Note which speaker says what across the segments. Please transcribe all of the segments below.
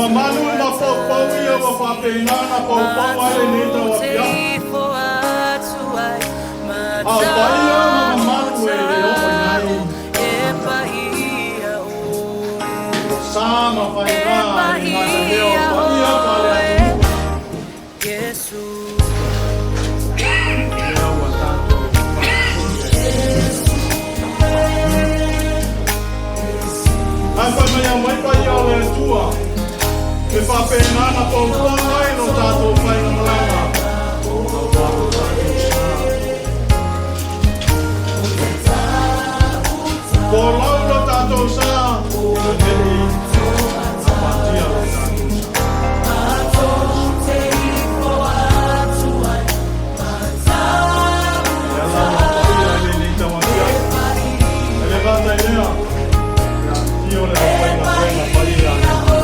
Speaker 1: mamalu ma paupau ia ua faapena ona paupau ai lenei tauafiafi. A o paia ma mamalu e le oo i ai sa ma faiga e le gata i lea o paia faaleatunuu lea ua tatou faafofoga ai. Ae fai mai aumai paia o le Atua, e faapena ona paupau ai lo tatou faigamalaga aua lo tatou sa. Folau lo tatou sa, ae ne i gapatia lo tatou sa. E ala ona paia i lenei tauafiafi. E le gata i lea, le afifio o le aufaigaluega paia a le Atua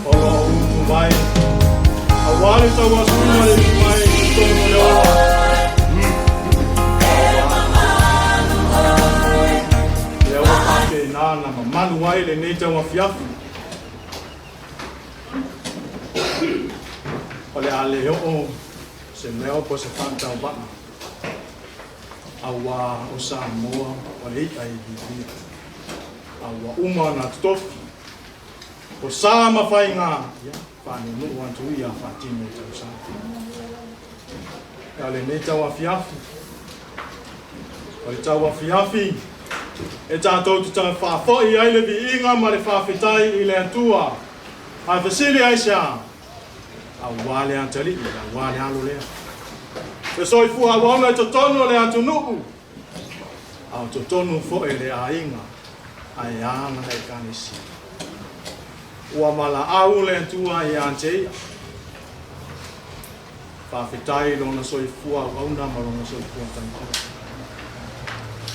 Speaker 1: o lo o utu mai aua le tauasuina o le iu mai i totonu o le ola. Lea ua faapena ona mamalu ai lenei tauafiafi. O le a le oo se leo po o se faatauvaa auā o Samoa o le i'a e viivia a ua uma ona totofi o sa ma faiga ia faanunuu atu ia faatino i tausaga. A o lenei tauafiafi o le tauafiafi e tatou te faafoi ai le viiga ma le faafetai i le Atua. Ae fesili ai sea? Auā le atalii, auā le alo lea. Le soifua auauna i totonu o le atunuu, a o totonu foi le aiga, ae a lana ekalesia. Ua valaau le Atua ia te ia. Faafetai i lona soifua auauna ma lona soifua tautua.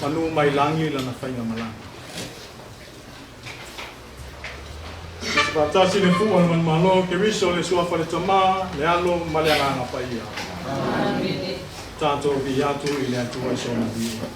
Speaker 1: Manu mai lagi lana faigamalaga. Faatasi le fua o le manumalo Keriso le suafa le Tama, le Alo ma le Agaga Paia. Tatou viia atu i le Atua i sona viiga.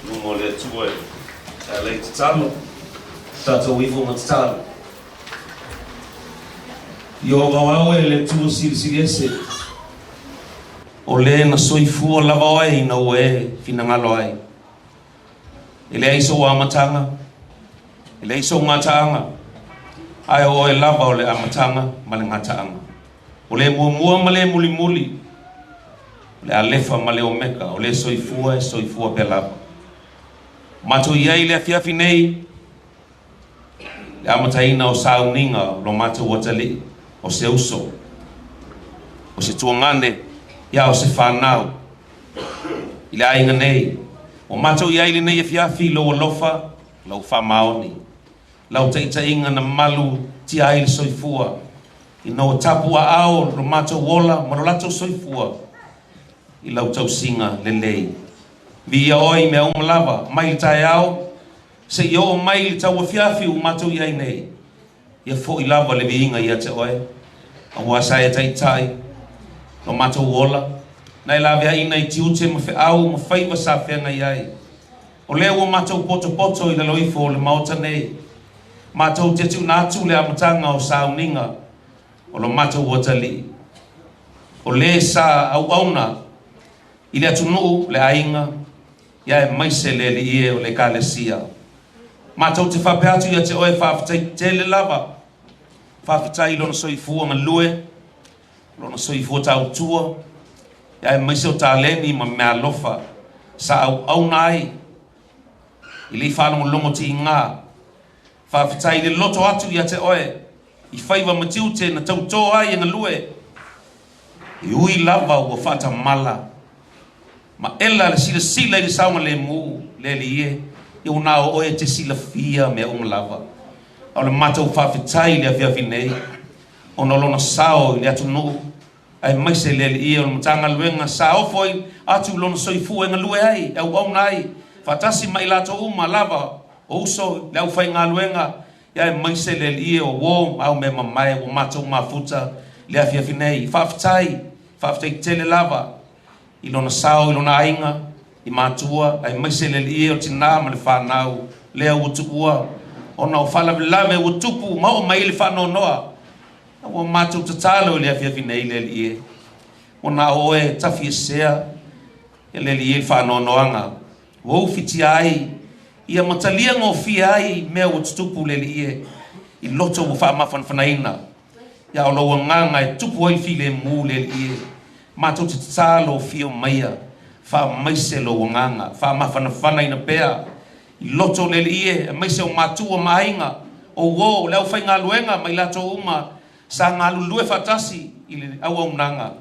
Speaker 2: luma o le Atua e ala i tatalo, tatou ifo ma tatalo. Ieova o au e le Atua Silisili Ese, o le na soifua lava oe ina ua e finagalo ai. E leai sou amataga, e leai sou gataaga, ae o oe lava o le amataga ma le gataaga. O le muamua ma le mulimuli, o le Alefa ma le Omeka, o le soifua e soifua pea lava. Matou i ai i le afiafi nei, le amataina o sauniga o lo matou atalii, o se uso, o se tuagane, ia o se fanau i le aiga nei. Ua matou i ai i lenei afiafi i lou alofa, lau faamaoni, lau taitaiga na malu tia ai le soifua, ina ua tapu aao lo matou ola ma lo latou soifua i lau tausiga lelei. Viia oe i mea uma lava, mai le taeao seia oo mai i le tauafiafi ua matou i ai nei. Ia foi lava le viiga ia te oe, aua sa e taitai lo matou ola, na e laveaiina i tiute ma feau ma faiva sa feagai ai. O lea ua matou potopoto i lalo ifo o le Maota nei, matou te tuuina atu le amataga o sauniga o lo matou atalii, o le sa auauna i le atunuu, le aiga, ia aemaise le alii e o le Ekalesia. Matou te faapea atu ia te oe, faafetai tele lava, faafetai i lona soifua galue, lona soifua tautua, ia aemaise o taleni ma meaalofa sa auauna ai i le i faalogologo tiga. Faafetai i le loto atu ia te oe i faiva ma tiute na tautō ai e galue, e ui lava ua faatamala ma ela le silasila i le saogalemu, le Alii e, ia ua na o oe e te silafia mea uma lava. A o le matou faafetai i le afiafi nei, ona o lona sao i le atunuu, aemaise le Alii e o le Matagaluega sa ofo ai atu lona soifua e galue ai, e auauna ai, faatasi ma i latou uma lava o uso i le aufaigaluega, ia aemaise le Alii e o uo ma au mea mamae ua matou mafuta i le afiafi nei. Faafetai, faafetai tele lava i lona sao i lona aiga, i matua, aemaise le Alii e o tinā ma le fanau lea ua tuua ona o faalavelave ua tupu ma oo mai ai le faanoanoa. Ua matou tatalo i le afiafi nei le Alii e, ua na o oe e tafiesea e le Alii e le faanoanoaga ua ufitia ai ia ma talia gofie ai mea ua tutupu le Alii e i loto ua faamafanafanaina. Ia o lou agaga e tupu ai le filemu le Alii e, matou te tatalo fio maia, faamaise lou agaga, faamafanafanaina pea i loto le Alii e, aemaise o matua ma aiga, o uo, le aufaigaluega ma i latou uma sa galulue faatasi i le auaunaga.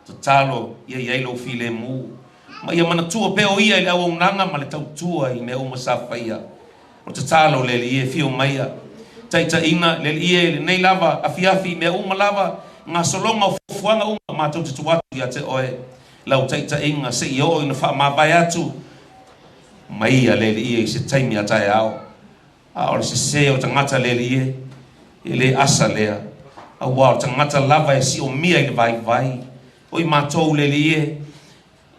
Speaker 2: Tatalo ia i ai lou filemu, ma ia manatua pea o ia i le auaunaga ma le tautua i mea uma sa faia. O tatalo le Alii e, fio maia, taitaiina le Alii e, lenei lava afiafi i mea uma lava, gasologa o fuafuaga uma matou te tuu atu ia te oe lau taitaiga seia oo ina faamavae atu mai ia le Alii e i se taimi a taeao. A o le sese o le tagata le Alii e, e le asa lea, aua o le tagata lava e siomia i le vaivai. O i matou le Alii e,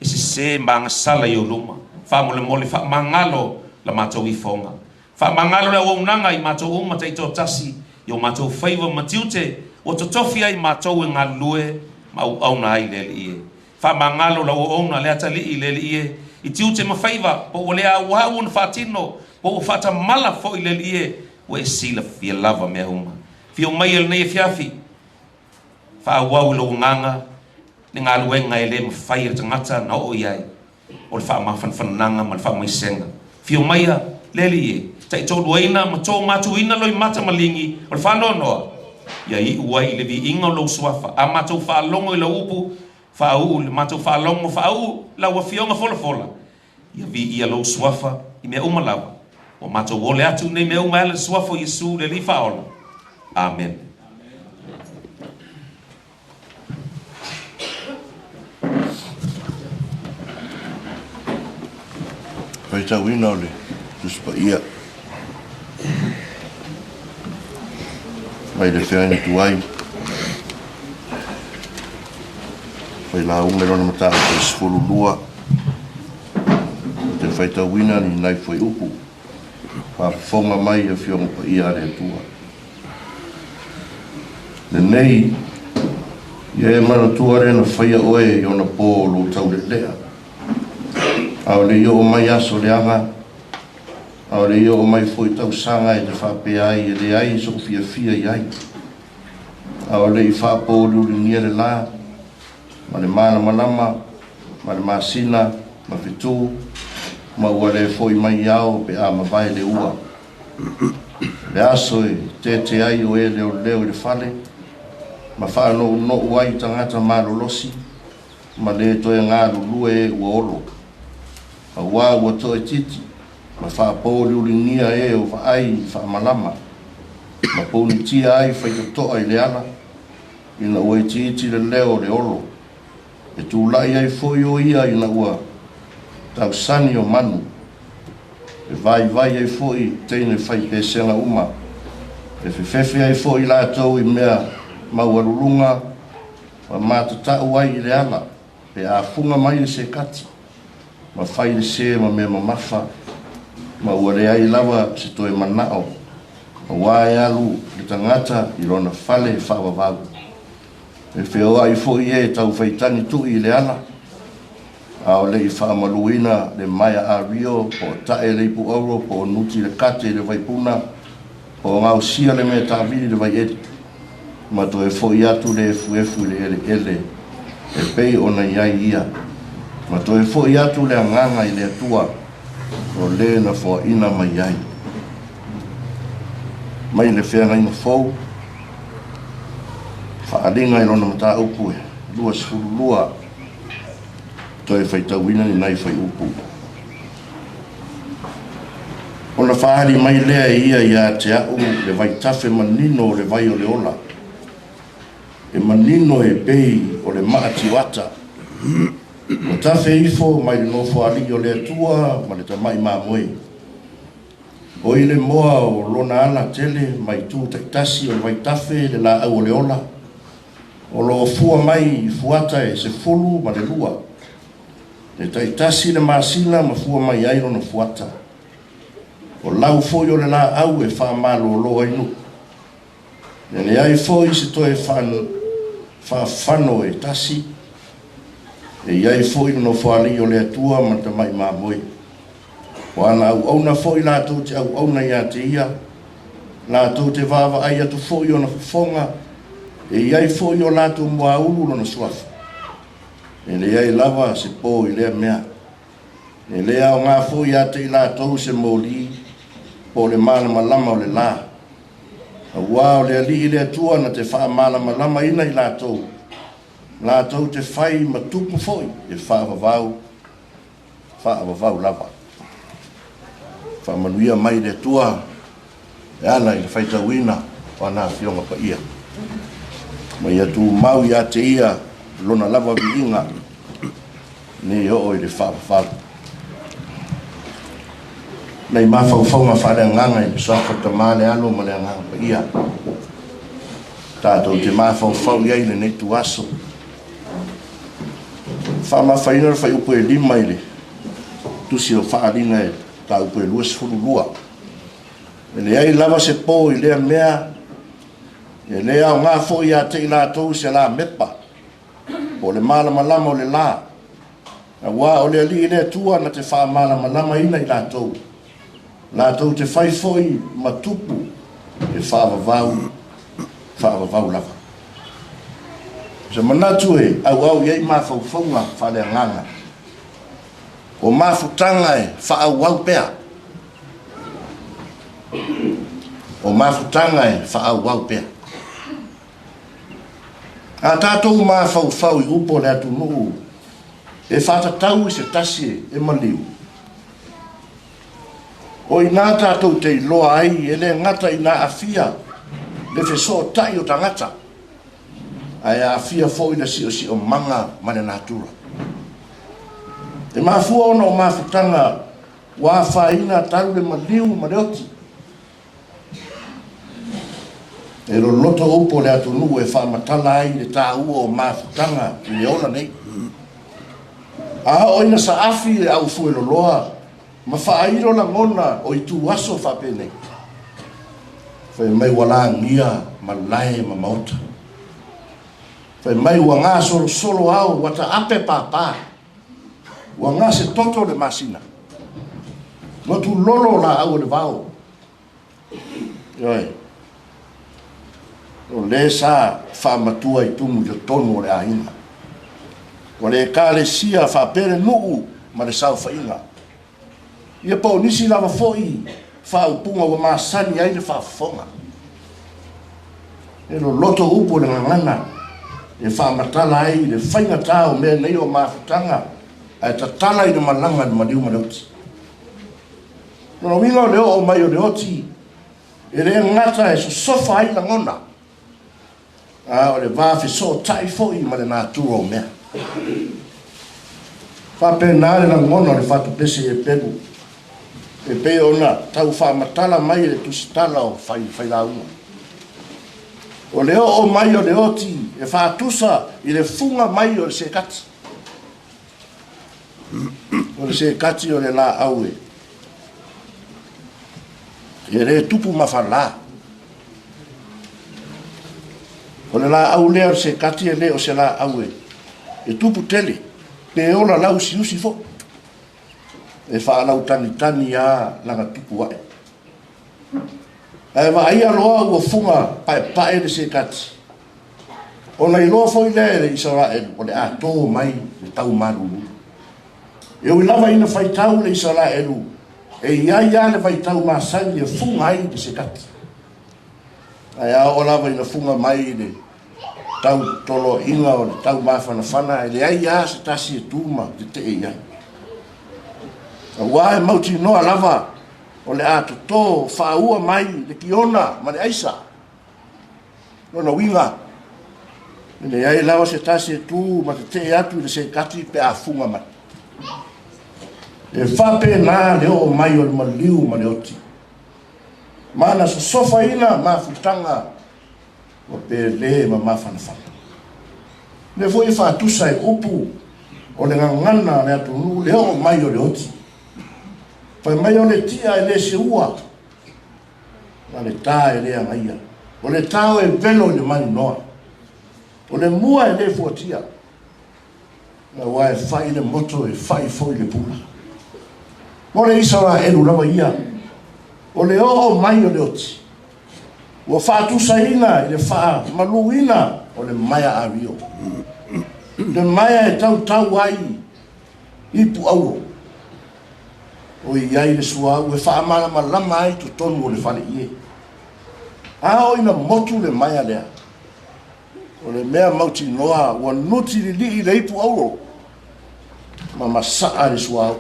Speaker 2: e sese ma agasala i ou luma. Faamolemole, faamagalo la matou ifoga. Faamagalo le auaunaga i matou uma taitoatasi i o matou faiva ma tiute ua totofi ai matou e galulue ma auauna ai le Alii e. Faamagalo lau auauna le atalii le Alii e, i tiute ma faiva, po ua le auau ona faatino, po ua faatamala foi le Alii e, ua e silafia lava mea uma. Fio maia lenei afiafi, faaauau i lou agaga le galuega e le mafai e le tagata na oo i ai, o le faamafanafanaga ma le faamaisega. Fio maia le Alii e, taitoaluaina ma toomatuina loimata ma ligi o le faanoanoa, ia iu ai i le viiga o lou suafa. A matou faalogo i lau upu, faauu i le matou faalogo, faauu lau afioga folafola, ia viia lou suafa i mea uma lava. Ua matou ole atu nei mea uma e ala i le suafa o Iesu le Alii Faaola. Amene.
Speaker 3: Faitauina o le Tusi Paia mai le Feagaiga Tuai, Failauga i lona mataupu e 12. faitauina ni nai fuaiupu, faafofoga mai Afioga Paia a le Atua. Lenei, ia e manatua le na faia oe i ona pō o lou taulealea, a o le i oo mai aso leaga, a o le i oo mai foi tausaga e te faapea ai e leai sou fiafia i ai, a o le i faapouliuligia le lā, ma le malamalama, ma le masina, ma fetu, ma ua le foi mai ao pe a mavae le ua. O le aso e tete ai o e leoleo i le fale, ma faanounou ai tagata malolosi, ma le toe galulue e ua olo. Auā ua toaitiiti, ma faapouliuligia e o vaai i faamalama, ma pounitia ai faitotoa i le ala, ina ua itiiti le leo o le olo, e tulai ai foi o ia ina ua tausani o manu, e vaivai ai foi teine fai pesega uma, e fefefe ai foi latou i mea maualuluga ma matatau ai i le ala, pe a fuga mai le sekati, ma fai le sē ma mea mamafa, ma ua leai lava se toe manao, auā e alu le tagata i lona fale faavavau. E feoai foi e tau faitani tui i le ala, a o le i faamaluina le maea ario, po o tae le ipu auro, po o nuti le kate i le vaipuna, po o gaosia le mea taavili i le vaieli, ma toe foi atu le efuefu i le eleele e pei ona i ai ia, ma toe foi atu le agaga i le Atua o le na foaina mai ai. Mai le feagaiga fou, faaaliga i lona mataupu e 22, toe faitauina ni nai fuaiupu. Ona faaali mai lea e ia ia te a'u le vaitafe manino o le vai o le ola, e manino e pei o le maa tioata, ua tafe ifo mai le Nofoalii o le Atua ma le Tamai Mamoe. O i le moa o lona ala tele ma itu taitasi o le vaitafe le laau o le ola, o lo o fua mai i fuata e 12, e taitasi le masina ma fua mai ai lona fuata. O lau foi o le laau e faamalolo ai nuu. E leai foi se toe faafano e tasi, e i ai foi le Nofoalii o le Atua ma le Tamai Mamoe. O ana auauna foi latou te auauna ia te ia, latou te vaavaai atu foi i ona fofoga, e i ai foi i o latou muaulu lona suafa. E leai lava se po i lea mea. E le aoga foi ia te i latou se moli po o le malamalama o le lā, auā o le Alii le Atua na te faamalamalamaina i latou, latou te fai ma tupu foi e faavavau, faavavau lava. Faamanuia mai le Atua e ala i le faitauina o ana Afioga Paia. Ma ia tumau ia te ia lona lava viiga nei oo i le faavavau. Nei mafaufauga faaleagaga i le suafa Tama, le Alo ma le Agaga Paia. Tatou te mafaufau i ai i lenei tuaso. Faamafaina le fuaiupu e 5 i le tusi o Faaaliga e mataupu e 22. E leai lava se po i lea mea, e le aoga foi ia te i latou se la mepa, po o le malamalama o le lā, auā o le Alii le Atua na te faamalamalamaina i latou, latou te fai foi ma tupu e faavavau, faavavau lava. O se manatu e auau i ai mafaufauga faaleagaga, o mafutaga e faaauau pea, o mafutaga e faaauau pea. A tatou mafaufau i upu o le atunuu e faatatau i se tasi e maliu, o i ina tatou te iloa ai e le gata ina aafia le fesootai o tagata, ae aafia foi le siosiomaga ma le natura. E mafua ona o mafutaga ua afaina talu le maliu ma le oti. E loloto upu o le atunuu e faamatala ai le taua o mafutaga i le ola nei. A oo ina saafi le aufueloloa ma faailo lagona o ituaso faapenei. Fai mai ua lagia malae ma maota. Fai mai ua gasolosolo ao, ua taape papa, ua gasetoto le masina, ua tulolo laau o le vao. Ioe. O le sa faamatua i tumu i totonu o le aiga. O le ekalesia faapea le nuu ma le saofaiga. Ia po o nisi lava foi faaupuga ua masani ai le faafofoga. E loloto upu o le gagana e faamatala ai le faigata o mea nei o mafutaga ae tatala i le malaga i le maliu ma le oti. Lona uiga o le oo mai o le oti e le gata e sosofa ai lagona, a o le va fesootai foi ma le natura o mea. Faapena le lagona o le fatupese i Epelu, e pei ona tau faamatala mai e le tusitala o Failauga. O le oo mai o le oti e faatusa i le fuga mai o le sekati. O le sekati o le laau e e le tupu mafala. O le laau lea o le sekati e le o se laau e e tupu tele, pe ola lauusiusi foi. E faalautagitagi lava lana tupu ae. Ae vaaia loa ua fuga paepae le sekati, ona iloa foi lea e le Isaraelu o le a tō mai le tau malulu. E ui lava ina faitau le Isaraelu, e i ai lava le vaitau masani e fuga ai le sekati. Ae a oo lava ina fuga mai le tau toloaiga o le tau mafanafana, e leai lava se tasi e tu ma tetee i ai. Aua e mautinoa lava o le a totō faaua mai le kiona ma le aisa. Lona uiga, e leai lava se tasi e tu ma tetee atu i le sekati pe a fuga mai. E faapena le oo mai o le maliu ma le oti, ma na sosofaina mafutaga ua pele ma mafanafana. O lea foi e faatusa e upu o le gagana a le atunuu le oo mai o le oti. Fai mai o le tia e le seua, Ma le ta e le agaia. O le tao e velo i le maninoa. O le mua e le fuatia. Aua e fai le moto e fai foi le pula. Mo le Isaraelu lava ia, o le oo mai o le oti, ua faatusaina i le faamaluina o le maea amio. Le maea e tautau ai ipu auro. O i ai le suauu e faamalamalama ai totonu o le faleie. A oo ina motu le maea lea, o le mea mautinoa ua nuti lilii le ipu auro ma masaa le suauu.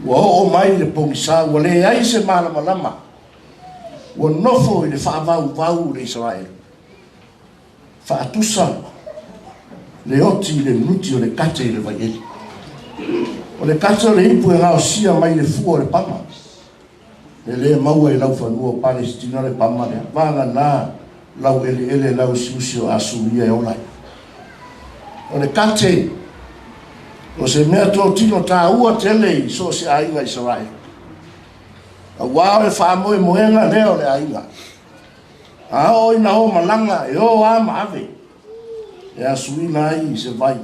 Speaker 3: Ua oo mai le pogisa ua leai se malamalama, ua nofo i le faavauvau le Isaraelu. Faatusa le oti i le nuti o le kate i le vaieli. O le kate o le ipu e gaosia mai le fua o le pama. E le maua i laufanua o Palesitina le pama lea. Vagana laueleele lauusiusi o Asuria e ola ai. O le kate, o se mea totino taua tele i so o se aiga Isaraelu. Aua o le faamoemoega lea o le aiga. A oo ina o malaga, e o a ma ave, e asuina ai i se vai.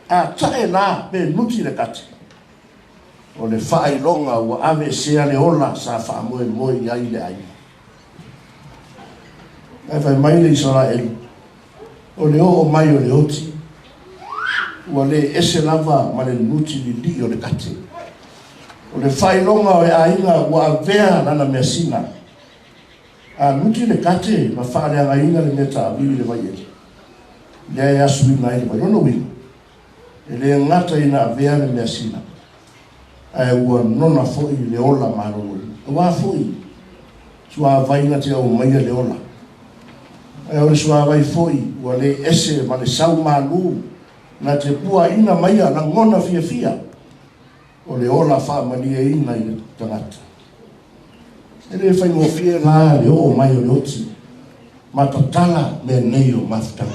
Speaker 3: A tae la pe nuti le kate, o le faailoga ua aveesea le ola sa faamoemoe i ai le aiga. Ae fai mai le Isaraelu, o le oo mai o le oti, ua le ese lava ma le nuti lilii o le kate. O le faailoga o le aiga ua avea lana measina. A nuti le kate ma faaleagaina le mea taavili i le vaieli, lea e asuina ai le vai. Lona uiga, e le gata ina avea le measina, ae ua nona foi le ola maloloina. Aua foi, suavai na te aumaia le ola, ae o le suavai foi ua le ese ma le sau malu na te puaina maia lagona fiafia o le ola faamalieina i le tagata. E le faigofie la le oo mai o le oti ma tatala mea nei o mafutaga.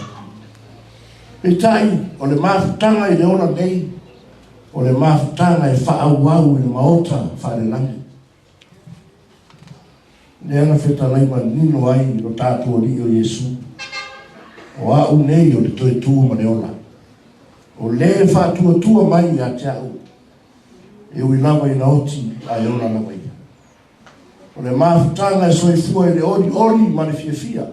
Speaker 3: Peitai, o le mafutaga i le ola nei, O le mafutaga e faaauau i le maota faalelagi. Lea na fetalai manino ai lo tatou Alii o Iesu, O a'u nei o le toe tu ma le ola. O le e faatuatua mai ia te a'u, e ui lava ina oti ae ola lava ia. O le mafutaga e soifua i le olioli ma le fiafia.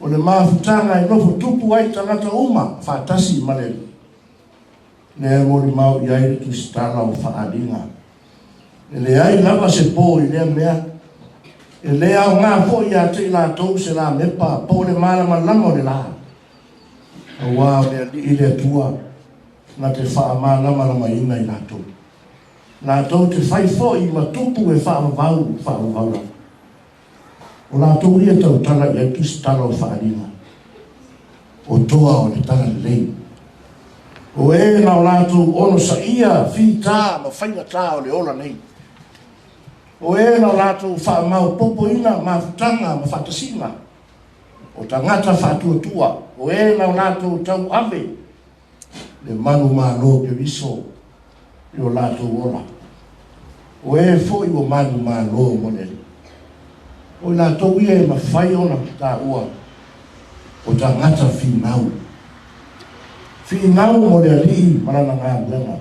Speaker 3: O le mafutaga e nofo tupu ai tagata uma faatasi ma le Alii. Lea e molimau i ai le Tusitala o Faaaliga. E leai lava se po i lea mea. E le aoga foi ia te i latou se lamepa po o le malamalama o le la, aua o le Alii le Atua na te faamalamalamaina i latou. Latou te fai foi ma tupu e faavavau faavavau lava. O latou ia e tautala i ai tusitala o faaaliga, o toa o le talalelei, o e na o latou onosaia fita ma faigata o le ola nei, o e na o latou faamaopopoina mafutaga ma faatasiga, o tagata faatuatua, o e na o latou tauave le manumalo Keriso i o latou ola. O e foi ua manumalo mo le Alii. O i latou ia e mafai ona taua o tagata finau. Finau mo le Alii ma lana galuega.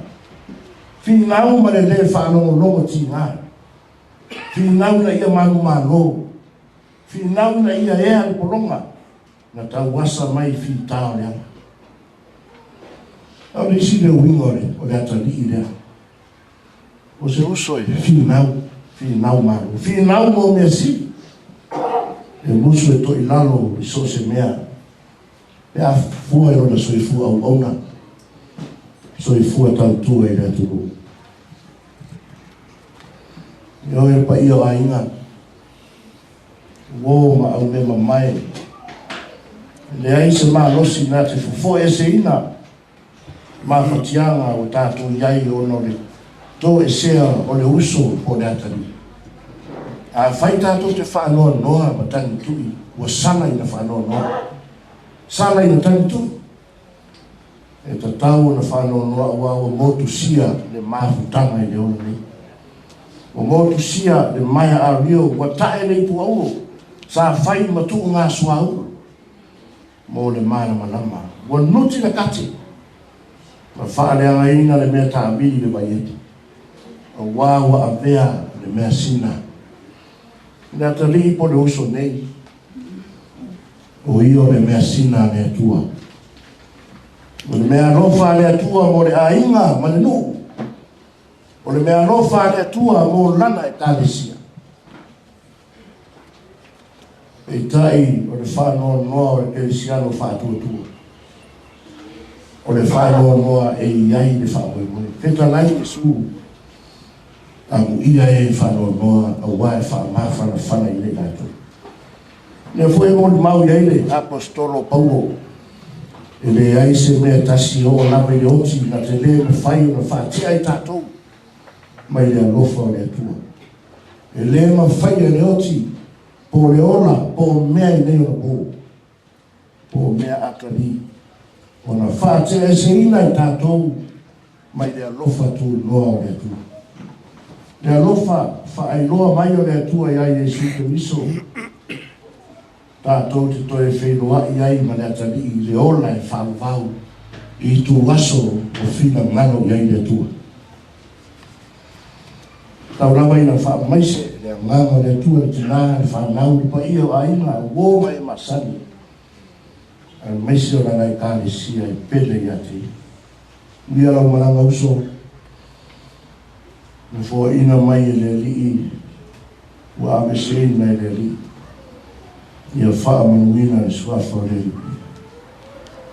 Speaker 3: Finau ma le lē faalogologo tiga. Finau ina ia manumalo. Finau ina ia ea le pologa. Na tauasa mai i fita o le ala. A o le isi lea uiga o le, o le atalii lea. O se uso e finau, finau malo. Finau mo mea sili. E musu e toilalo i so o se mea. Pe a fua i lona soifua auauna, soifua tautua i le atunuu. Ioe le paia o aiga. Uo ma aumemamae. E leai se malosi na te fofoeeseina mafatiaga ua tatou i ai ona o le toesea o le uso po o le atalii. Afai tatou te faanoanoa ma tagitui, ua sala ina faanoanoa, sala ina tagitui. E tatau ona faanoanoa aua ua motusia le mafutaga i le ola nei. Ua motusia le maea ario, ua tae le ipu auro, sa fai ma tuuga suauu mo le malamalama. Ua nuti le kate ma faaleagaina le mea taamili i le vaiete, aua ua avea le measina. I le atalii po o le uso nei, O ia o le measina a le Atua. O le meaalofa a le Atua mo le aiga ma le nuu. O le meaalofa a le Atua mo lana Ekalesia. Peitai o le faanoanoa o le kerisiano faatuatua. O le faanoanoa e i ai le faamoemoe. Fetalai Iesu, amuia e faanoanoa aua e faamafanafana i ai latou. Lea foi e molimau i ai le Aposetolo o Paulo, E leai se mea e tasi e oo lava i le oti na te lē mafai ona faatea i tatou mai le alofa o le Atua. E lē mafai e le oti po o le ola po o mea i nei ona pō, po o mea atalii ona faateaeseina i tatou mai le alofa tunoa o le Atua. Le alofa faailoa mai o le Atua iā Iesu Keriso, tatou te toe feiloaʻi ai ma le Atalii i le ola e faavavau i ituaso o finagalo i ai le Atua. Tau lava ina faamaise le agaga o le Atua i le tina, le fanau, le paia o aiga, uo ma e masani, aemaise o lana Ekalesia e pele ia te ia. Uia lau malaga uso, na foaina mai e le Alii, ua aveseina e le Alii, ia faamanuina le suafa o le Alii.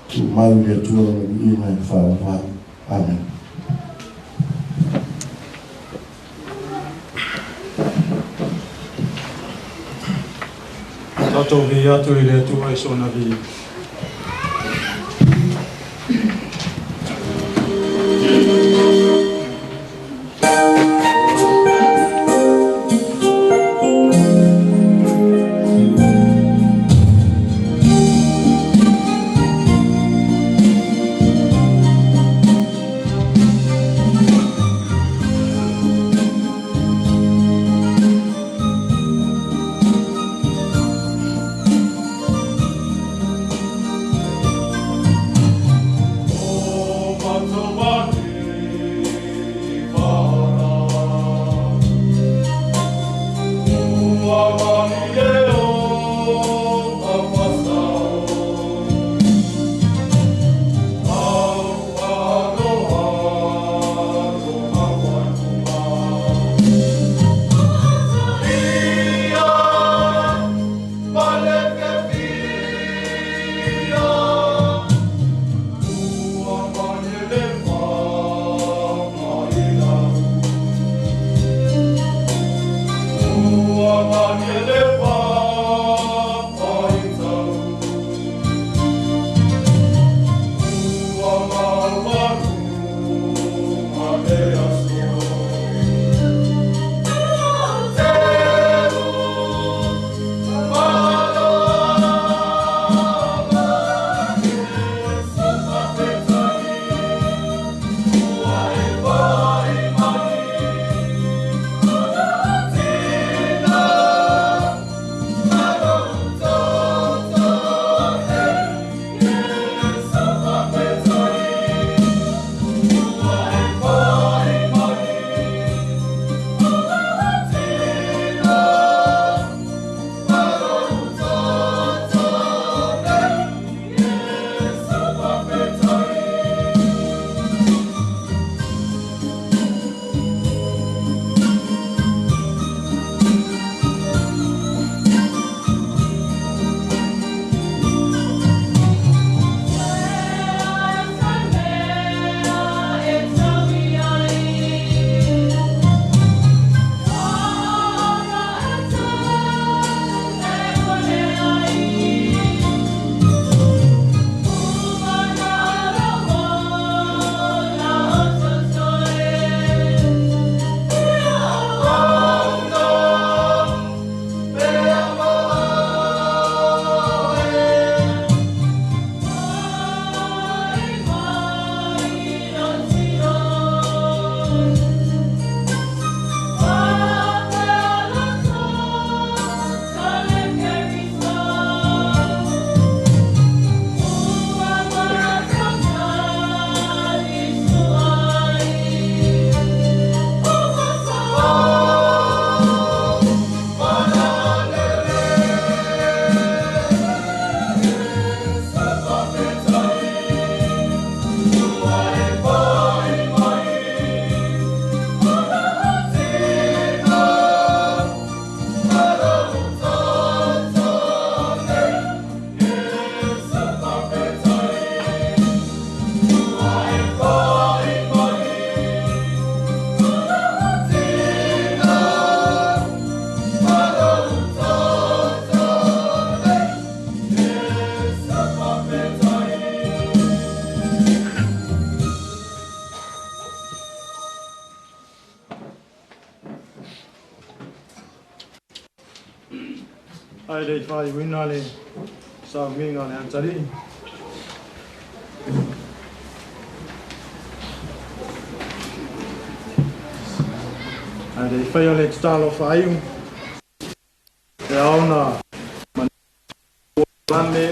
Speaker 3: Tumau i le Atua lona viiga e faavavau. Amene.
Speaker 1: Tatou vii atu i le Atua i sona viiga. Ae le i faaiuina le sauniga a le Atalii. Ae le i faia le tatalo faaiu, e ao ona manatu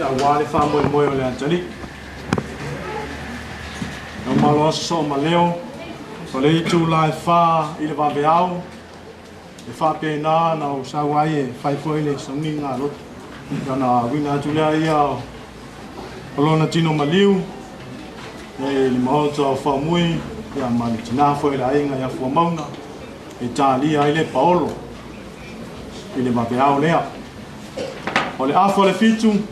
Speaker 1: aua le faamoemoe o le Atalii. E malo aso soo ma leo, o le itula e 4 i le vaveao, e faapena na ou sau ai e fai foi le sauniga a loto. Ona uiga atu lea ia o lona tino maliu, e le maota o Faumui, ia ma le tina foi le aiga ia Fuamauna, e talia ai le paolo i le vaveao lea. O le afa o le 7,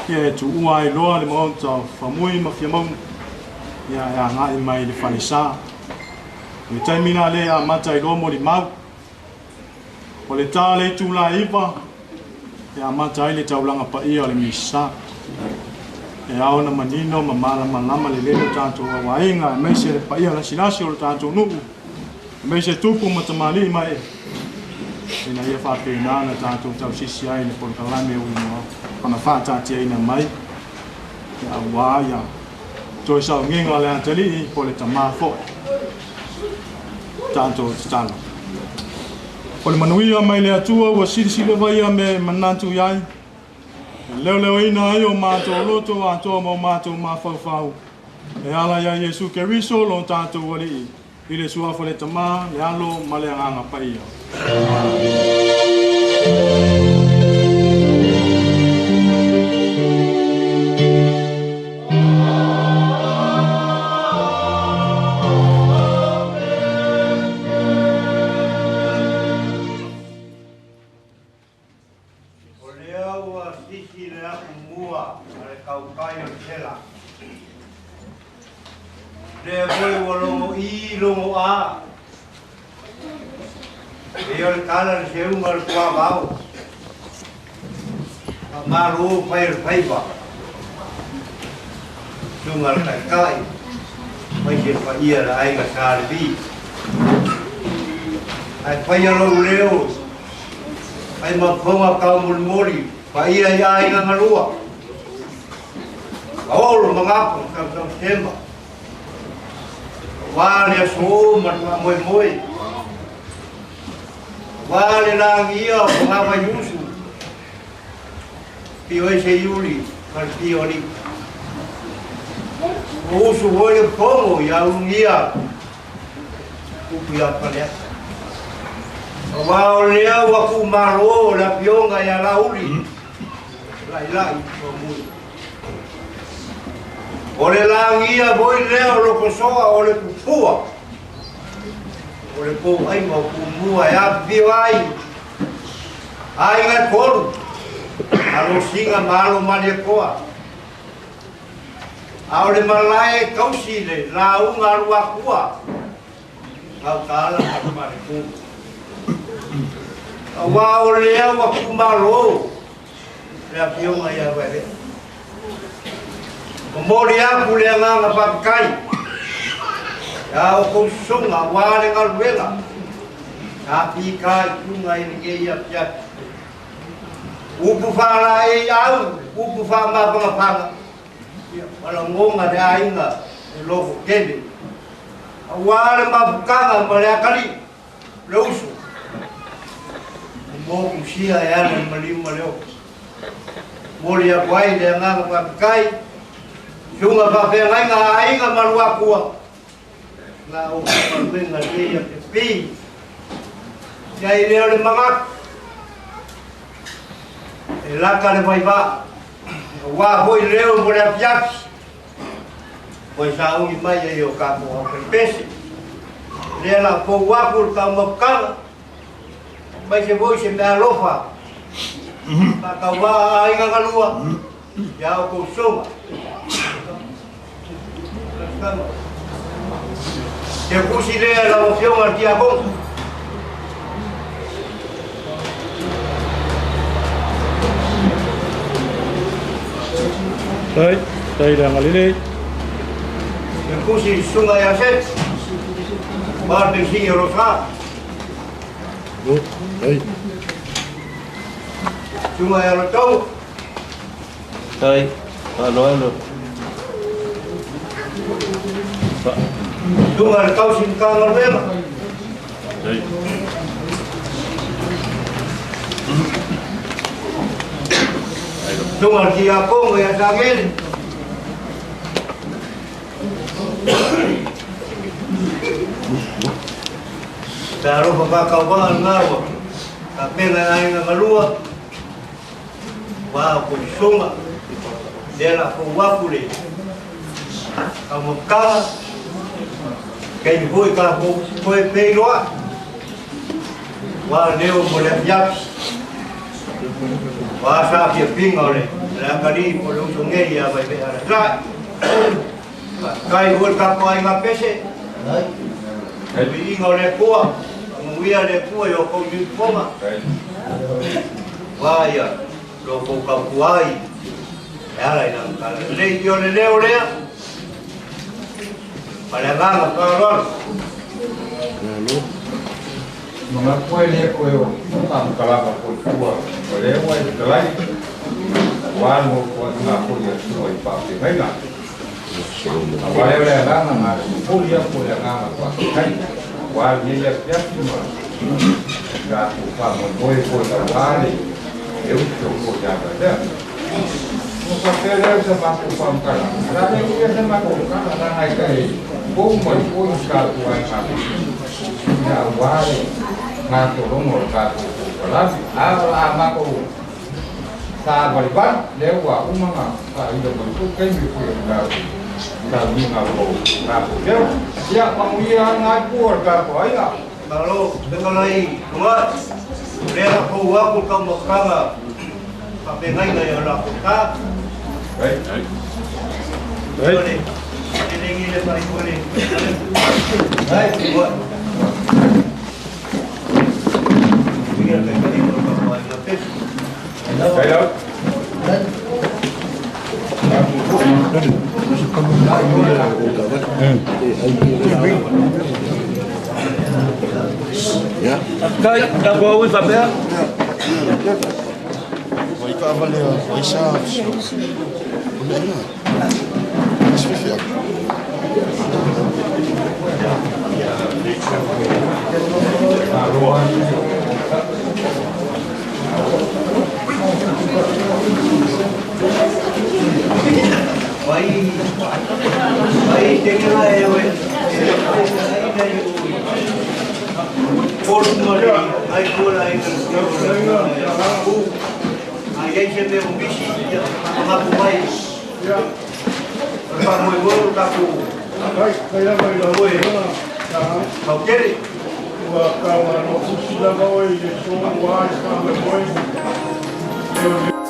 Speaker 1: ia e tuua ai loa le maota o Faumui ma Fiamauna, ia e agai mai le falesa. O le taimi la lea amata ai loa molimau. O le ta le itula e 9, e amata ai le taulaga paia o le misa. E ao na manino ma malamalama le lele o tatou auaiga, aemaise le paia lasilasi o le tatou nuu, aemaise tupu ma tamalii mai ina ia faapena na tatou tausisi ai le polokalame ua ona faataatiaina mai, ia aua ia toe sauniga o le Atalii po o le tamā foi. Tatou tatalo. O le manuia mai le Atua ua silisili vaia me manatu i ai. E leoleoina ai o matou loto atoa ma o matou mafaufau. E ala ia Iesu Keriso lo tatou Alii, i le suafa le Tamā, le Alo ma le Agaga Paia.
Speaker 4: O lea ua sisi le afu mua a le kaukai o le sela. Lea foi ua logo i logo a. Pei o le tala i le seuga o le tuavao, faamalo fai o le faiva, susuga i le Taitai, aemaise le paia o le Aiga Sa Levi. Ae faia lou leo, fai ma fofoga taumolimoli, paia i aiga na lua, Olo ma Gafa ma Tautautema, aua le aso ma le faamoemoe, aua le lagia o Fogavaiusu, pio ai Seiuli ma le pio alii. Ua usu foi le fono ia ulugia upu ia Faleata. Aua o lea ua tuumalo le afioga ia Laauli, Lailai Toamuli. O le lagia foi lea o Lotosoa o le pupua o le pouaiga o Pumua e afifio ai aiga e tolu, Alosina ma Alo Malietoa. A o le malae e tausi le lauga a Luatua, Gautaala ma le Faletu. Aua o lea ua tuumalo le Afioga ia Vaevea. Momoli atu le agaga faafetai ia outou susuga aua le galuega sa fita i luga i lenei afiafi. Upu faalaei au, upu faamafagafaga, ia lagona le aiga e logo tele aua le mafutaga ma le atalii. Le uso, o mokusia e ala i maliu ma le ofi. Momoli atu ai le agaga faafetai, susuga faafeagaiga a aiga ma Luakua, na ou galuega nei a Pepi. Ia i lea o le manatu, e lata le vaivaa, aua foi leo mo le afiafi. Ua sauni mai ai o tatou aupepese. Lea la pou aku le taumafataga, aemaise foi se meaalofa faatauvaa a aiga galua ia outou soga. Te kusi lea lau Afioga i le Tiakono.
Speaker 1: Tai, tai le agalelei.
Speaker 4: Te kusi susuga ia Seti. Ma le penisini o Rosa.
Speaker 1: Tai.
Speaker 4: Susuga ia Lotogo.
Speaker 5: Tai, faaaloalo.
Speaker 4: Susuga i le tausi Matagaluega.
Speaker 5: Tai.
Speaker 4: Susuga i le Tiakono ia Sagele. Pe alofa faatauvaa lena ua tapena e aiga galua. Ua o susuga, lea la fou aku le taumafataga, taimi foi tatou toe feiloai, ua leo mo le afiafi, ua sa fiafiga o le atalii po o le uso nei ia Vaivea Alatai. Faafetai foi le tatou aiga pese, le viiga o le Atua, faamanuia le Atua i o outou siufofoga, aua ia lo outou tautua ai e ala i lana talalelei. Ia o le leo lea ma le agaga faaaloalo.
Speaker 6: Manatu ai lea koe o faamatalaga foi tua o lea ua e fetalai aua le nofoaiga foi a Sua i faafeagaiga. Aua lea o le agaga na le momoli atu o le agaga faafetai aua lenei afiafi ma tatou faamoemoe foi aua le uso foi ia Vaivea. Ona faapea lea o sa matou faamatalaga, o le a le uia sa matou tala leaga e tae fou mai foi i tatou aiga ia aua le gatologa o le tatou polokalame. A o le a matou savalivali, lea ua uma ona faailo mai foi taimi foi o le tatou sauniga o lo o tatou leo. Ia manuia ai na itu o le tatou aiga.
Speaker 4: Malo, fetalai Tuai, lea la fou aku le taumafataga faafeagaiga ia latou ta. Ole, lelegi le mai ole. Ai, Tuai.
Speaker 3: Ia.
Speaker 5: Faafetai, tatou auai faapea.
Speaker 3: Vai taavale a Vaisa. O mea ina. Asififi atu.
Speaker 4: Vai, vai, te que lá eu, ai kola ai ai ai se me misi ia ma mai pa mo mo ta ku
Speaker 1: Ai, kai lava i lau
Speaker 4: Kau kere
Speaker 1: Ua kaua no kusi lava oe i le so ua ai whaamoemoe. E o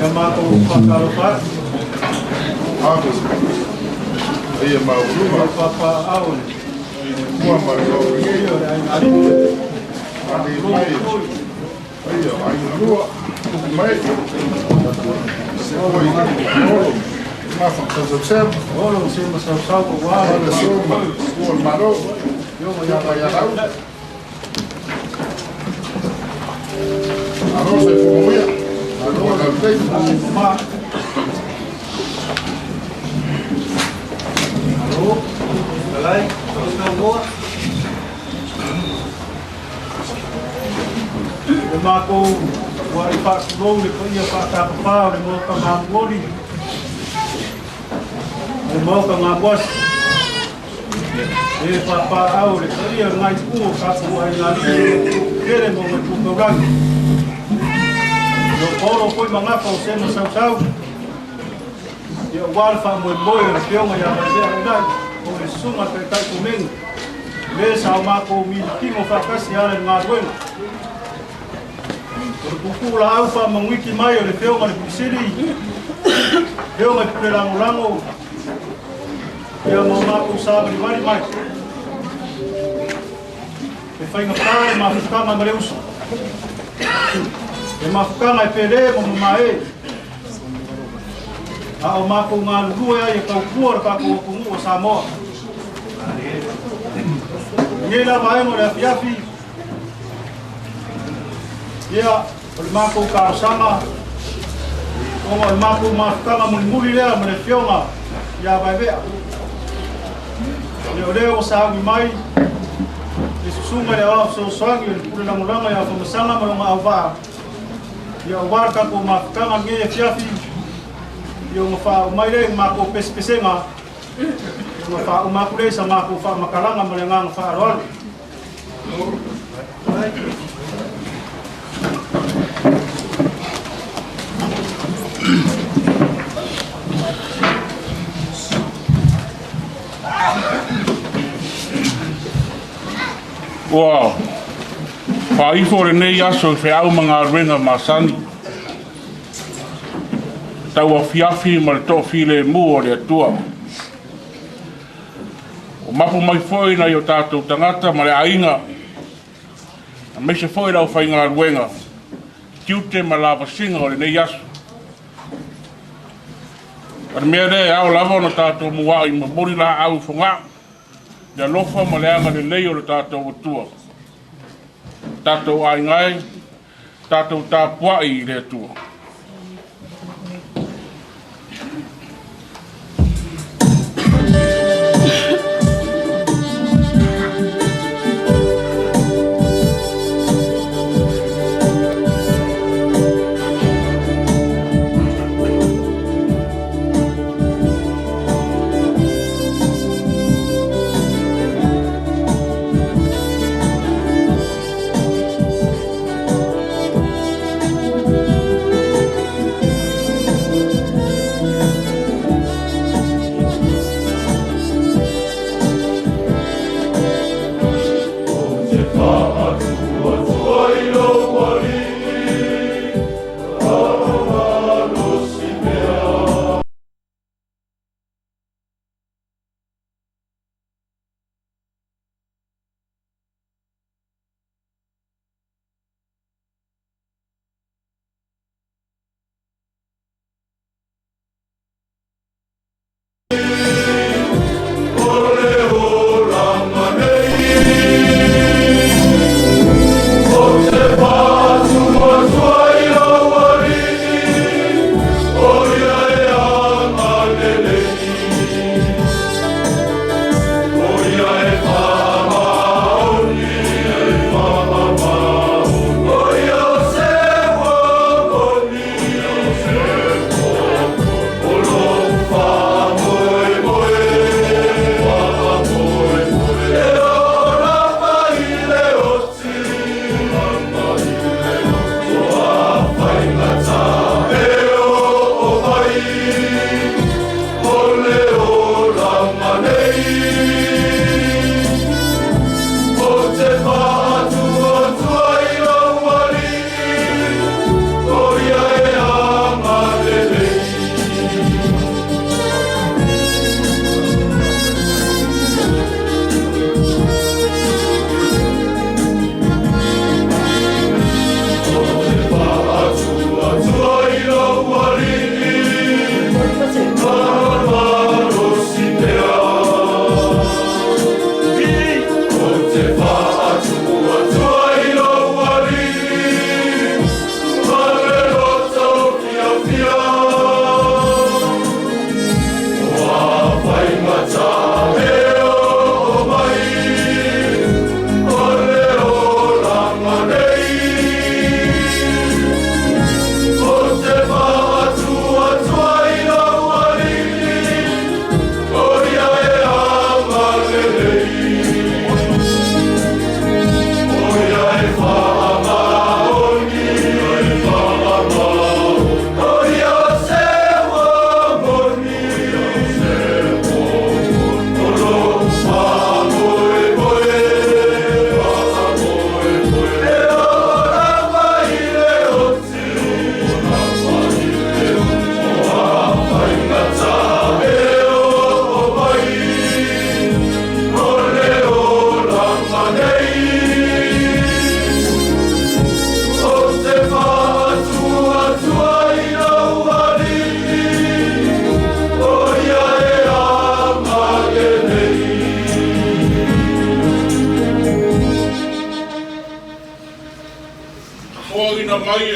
Speaker 1: Ia matou faatalofa atu.
Speaker 7: Ame. Paia maualuga.
Speaker 1: Ia papaaao i le
Speaker 7: Ua ma le
Speaker 1: paia o le aiga alii.
Speaker 7: Alii mai. Paia o aiga lua. Tupu mai. Se foi Olo. Mafa tausausau.
Speaker 1: Olo se masausau aua le
Speaker 7: Ale soma. Ua le malo. Ia mai alau. Alo se fuamuia. Alo lau tei.
Speaker 1: Ma.
Speaker 4: Alo, fetalai, tausamoa.
Speaker 1: Le matou ua i faatulou le paia faatapapā o le Maota Mamuoli, le Maota Gamuasi, e papaaao le paia o le gaipū o tatou aigalii tele ma o itu taulagi. O paolo foi magafa o se masausau, ia aua le faamoemoe o le Afioga ia Vaivea Una'i, o le susuga taitai komeni, le sa o matou militino faatasi ala i le galuega. O le puupuu laau faamanuiki mai o le Afioga i le Pilisili, Afioga i Pule Lagolago, ia ma o matou savalivali mai. E faigata le mafutaga ma le uso. E mafutaga e pele ma mamae. A o matou galulue ai e tautua le tatou atunuu o Samoa. I lenei la vaega o le afiafi, ia, o le matou talosaga, ona o le matou mafutaga mulimuli lea ma le Afioga ia Vaevea. Ia o lea ua sauni mai le susuga i le Aoao Fesoasoani o le Pule Lagolago ia Afamasaga ma lona auvaa, ia aua le tatou mafutaga lenei afiafi, ia ona faauma mai lea i le matou pesepesega, ona faauma atu lea i sa matou faamatalaga ma le agaga faaaloalo.
Speaker 7: Ua faaifo lenei aso i feau ma galuega masani, tauafiafi ma le toafilemu o le Atua. Ua mapu mai foi nai o tatou tagata ma le aiga, aemaise foi le aufaigaluega, tiute ma lavasiga o lenei aso. O le mea lea e ao lava ona tatou mua'i momoli laau i Fogaa, le alofa ma le agalelei o le tatou Atua. Tatou aiga e, tatou tapuai i le Atua.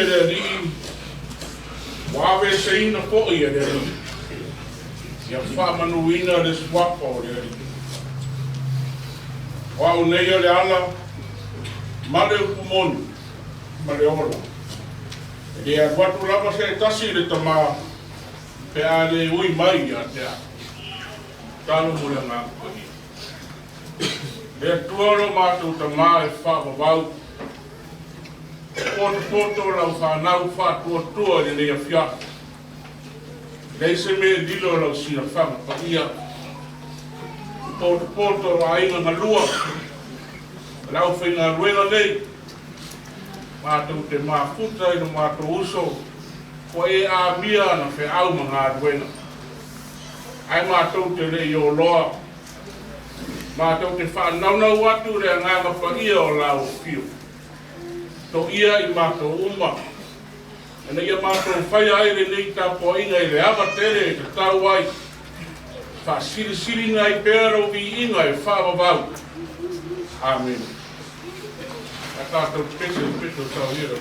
Speaker 7: e le Alii, ua aveeseina foi e le Alii. Ia faamanuina le suafa o le Alii. O au nei o le ala ma le upu moni ma le ola. E le alu atu lava se tasi i le Tamā pe a le ui mai ia te au. Tatalo mo le Agaga Paia. Le Atua o lo matou Tamā e faavavau, e potopoto lau fanau faatuatua i lenei afiafi. E leai se mea e lilo i lau silafaga paia. E potopoto o aiga galua, o le aufaigaluega nei, matou te mafuta i lo matou uso, ua e amia ana feau ma galuega. Ae matou te le i oloa, matou te faanaunau atu le Agaga Paia o lau afio. Toia i matou uma, ina ia matou faia ai lenei tapuaiga i le ava tele e tatau ai, faasilisiliina ai pea lou viiga e faavavau. Amene. A tatou pese i le peto sau ia lau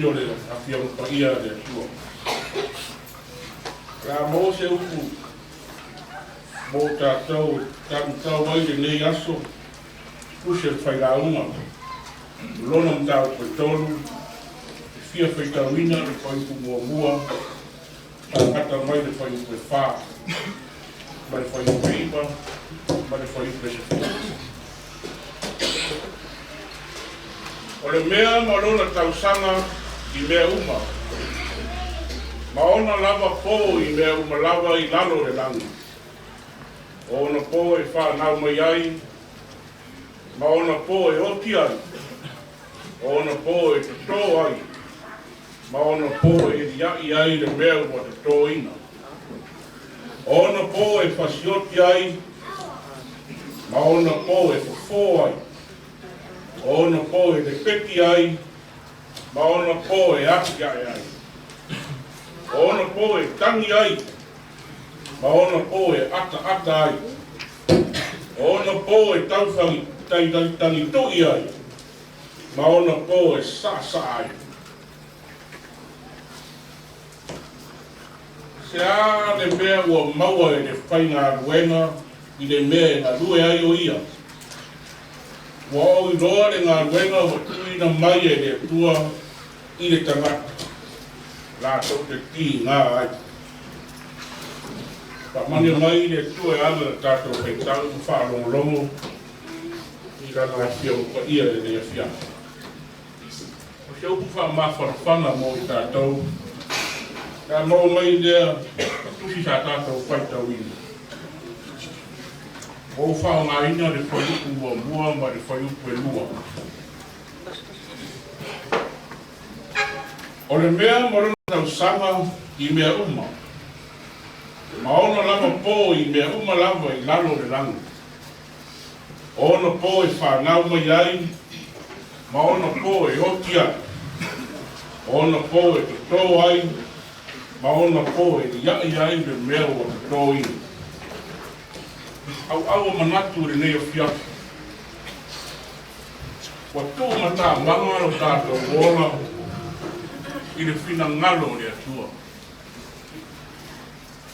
Speaker 7: faitauina o le Afioga Paia a le Atua. O le a maua se upu mo tatou e taumatau ai lenei aso, tusi o le failauga, o lona mataupu e tolu, e fia faitauina le fuaiupu muamua, faagata mai le fuaiupu e 4, ma le fuaiupu e 9, ma le fuaiupu e 10. O le mea ma lona tausaga i mea uma, ma ona lava po i mea uma lava i lalo o le lagi, o ona po e fanau mai ai, ma ona po e oti ai, o ona po e totō ai, ma ona po e eliaʻi ai le mea ua totōina, o ona po e fasioti ai, ma ona po e fofō ai, o ona po e lepeti ai, ma ona po e atiae ai, o ona po e tagi ai, ma ona po e ataata ai, o ona po e taufagi tagitui ai, ma ona po e saasaa ai. Se a le mea ua maua e le faigaluega i le mea e galue ai o ia? Ua ou iloa le galuega ua tuuina mai e le Atua i le tagata, latou te tiga ai. Faamanuia mai le Atua e ala le tatou faitau ma faalogologo i Lana Afioga Paia i lenei afiafi. O se upu faamafanafana mo i tatou, pe a maua mai lea tusi sa tatou faitauina. Ua ou faaaogaina le fuaiupu muamua ma le fuaiupu e lua. O le mea ma lona tausaga i mea uma, ma ona lava po i mea uma lava i lalo o le lagi. O ona po e fanau mai ai, ma ona po e oti ai. O ona po e totō ai, ma ona po e liaʻi ai le mea ua totōina. ʻAuʻau o manatu i lenei afiafi. Ua tuumatamaga lo tatou ola i le finagalo o le Atua.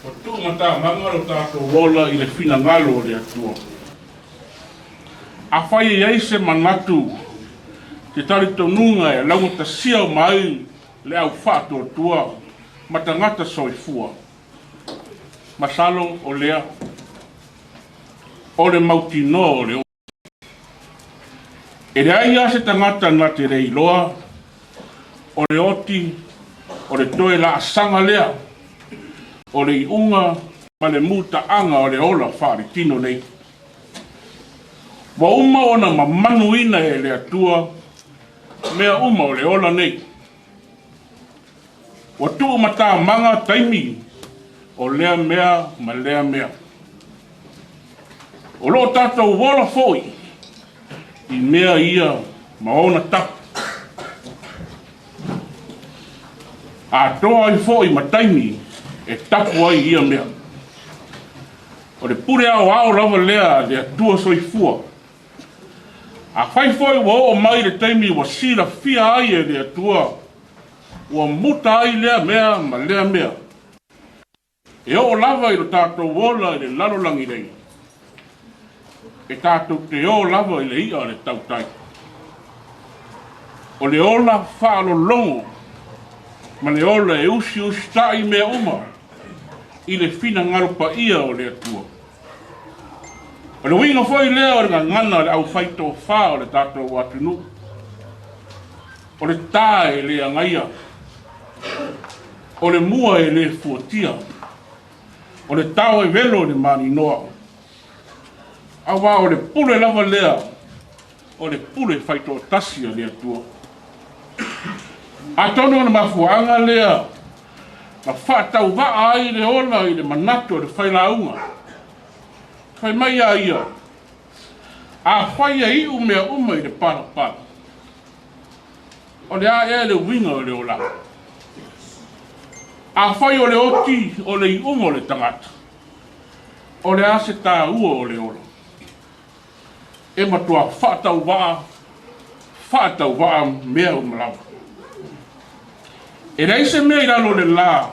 Speaker 7: Ua tuumatamaga lo tatou ola i le finagalo o le Atua. Afai e i ai se manatu te talitonuga e laugatasia uma ai le au faatuatua ma tagata soifua, masalo o lea o le mautinoa o le ola. E leai lava se tagata na te le iloa o le oti o le toe laasaga lea o le iuga ma le mutaaga o le ola faaletino nei. Ua uma ona mamanuina e le Atua mea uma o le ola nei. Ua tuumatamaga taimi o lea mea ma lea mea. O lo o tatou ola foi i mea ia ma ona tapu. Atoa ai foi ma taimi e tapu ai ia mea. O le pule aoao lava lea a le Atua soifua. Afai foi ua oo mai le taimi ua silafia ai e le Atua, ua muta ai lea mea ma lea mea. E oo lava i lo tatou ola i le lalolagi nei, e tatou te ō lava i le iʻa o le tautai. O le ola faalologo ma le ola e usiusitaʻi mea uma i le finagalo paia o le Atua. O le uiga foi lea o le gagana o le aufaitofa o le tatou atunuu, o le tā e le agaia, o le mua e le fuatia, o le tao e velo i le maninoa, auā o le pule lava lea o le pule faitoatasi a le Atua. Atonu o le mafuaaga lea na faatauvaa ai le ola i le manatu o le failauga. Fai mai a ia, Afai e iu mea uma i le palapala, o le a ea le uiga o le olaga? Afai o le oti o le iuga o le tagata, o le a se taua o le ola? E matua faatauvaa, faatauvaa mea uma lava. E leai se mea i lalo o le lā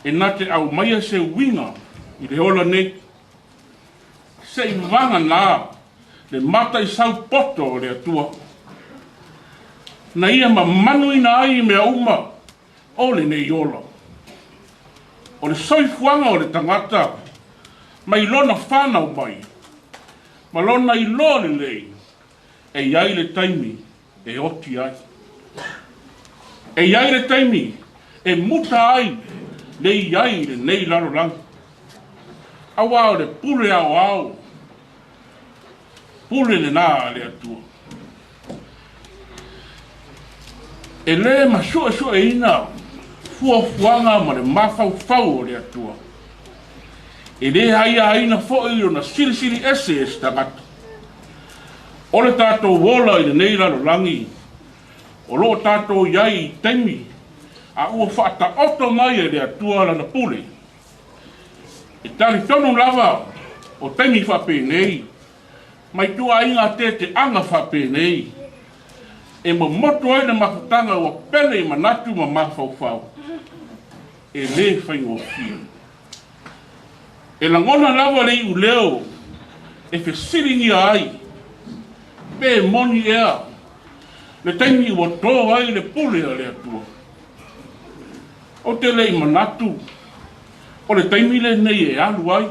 Speaker 7: e na te aumaia se uiga i le ola nei, seivaganā le mataisau poto o le Atua, na ia mamanuina ai mea uma o lenei ola. O le soifuaga o le tagata mai lona fanau mai ma lona iloa lelei e i ai le taimi e oti ai. E i ai le taimi e muta ai le i ai i lenei lalolagi. Auā o le pule aoao, pule lenā a le Atua. E lē masuesueina fuafuaga ma le mafaufau o le Atua. E lē aiaina foi lona silisili ese e se tagata. O le tatou ola i lenei lalolagi, o lo o tatou i ai i taimi a ua faataoto mai e le Atua Lana pule. E talitonu lava o taimi faapenei, ma ituaiga teteaga faapenei, e momoto ai le mafutaga ua pele i manatu ma mafaufau, e lē faigofie. E lagona lava le iuleo e fesiligia ai, pe moni ea le taimi ua to ai le pule a le Atua. Ou te le i manatu o le taimi lenei e alu ai,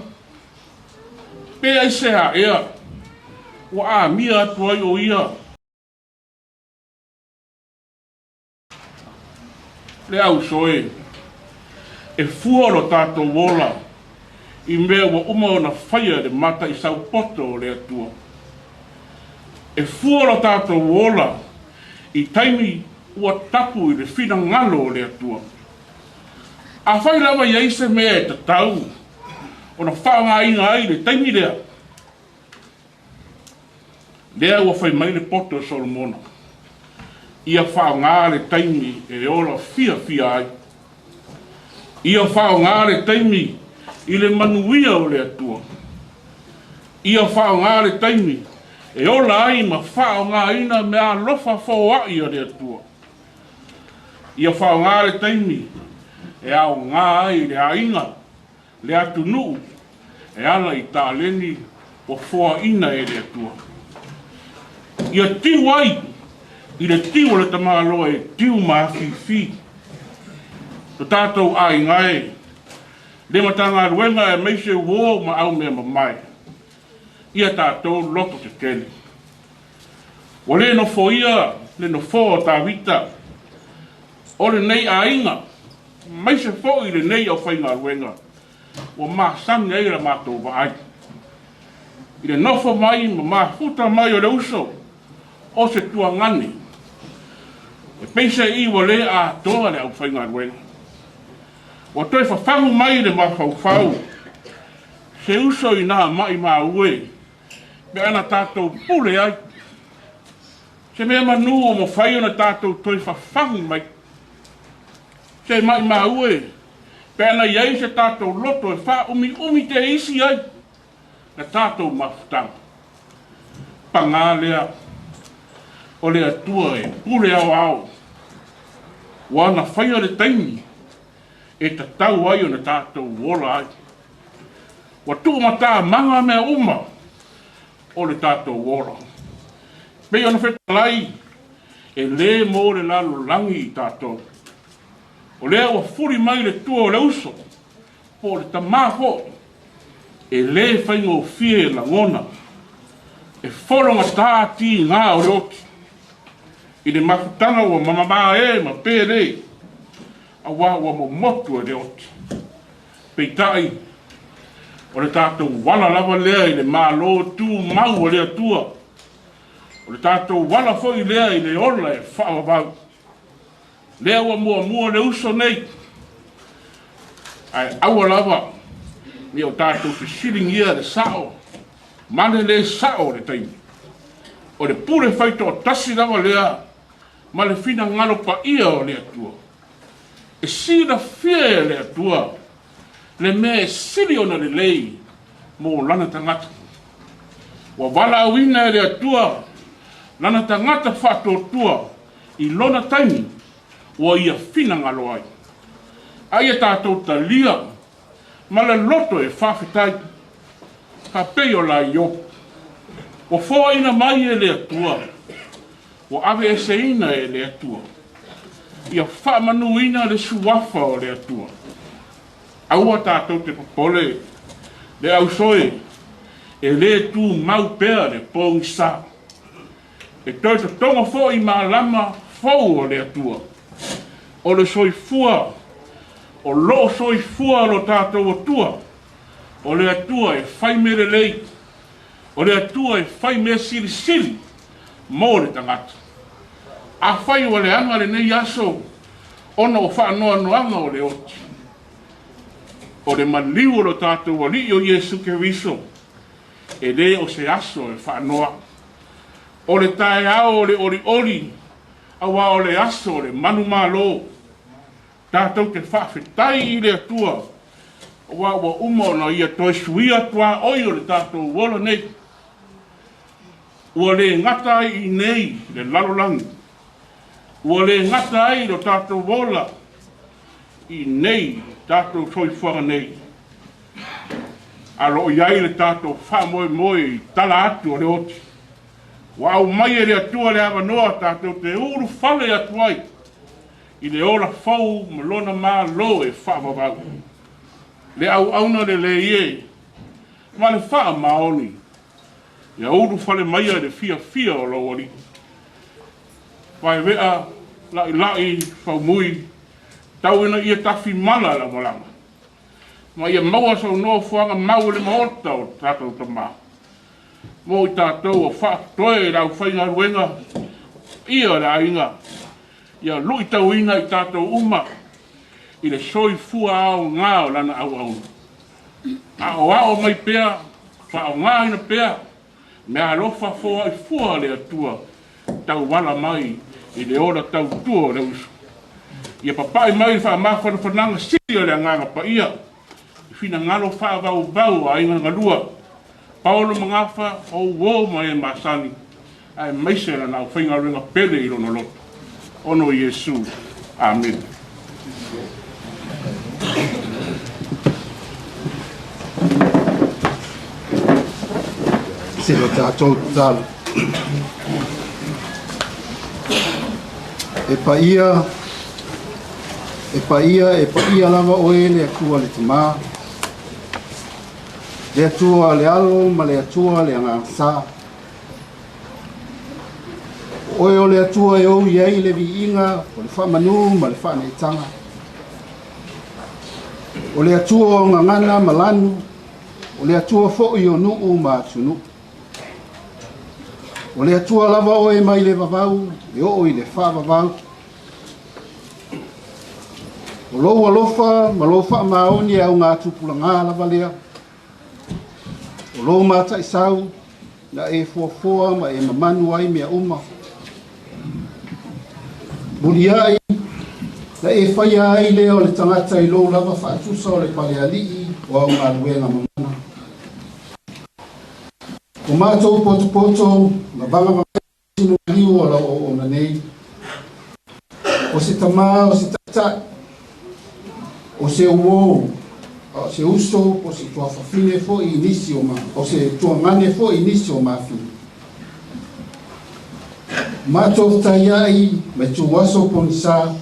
Speaker 7: pe aisea ea ua amia atu ai o ia. Le auso e, e fua lo tatou ola i mea ua uma ona faia e le mataisau poto o le Atua. E fua lo tatou ola i taimi ua tapu i le finagalo o le Atua. Afai lava i ai se mea e tatau ona faaaogaina ai le taimi lea, Lea ua fai mai le poto e Solomona, Ia faaaoga le taimi e ola fiafia ai. Ia faaaoga le taimi i le manuia o le Atua. Ia faaaoga le taimi e ola ai ma faaaogaina meaalofa foai a le Atua. Ia faaaoga le taimi e aoga ai le aiga le atunuu e ala i taleni ua foaina e le Atua. Ia tiu ai i le tiu o le tamaloa e tiu ma afifi to tatou aiga e, le Matagaluega aemaise uo ma aumea mamae, ia tatou loto tetele. Ua le nofoia le nofoa o Tavita o lenei aiga aemaise foi lenei aufaigaluega ua masani ai la matou vaai i le nofo mai ma mafuta mai o le uso o se tuagane e peiseai ua le atoa le aufaigaluega. Ua toe fafagu mai le mafaufau se uso i nā maʻimaue pe ana tatou pule ai. Se mea manu ua mafai ona tatou toe fafagu mai. Se maʻimau e, pe ana i ai se tatou loto e faaumiumi te isi ai la tatou mafutaga. Pagā lea, o le Atua e pule aoao, ua ana faia le taimi e tatau ai ona tatou ola ai. Ua tuumatamaga mea uma o le tatou ola. Pei ona fetalai, e lē mo le lalolagi i tatou. O lea ua fuli mai le tua o le uso, po o le tamā foi, e lē faigofie e lagona, e fologatā tigā o le oti, i le mafutaga ua mamamaē ma pēlē, auā ua momotu e le oti. Peitai, o le tatou ala lava lea i le Malo tumau o le Atua. O le tatou ala foi lea i le ola e faavavau. Lea ua muamua le uso nei, ae aua lava ne i o tatou fesiligia le sao ma le lē sao o le taimi. O le pule faitoatasi lava lea ma le finagalo paia o le Atua. E silafia e le Atua le mea e sili ona lelei mo lana tagata. Ua valaauina e le Atua lana tagata faatuatua i lona taimi. Ua ia finagalo ai. A ia tatou talia ma le loto e faafetai, faapei o la Iopu, ua foaina mai e le Atua, ua aveeseina e le Atua, ia faamanuina le suafa o le Atua. Aua tatou te popole, le ausoe, e le tumau pea le pogisa. E toe totogo foi malama fou o le Atua. O le soifua, o lo o soifua lo tatou Atua, o le Atua e fai mea lelei, o le Atua e fai mea silisili mo le tagata. Afai ua leaga lenei aso ona o faanoanoaga o le oti, o le maliu o lo tatou Alii o Iesu Keriso, e le o se aso e faanoa. O le taeao o le olioli, auā o le aso o le manumalo. Tatou te faafetai i le Atua, auā ua uma ona Ia toe suia tuaoi o le tatou ola nei. Ua le gata ai i inei le lalolagi, ua le gata ai lo tatou ola i inei tatou soifuaga nei, A lo o i ai le tatou faamoemoe i tala atu o le oti, ua aumai e le Atua le avanoa tatou te ulufale atu ai i le ola fou ma Lona Malo e faavavau. Le auauna lelei e, ma le faamaoni, ia ulufale maia i le fiafia o lou Alii. Vaevea, laʻilaʻi, faumui, tau ina ia tafimala lau malaga. Ma ia maua sou nofoaga mau i le Maota o tatou Tama, mo i tatou o faatotoe i le aufaigaluega paia o le aiga, ia luitauina i tatou uma i le soifua aoga o lana auauna. Aoao mai pea, faaaogaina pea meaalofa foai fua a le Atua tauala mai i le ola tautua o le uso. Ia papai mai le faamafanafanaga sili o le Agaga Paia i finagalo faavauvau o aiga galua, Paolo ma Gafa, o uo ma e masani, aemaise lana aufaigaluega pele i lona loto. Ona o Iesu. Amene.
Speaker 8: Se lo tatou tatalo. E paia, e paia, e paia lava oe le Atua le Tamā, le Atua le Alo ma le Atua le Agaga Sa. O oe o le Atua e ou i ai le viiga o le faamanu ma le faaneetaga. O le Atua o gagana ma lanu, o le Atua foi o nuu ma atunuu. O le Atua lava oe mai le vavau e oo i le faavavau. O lou alofa ma lou faamaoni e augatupulaga lava lea. O lou mataisau na e fuafua ma e mamanu ai mea uma. Muliai na e faia ai lea o le tagata i lou lava faatusa o le palealii o au galuega mamana. O matou potopoto na vagavagaina liu o lau auauna nei. O se tamā, o se taitai, o se uō, a o se uso, po o se tuafafine foi i nisi o ma, o se tuagane foi i nisi o mafine. Matou fetaiai ma ituaso pogisa,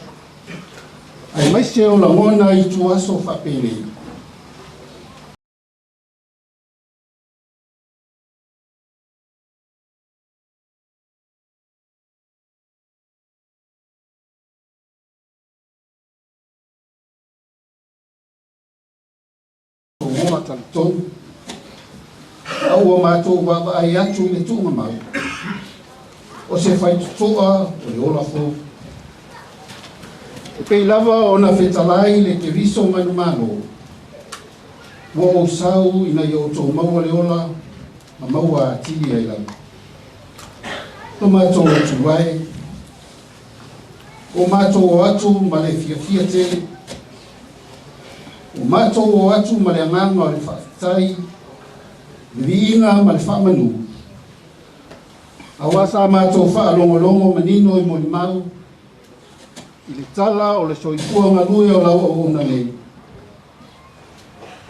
Speaker 8: aemaise o lagona i ituaso faapenei. Oa talitonu, a ua matou vaavaai atu i le tuugamau, o se faitotoa o le ola fou. E pei lava ona fetalai le Keriso manumalo, ua ou sau ina ia outou maua le ola ma maua atili ai lava. Lo matou Atua e, ua matou o atu ma le fiafia tele, ua matou o atu ma le agaga o le faafetai, le viiga ma le faamanu, auā sa matou faalogologo manino i molimau. i le tala o le soifua galue o lau auauna nei.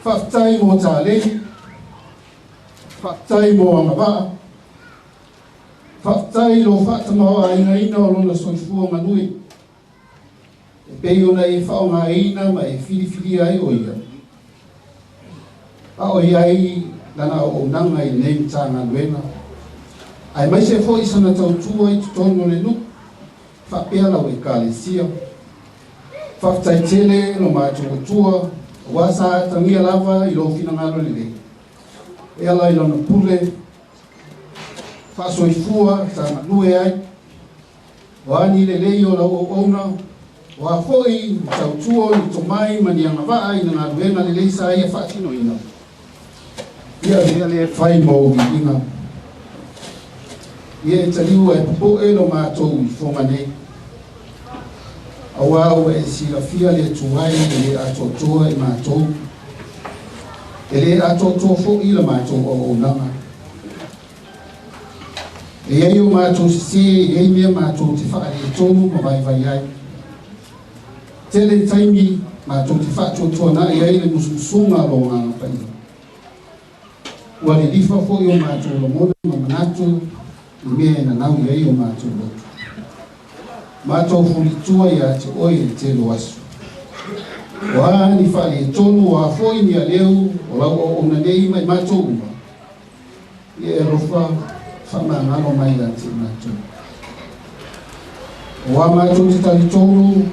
Speaker 8: Faafetai mo taleni, faafetai mo agavaa, faafetai i lou faatamaoaigaina o lona soifua galue, e pei ona e faaaogaina ma e filifilia ai o ia, a o i ai lana auaunaga i lenei Matagaluega, aemaise foi sana tautua i totonu o le nuu faapea lau Ekalesia. Faafetai tele lo matou Atua, aua sa atagia lava i lou finagalo lelei, e ala i lana pule faasoifua sa galue ai. O a ni lelei o lau auauna, o a foi ni tautua, ni tomai ma ni agavaa i le galuega lelei sa ia faatinoina, ia avea lea fai ma ou viiga. Ia e taliu ae popoe lo matou i Foga nei, auā ua e silafia le tuai e lē atoatoa i matou, e lē atoatoa foʻi la matou auaunaga. E i ai o matou sesē, e i ai mea matou te faaletonu ma vaivai ai. Tele taimi matou te faatuatuanai ai le musumusuga a lou Agaga Paia. Ua lilifa foi o matou lagona ma manatu i mea e nanau i ai o matou loto. Matou fulitua iā te oe i le tele o aso. O a ni faaletonu, o a foi ni aleu o lau auauna nei ma i matou uma, ia e alofa faamagalo mai ia te matou. O a matou te talitonu,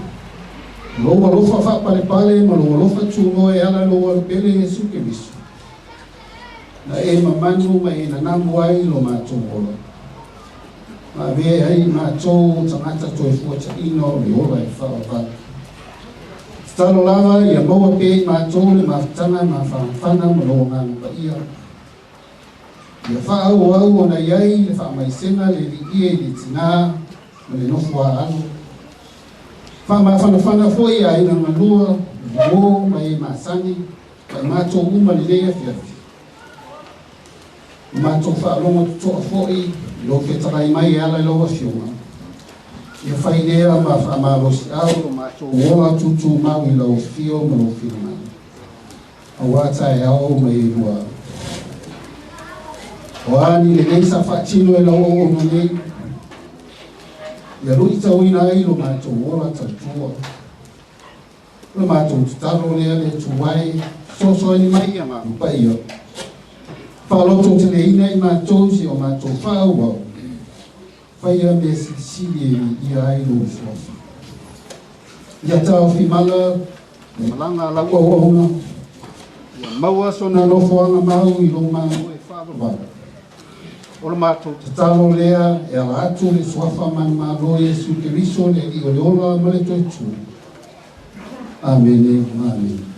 Speaker 8: o lou alofa faapalepale ma lou alofa tunoa e ala i lou Alupele Iesu Keriso, na e mamanu ma e nanamu ai lo matou ola, ma avea ai i matou tagata toe fuataʻina o le ola e faavavau. Tatalo lava ia maua pea i matou le mafutaga mafanafana ma lou Agaga Paia, ia faaauau ona i ai le faamaisega le liia i le tinā ma le nofo a alo. Faamafanafana foi i aiga galua, uō ma e masani ma i matou uma lenei afiafi. Ua matou faalogo totoa foi i lou fetalai mai e ala i lau Afioga, ia fai lea ma faamalosiau lo matou ola tutumau i lau afio ma lou finagalo, auā taeao ma e lua. O a ni lelei sa faatino e lau auauna nei, ia luitauina ai lo matou ola tautua. O le matou tatalo lea le Atua e fesoasoani mai i Agaga Paia, faalototeleina i matou si o matou faaauau, faia mea silisili e viia ai lou suafa. Ia taofi mala le malaga a lau auauna, ia maua sona nofoaga mau i lou Malo e faavavau. O le matou tatalo lea e ala atu le suafa manumalo Iesu Keriso le Alii o le ola ma le toe tu. Amene, amene.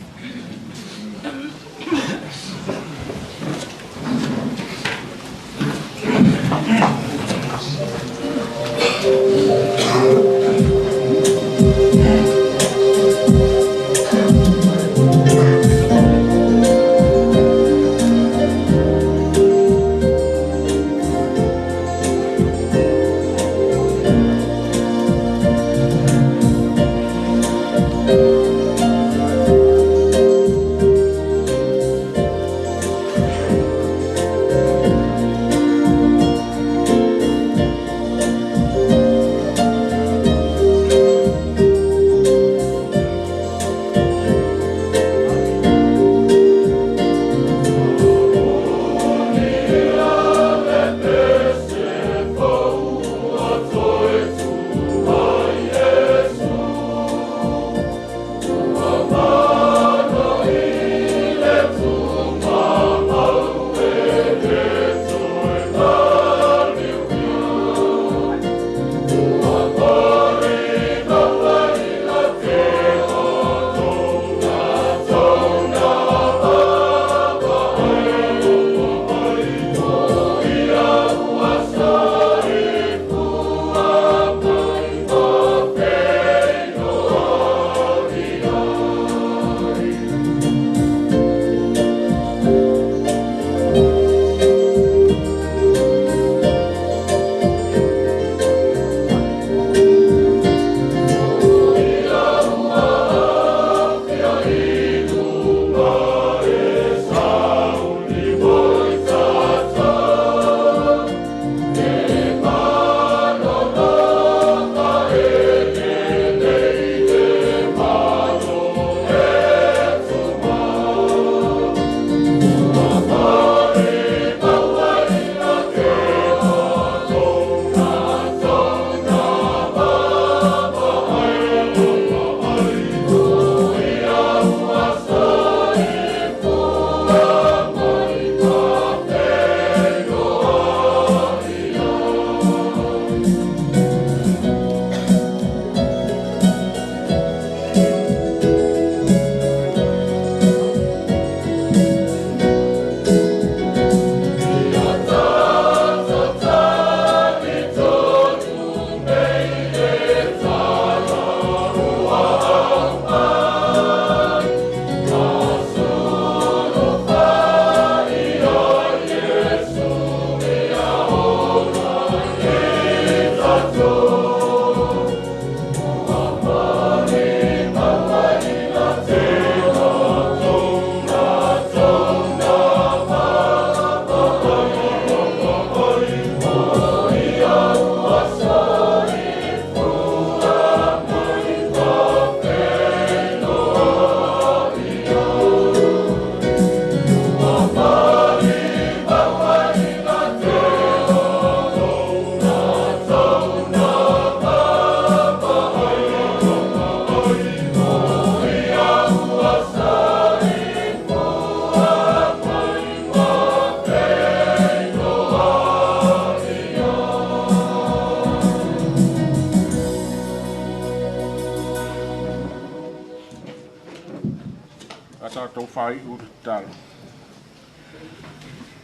Speaker 7: faai'u le tatalo.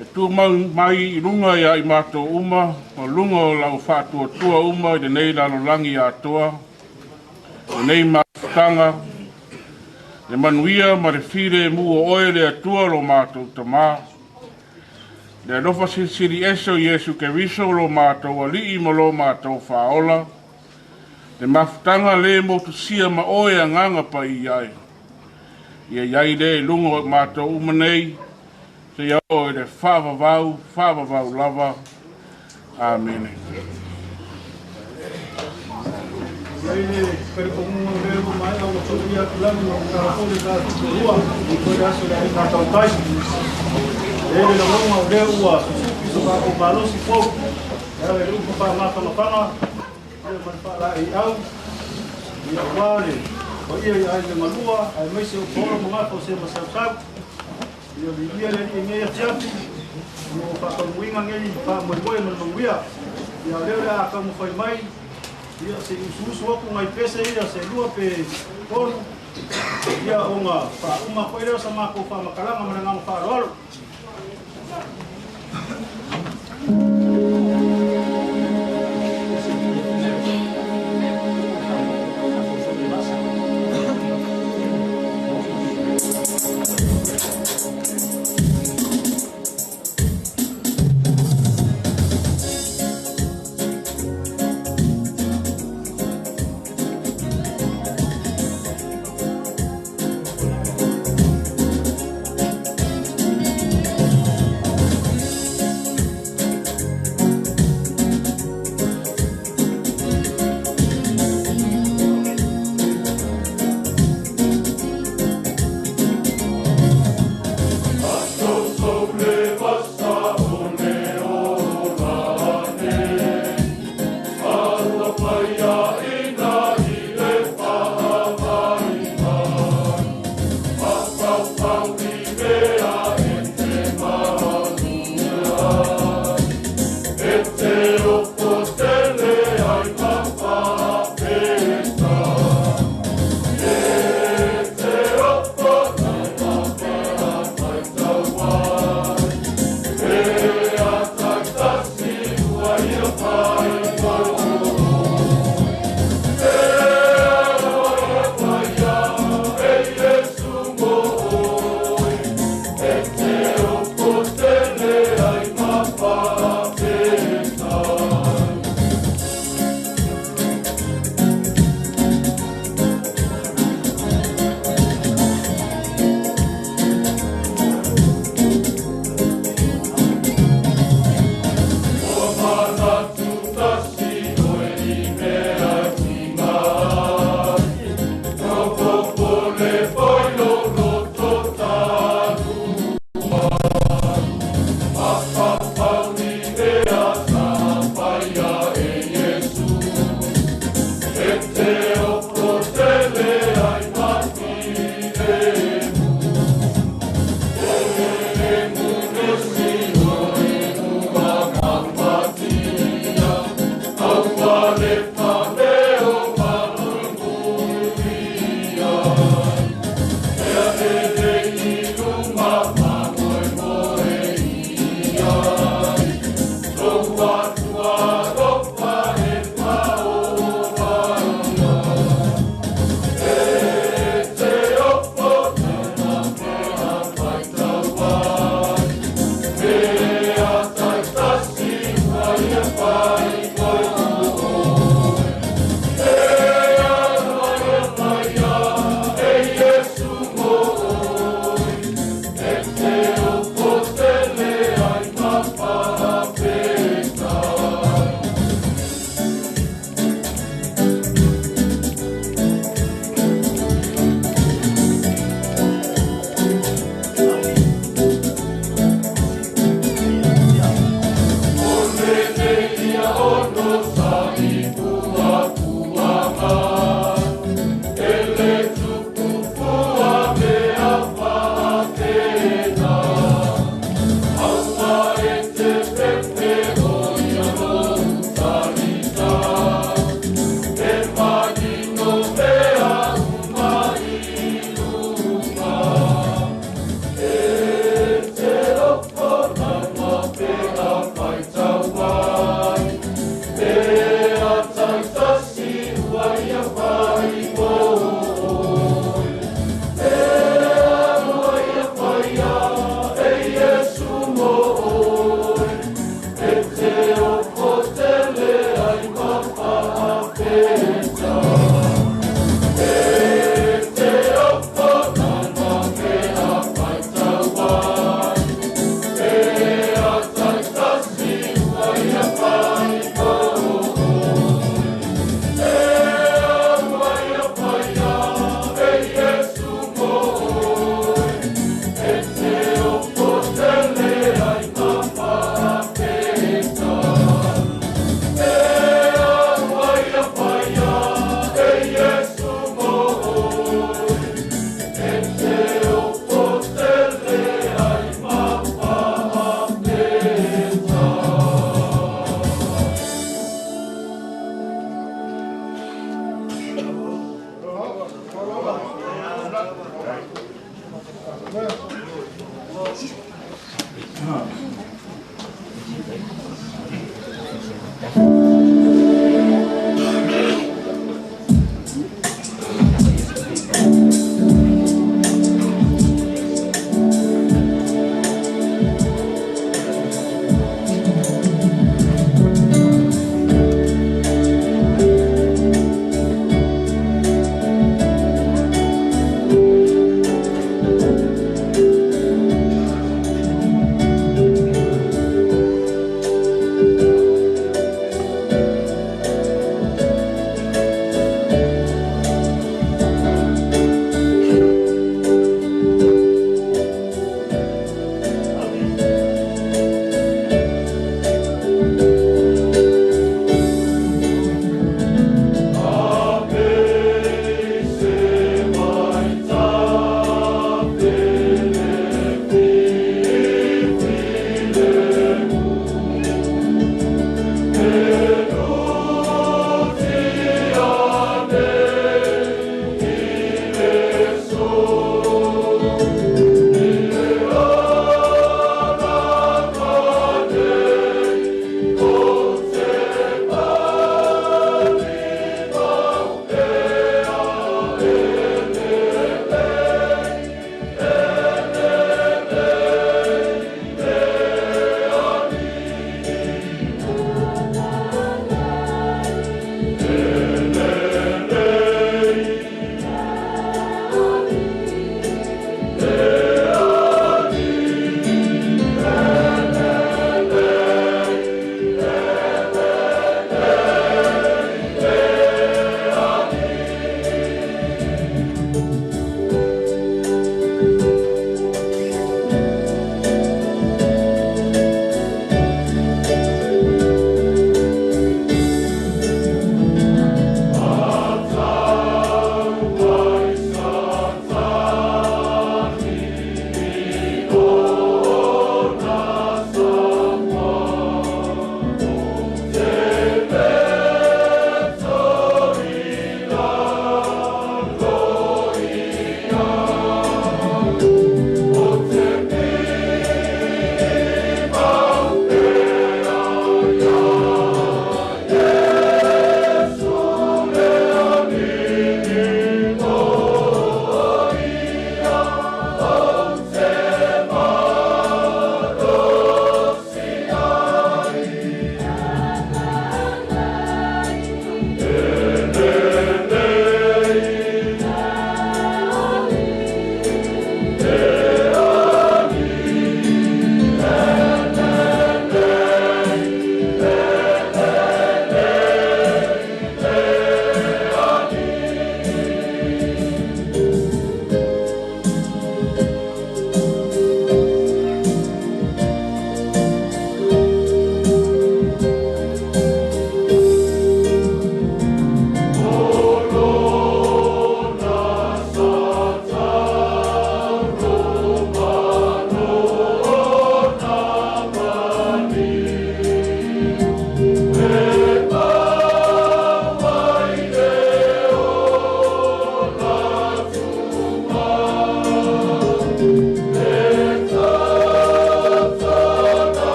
Speaker 7: E tumau mai i luga iā i matou uma ma luga o lau faatuatua uma i lenei lalolagi atoa, lenei mafutaga, le manuia ma le filemu o Oe le Atua lo matou Tamā, le alofa silisili ese o Iesu Keriso lo matou Alii ma lo matou Faaola, le mafutaga lē motusia ma Oe Agaga Paia e, ia i ai lea i luga o matou uma nei, seia oo i le faavavau, faavavau lava. Amene.
Speaker 1: Iai le talitonuga o lea ua maea ona tuuia atu lagi ma tatala foi le tatou toalua i toe le aso le aiga tautai. E le lagona o lea ua susupi so tatou malosi fou e ala i le upu faamafanafana ia ma le faalaeiau ia aua le paia i aiga galua aemaise o paolo ma gafa o se masausau. Ia viia le Alii i nei afiafi, o lo o faataunuuina nei faamoemoe ma le manuia. Ia o lea o le a taumafai mai, ia se i usuusu atu nai pese ia se lua pe tolu, ia ona faauma atu ai lea o sa matou faamatalaga ma le agaga faaaloalo.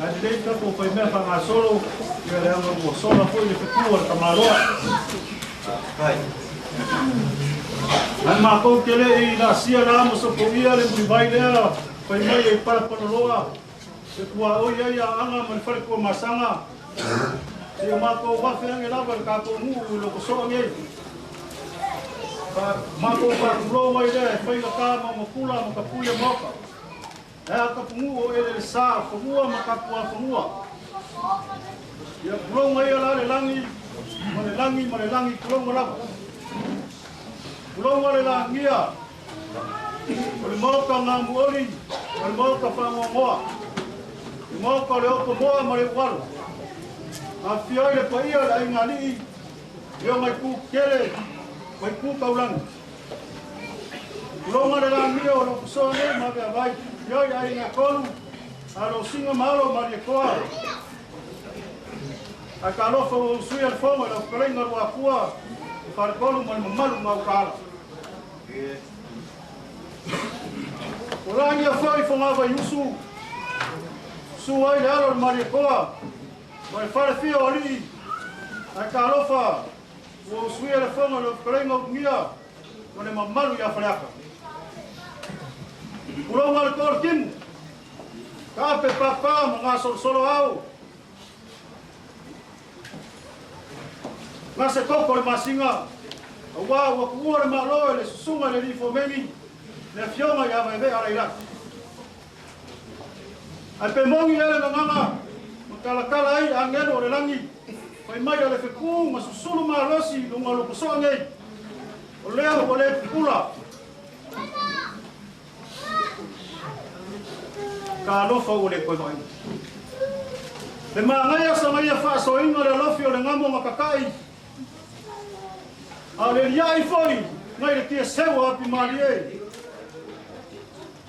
Speaker 1: Ae lelei le tatou faimea faagasolo, ia leaga ua sola foi le fetu a le tamaloa. Ae matou te le i laasia la ma sopoia le mulivai lea fai mai e Palapanaloa e tuaoi ai Aana ma le fale Tuamasaga. Seia matou afe ane lava i le tatou nuu i Lotosoa nei. Matou faatulou ai lea e faigata Maunapula ma Tapuia Maota. Ae a tapunuu o Elelesa o fanua ma Tapuafanua. Ia tulouna ia la le lagi ma le lagi ma le lagi tulouna lava. Tulouna le lagia o le Maota Gamuoli ma le Maota Faanoanoa. Le Maota o le Otomoa ma le Ualo. Afifio ai le paia o le aiga alii i ona itu tetele ma itu taulagi. Tulouna le lagia o Lotosoa nei ma Aveavai. Afifio ai aiga e tolu, Alosina ma Alo ma Alietoa. Ae talofa ua usuia le fono i lau fetalaiga Luafua, le faletolu ma le mamalu gautaala. Ua lagia foi Fogavaiusu, susu ai le alo o le Malietoa ma le falefia o alii. Ae talofa ua usuia le fono i lau fetalaiga Ulugia ma le mamalu ia Faleata. Tulouna le toa o le timu, taape papa ma gasolosolo ao. Gase koko le masina, aua ua tuua le Malo e le susuga i le alii Fomeni, le afioga ia Vaevea Lailaki. Ae pe moni ea le gagana ma talatala ai agelu o le lagi, fai mai o le fetu ma susulu malosi i luga o Lotosoa nei, o lea ua le pupula. Talofa ua le toe vaai. Le manaia sagaia faasoaina le alofi o le gamo na tata'i, a o le lia'i foi nai le tia seu a api malie.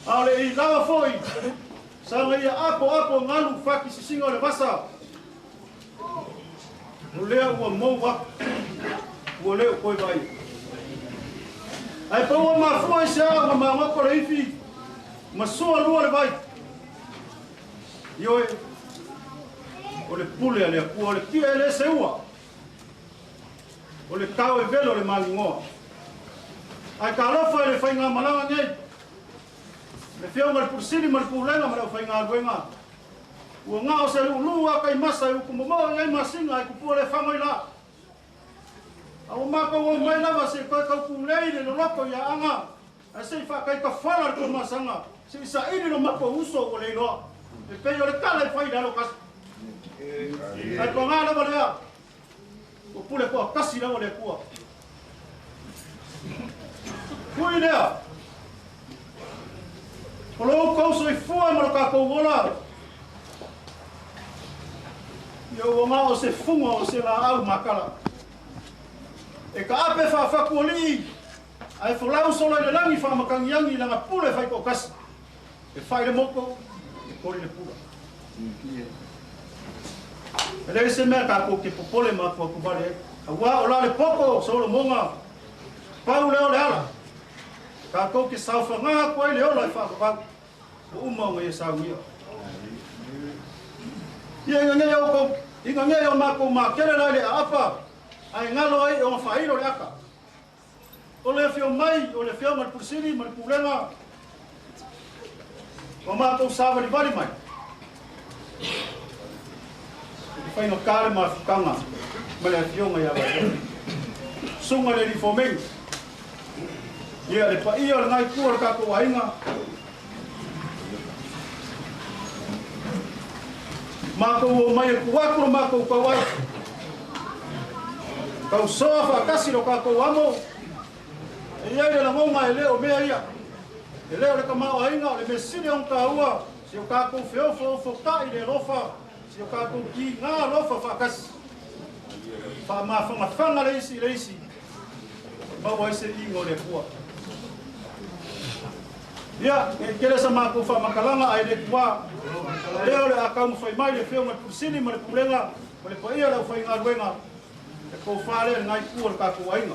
Speaker 1: A o le ilaga foi sagaia apo apo galu fati sisiga o le vasa. O lea ua mou aku, ua le o toe vaaia. Ae pau ua mafua i se ao na magoto le ifi ma sua lua le vai. Ioe, o le pule a le Atua, o le tia e le seua, o le tao e velo le magugoa. Ae talofa i le faigamalaga nei, le Afioga i le Pule Sili ma le Pulega ma le aufaigaluega. Ua gao se luuluu a taimasa e utu momoo i ai masina ae tupua le fago i la. A ua matou o mai lava se i toe taupulei le loloto i Aana ae se i faataitafala le tuamasaga se i saili lo matou uso ua le iloa e pei o le tala e fai i le alo kasi. Ae paga lava lea ua pule toatasi lava le Atua. Ui lea, o lo outou soifua ma lo tatou ola, ia ua na o se fuga o se laau makala. E taape faafatualii, ae folau sola i le lagi faamatagiagi i lana pule faitoatasi. E fai le moto, e koli le pula. E leai se mea tatou te popole ma atuatuvale ai. Aua o la le poto o Solomoga, pau lea o le ala. Tatou te saofaga atu ai le ola e faavavau, ua uma ona ia saunia. Ia ina nei outou, ina nei o matou matele la i le aapa, ae galo ai ona faailo le ata. O le afio mai o le Afioga i le Pule Sili ma le Pulega ua matou savalivali mai i le faigata le mafutaga ma le Afioga ia Vaivai, Susuga i le Alii Fomeni, ia le paia o lena itu o le tatou aiga, matou o mai e tuu atu lo matou tauai, tausoa faatasi lo tatou amo, e i ai le lagona e le o mea ia, e le o le tamaoaiga o le mea sili ona taua, si o tatou feofoofotai i le alofa, si o tatou tiga alofa faatasi, faamafagafaga le isi i le isi, maua ai se iuga o le Atua. Ia, ne i tele sa matou faamatalaga ae le tuā. O lea o le a taumafai mai le Afioga i le Pule Sili ma le Pulega ma le paia o le aufaigaluega e tofa lea i lena itu o le tatou aiga.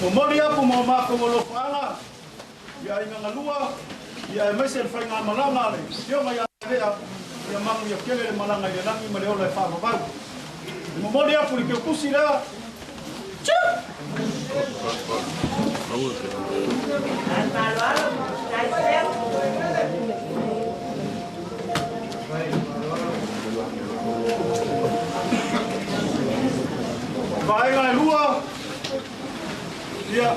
Speaker 1: momoli aku ma o matou alofaaga i aiga galua, ia aemaise le faigamalaga a le Afioga ia Vea, ia manuia tele le malaga i le lagi ma le ola e faavavau. E momoli aku i le keukusi lea. Vaega e lua, ia,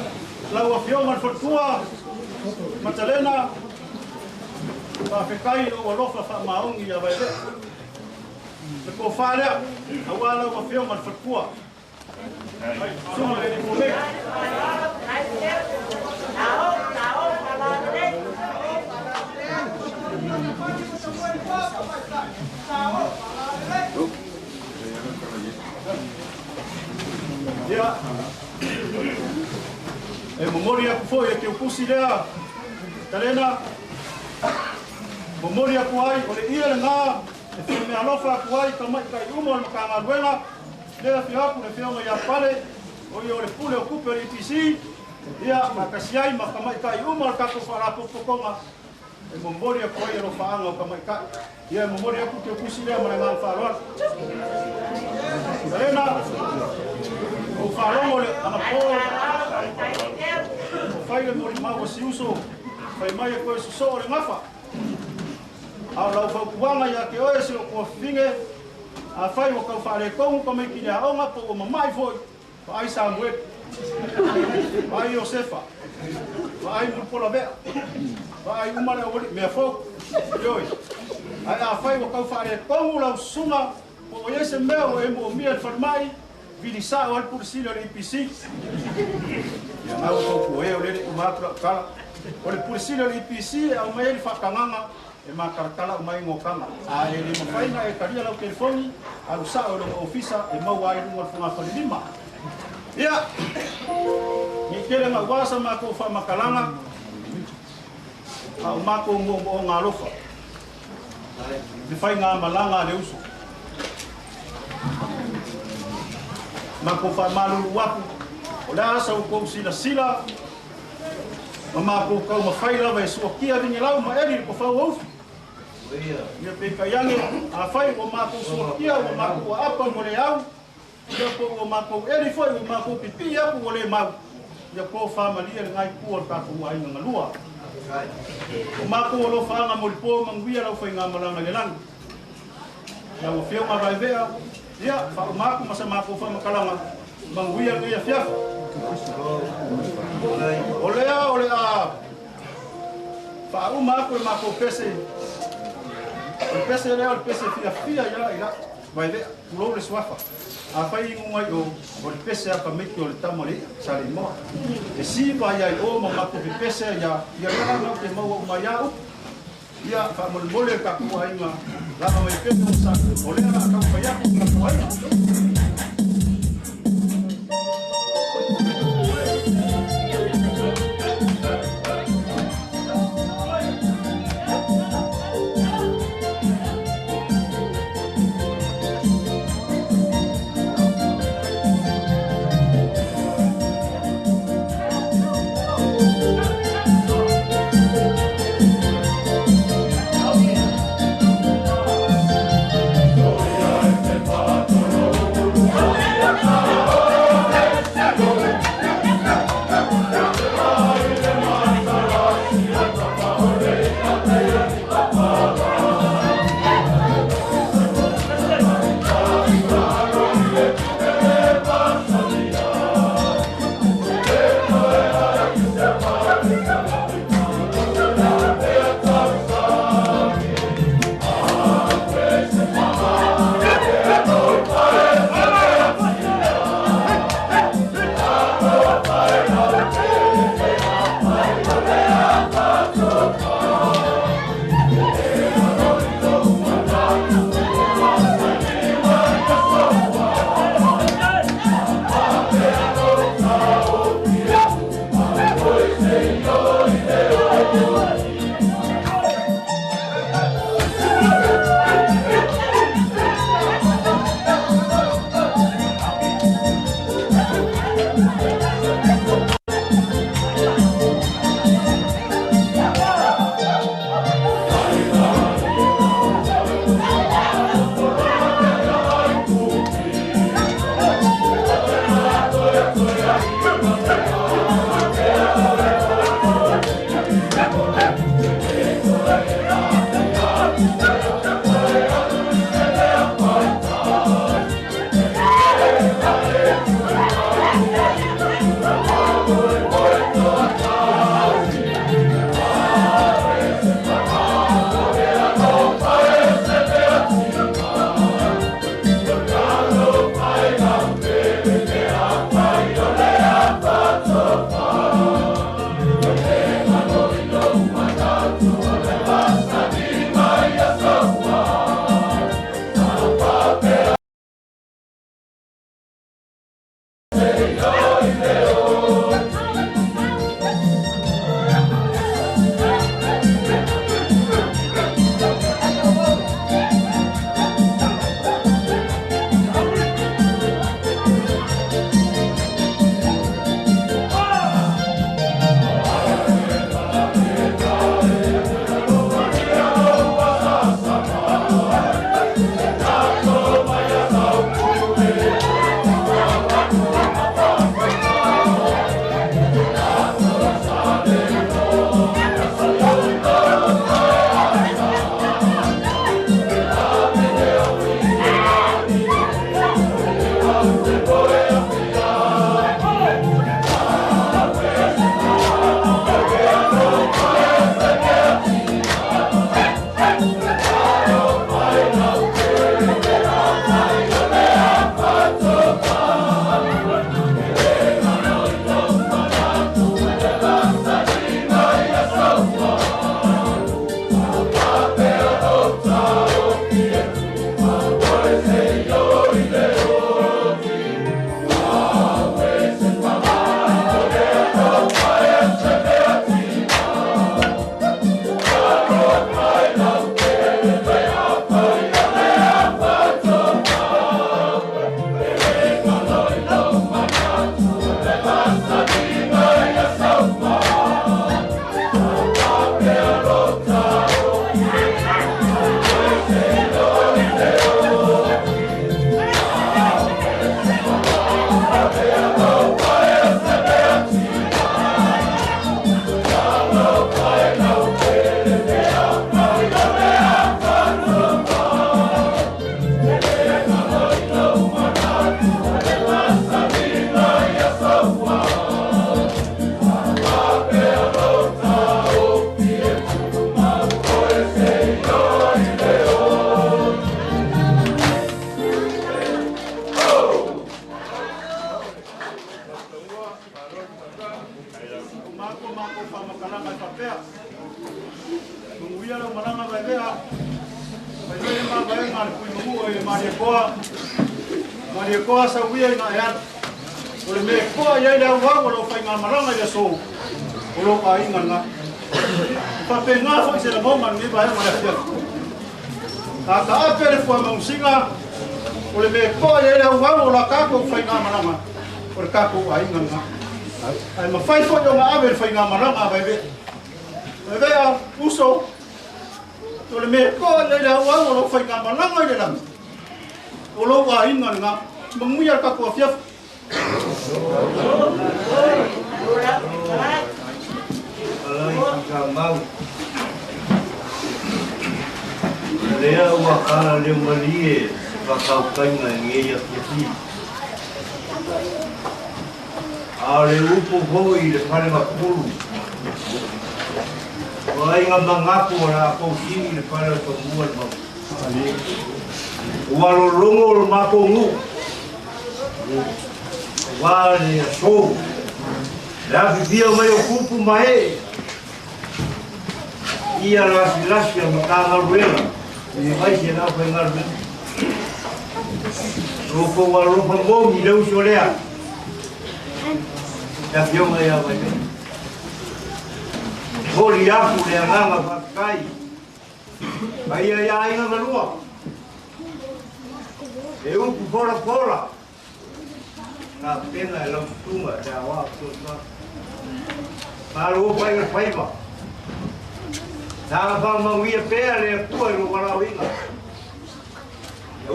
Speaker 1: lau Afioga i le Faletua, Matalena, faafetai i lou alofa faamaoni ia Vaevea. Le tofa lea, aua lau Afioga i le Faletua. Susuga i le Alii Pule. Ia, e momoli aku foi e keukusi lea, Talena, momoli aku ai, o le ia lena, e faimeaalofa aku ai i tamaitai uma o le Matagaluega, lea afio atu le Afioga ia Pale, o ia o le Pule o Tupe o le EPC, ia, faatasi ai ma tamaitai uma o le tatou Faalapotopotoga, e momoli atu ai alofaaga o tamaitai. Ia, e momoli atu keukusi lea ma le agaga faaaloalo. Talena, ou faalogo le anapo, o fai le molimau a si uso, fai mai e toe sosoo le gafa. A o lau fautuaga ia te oe si ou tuafafine, afai ua tau faaletonu tamaiti i le aoga po ua mama'i foi, vaai Samueli, vaai Iosefa, vaai Mulipolavea, vaai uma le aualii, mea fou, ioe. Ae afai ua tau faaletonu lau susuga, po ua i ai se mea ua e moomia i le falemai, vili sao ai le Pule Sili o le EPC. Ia na ua tau ea o lea e le i uma atu lau tala. O le Pule Sili o le EPC e aumai ai le faatagaga e matalatala uma ai gokaga. A e le mafai ona e talia lau telefoni, alu sao i lona ofisa e maua ai i luga o le fogafale lima. Ia, ne i tele naua sa matou faamatalaga, a o matou moomooga alofa, le faigamalaga a le uso. Matou faamalulu atu, o le a sa outou silasila ma matou taumafai lava e suakia vigilau ma eli le tofau o ufi. Ia peitai ane, afai ua matou suakia ua matou aapa mo le au, ia po ua matou eli foi ua matou pipii atu ua le mau, ia tofa malie lena itu o le tatou aiga galua. O matou alofaaga molipo manuia lau faigamalaga i le lagi. Lau Afioga Vaevea, ia, faauma atu ma sa matou faamatalaga, manuia lenei afiafi. O lea o le a faauma atu e matou pese, o le pese lea o le pese fiafia ia i la Vaevea, tulou le suafa. Afai igoga i o, o le pese a tamaiti o le tama o le i'a, sa le imoa. E siva ia i o ma matou pepese ia, ia lea la te maua uma ia upu. Ia, faamolemole le tatou aiga, lava mai pea le onosai, o lea o le a taumafai atu le tatou aiga.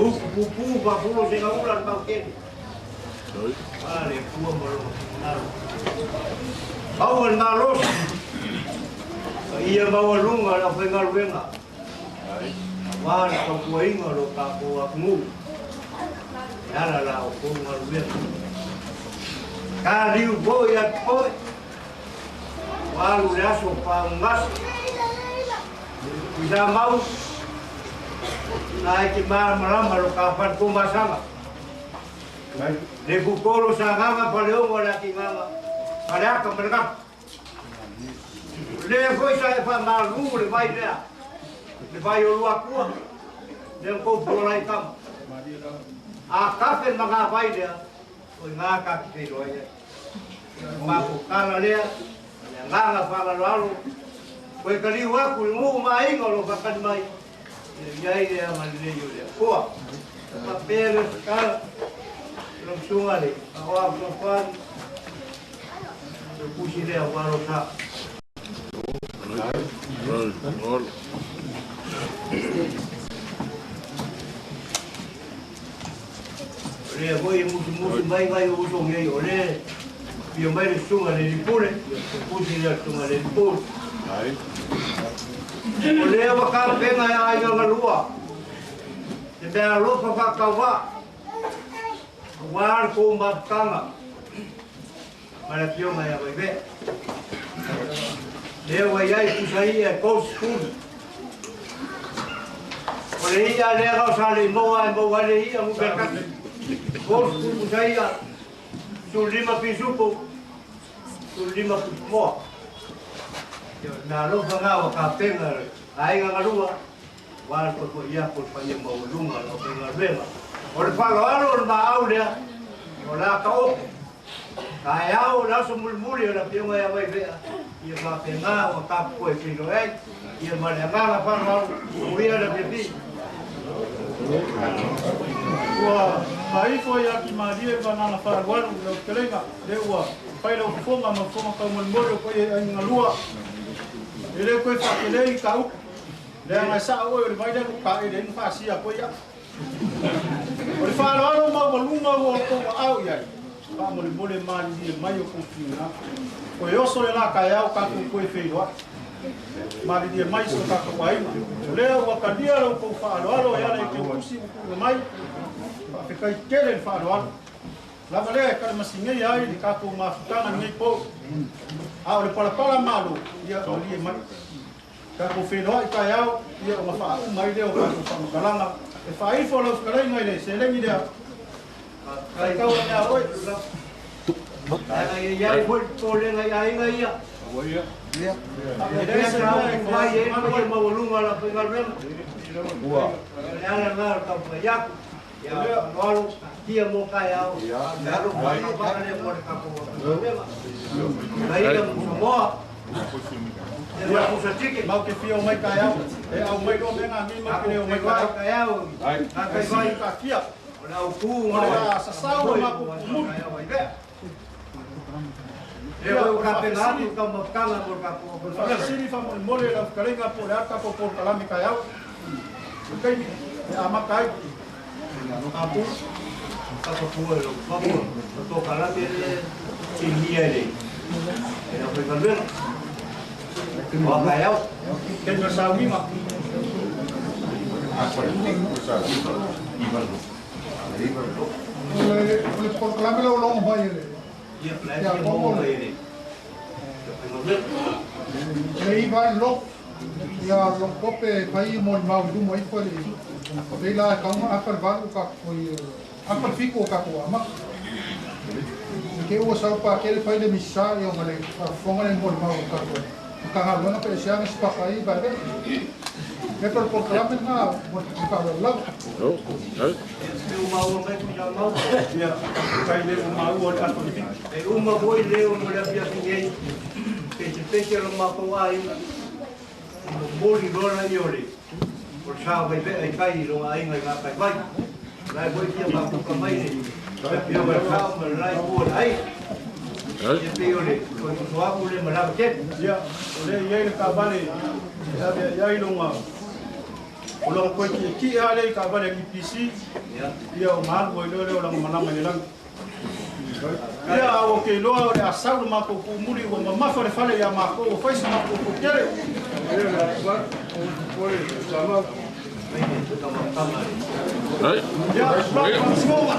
Speaker 4: Upu pupu faafulo segaula le mautele. A le Atua ma lona finagalo. Maua le malosi. Paia maualuga le aufaigaluega. Aua le tautuaina o lo tatou atunuu. E ala la outou galuega. Taliu foi atu foi. Ua alu le aso paugase. Tuisamau, na e te malamalama lo ka fale tumasaga. Le pupolo sa agaga paleogo le atigaga ma le aka ma le gafa. O lea foi sa e faamalu le vai lea, le vai o Luatua, lea kou pulola i kama. A kafe le magavai lea, o i ngā ka te whenua ai. O mākou kala lea, le agaga whaalaloalo, koe ka liu aku le nguu maaiga o lo whakani mai, e iai le agalelei o le Atua. Faapea le osakala, lau susuga le Aoao Fesoasoani, le pusi lea ua alosa. O lea foi e musumusu mai nai o uso nei, o lea e fia mai le susuga le Lipule, ia pusi lea susuga le Lipule. O lea ua tapena e aiga galua, te mea alofa whaakawa, aua le kou mafutaga, ma le afioga ia Vaivea. Lea ua i ai pusa ia e 30. O le ia lea rau sa le maua e maua ai le ia numera tasi. 30 pusa ia, 15 pisupo, 15 putumoa. Ia, o le mea alofa lena ua tapena e le aiga galua, aua le foefoe ia po le paia maualuga o le aufaigaluega. O le faaaloalo o le maau lea, o le a taoto. Taeao o le aso mulimuli o le Afioga ia Vaivea, ia faapena ua tapupoe e feiloai ai, ia ma le agaga faaaloalo, manuia le afiafi.
Speaker 1: Ua faaifo ia Kimalie le vagana faalualu i lau fetalaiga, lea ua fai lau fofoga ma fofoga taumolimoli o paia i aiga galua. E le toe faatele i ka upu, leaga e sao oe o le vai lea lukaele ai na faasia koe ia. O le faaaloalo maualuga ua outou aao i ai, faamolemole malilie mai o kou finagalo. Koe oso le la taeao tatou toe feiloai. Malilie mai so tatou aiga. O lea ua talia lo outou faaaloalo e ala i teutusi ua tuuina mai. Faafetai tele le faaaloalo. Lava lea e kalamasigea ai le tatou mafutaga lenei pou. A o le palapala malo, ia malie mai. Tatou feiloai taeao, ia ona faauma ai lea o tatou faamatalaga. E faaifo lau fetalaiga i le seleni lea. Faitau ane a oe.
Speaker 4: Leaga e i ai foi le popolega i aiga ia. E leai se mea e fai ai le paia maualuga o le aufaigaluega. O le ala lena o le taumafai atu. Ia faaaloalo, taatia mo taeao. E alofa alofa lea mo le tatou aufaigaluega. Laina ma Samoa. Ia pusa tike.
Speaker 1: Mau te fia o mai taeao. E au mai loa mea ngā nei mau te leo mai taeao.
Speaker 4: Ai.
Speaker 1: Ai taatia.
Speaker 4: O le autu
Speaker 1: O le a sasau o matou pumuli.
Speaker 4: Lea ua tapena atu le taumafataga mo le tatou aufaigaluega.
Speaker 1: Faafesili faamolemole lau fetalaiga po o le a le tatou polokalame taeao. O le taimi e amata ai.
Speaker 4: Apu, tapapua i lou fafo, o polokalame lea e sinia e le aufaigaluega. O a taeao.
Speaker 1: Taimi o le sauniga.
Speaker 9: O le polokalame lea ua logo mai e le
Speaker 4: Ia, o la e fia maua mai e le aufaigaluega.
Speaker 9: Le iva ai lo ia lo kope e fai mo le mau i luma ifo le lei la e taunga afa le valu o kakou oi afa le fitu o kakou ama. Ke ua sau pa kele fai le misa ia ma le faafofoga le molimau o tatou Matagaluega pe ese ana sipaka ai vae vea. E pe o le polokalame lena mo le faaaloalo lava.
Speaker 4: E uma ua mai Tuisamau.
Speaker 1: Ia, kai le o maua o le ato le fitu.
Speaker 4: E uma foi leo mo le afiafi nei, pesepese lo matou aiga, e momoli loa lea o le o le sa vaivea i tai i lona aiga i gataifale. O la e foi fia mafuta mai le afioga i le sao ma le la itu o le aiga. Ia pei o le toe soso atu lea ma le ava tele.
Speaker 1: Ia, o lea e i ai le taavale e ave i ai lona O lona toe tietie lava lea i taavale a le EPC, ia ona alu ai loa lea o lana malaga i le lagi. Ia, ae ou te iloa o le a sau le matou tuumuli ua mamafa le fale ia matou ua fai se matou toatele. Ia, lau faamasinoga.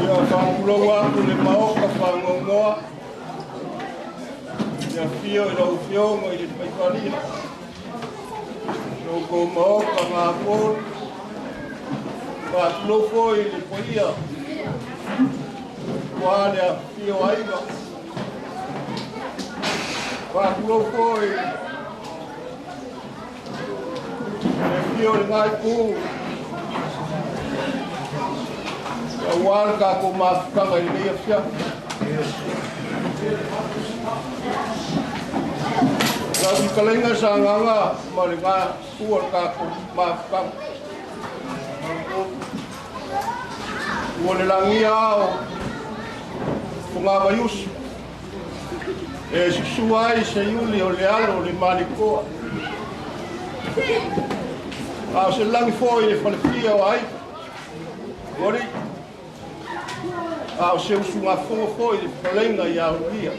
Speaker 7: Ia faapulou aku le maoka fagogoa ia fio i lau Afioga i le Faifalia loukou maoka gapolu. Faatulou foi i le paia ua le afifio aiga. Faatulou foi le fio i le gaiku auā le tatou mafutaga i lenei afiafi. Lau fetalaiga Sagaga ma le gatua o le tatou mafutaga. Ua le lagia ao Fogavaiusu e susua ai se iuli o le alo o le Malikoa. A o se lagi foi le falefia o aiga. Ori, a o se usugafono foi le fetalaiga ia Ulia.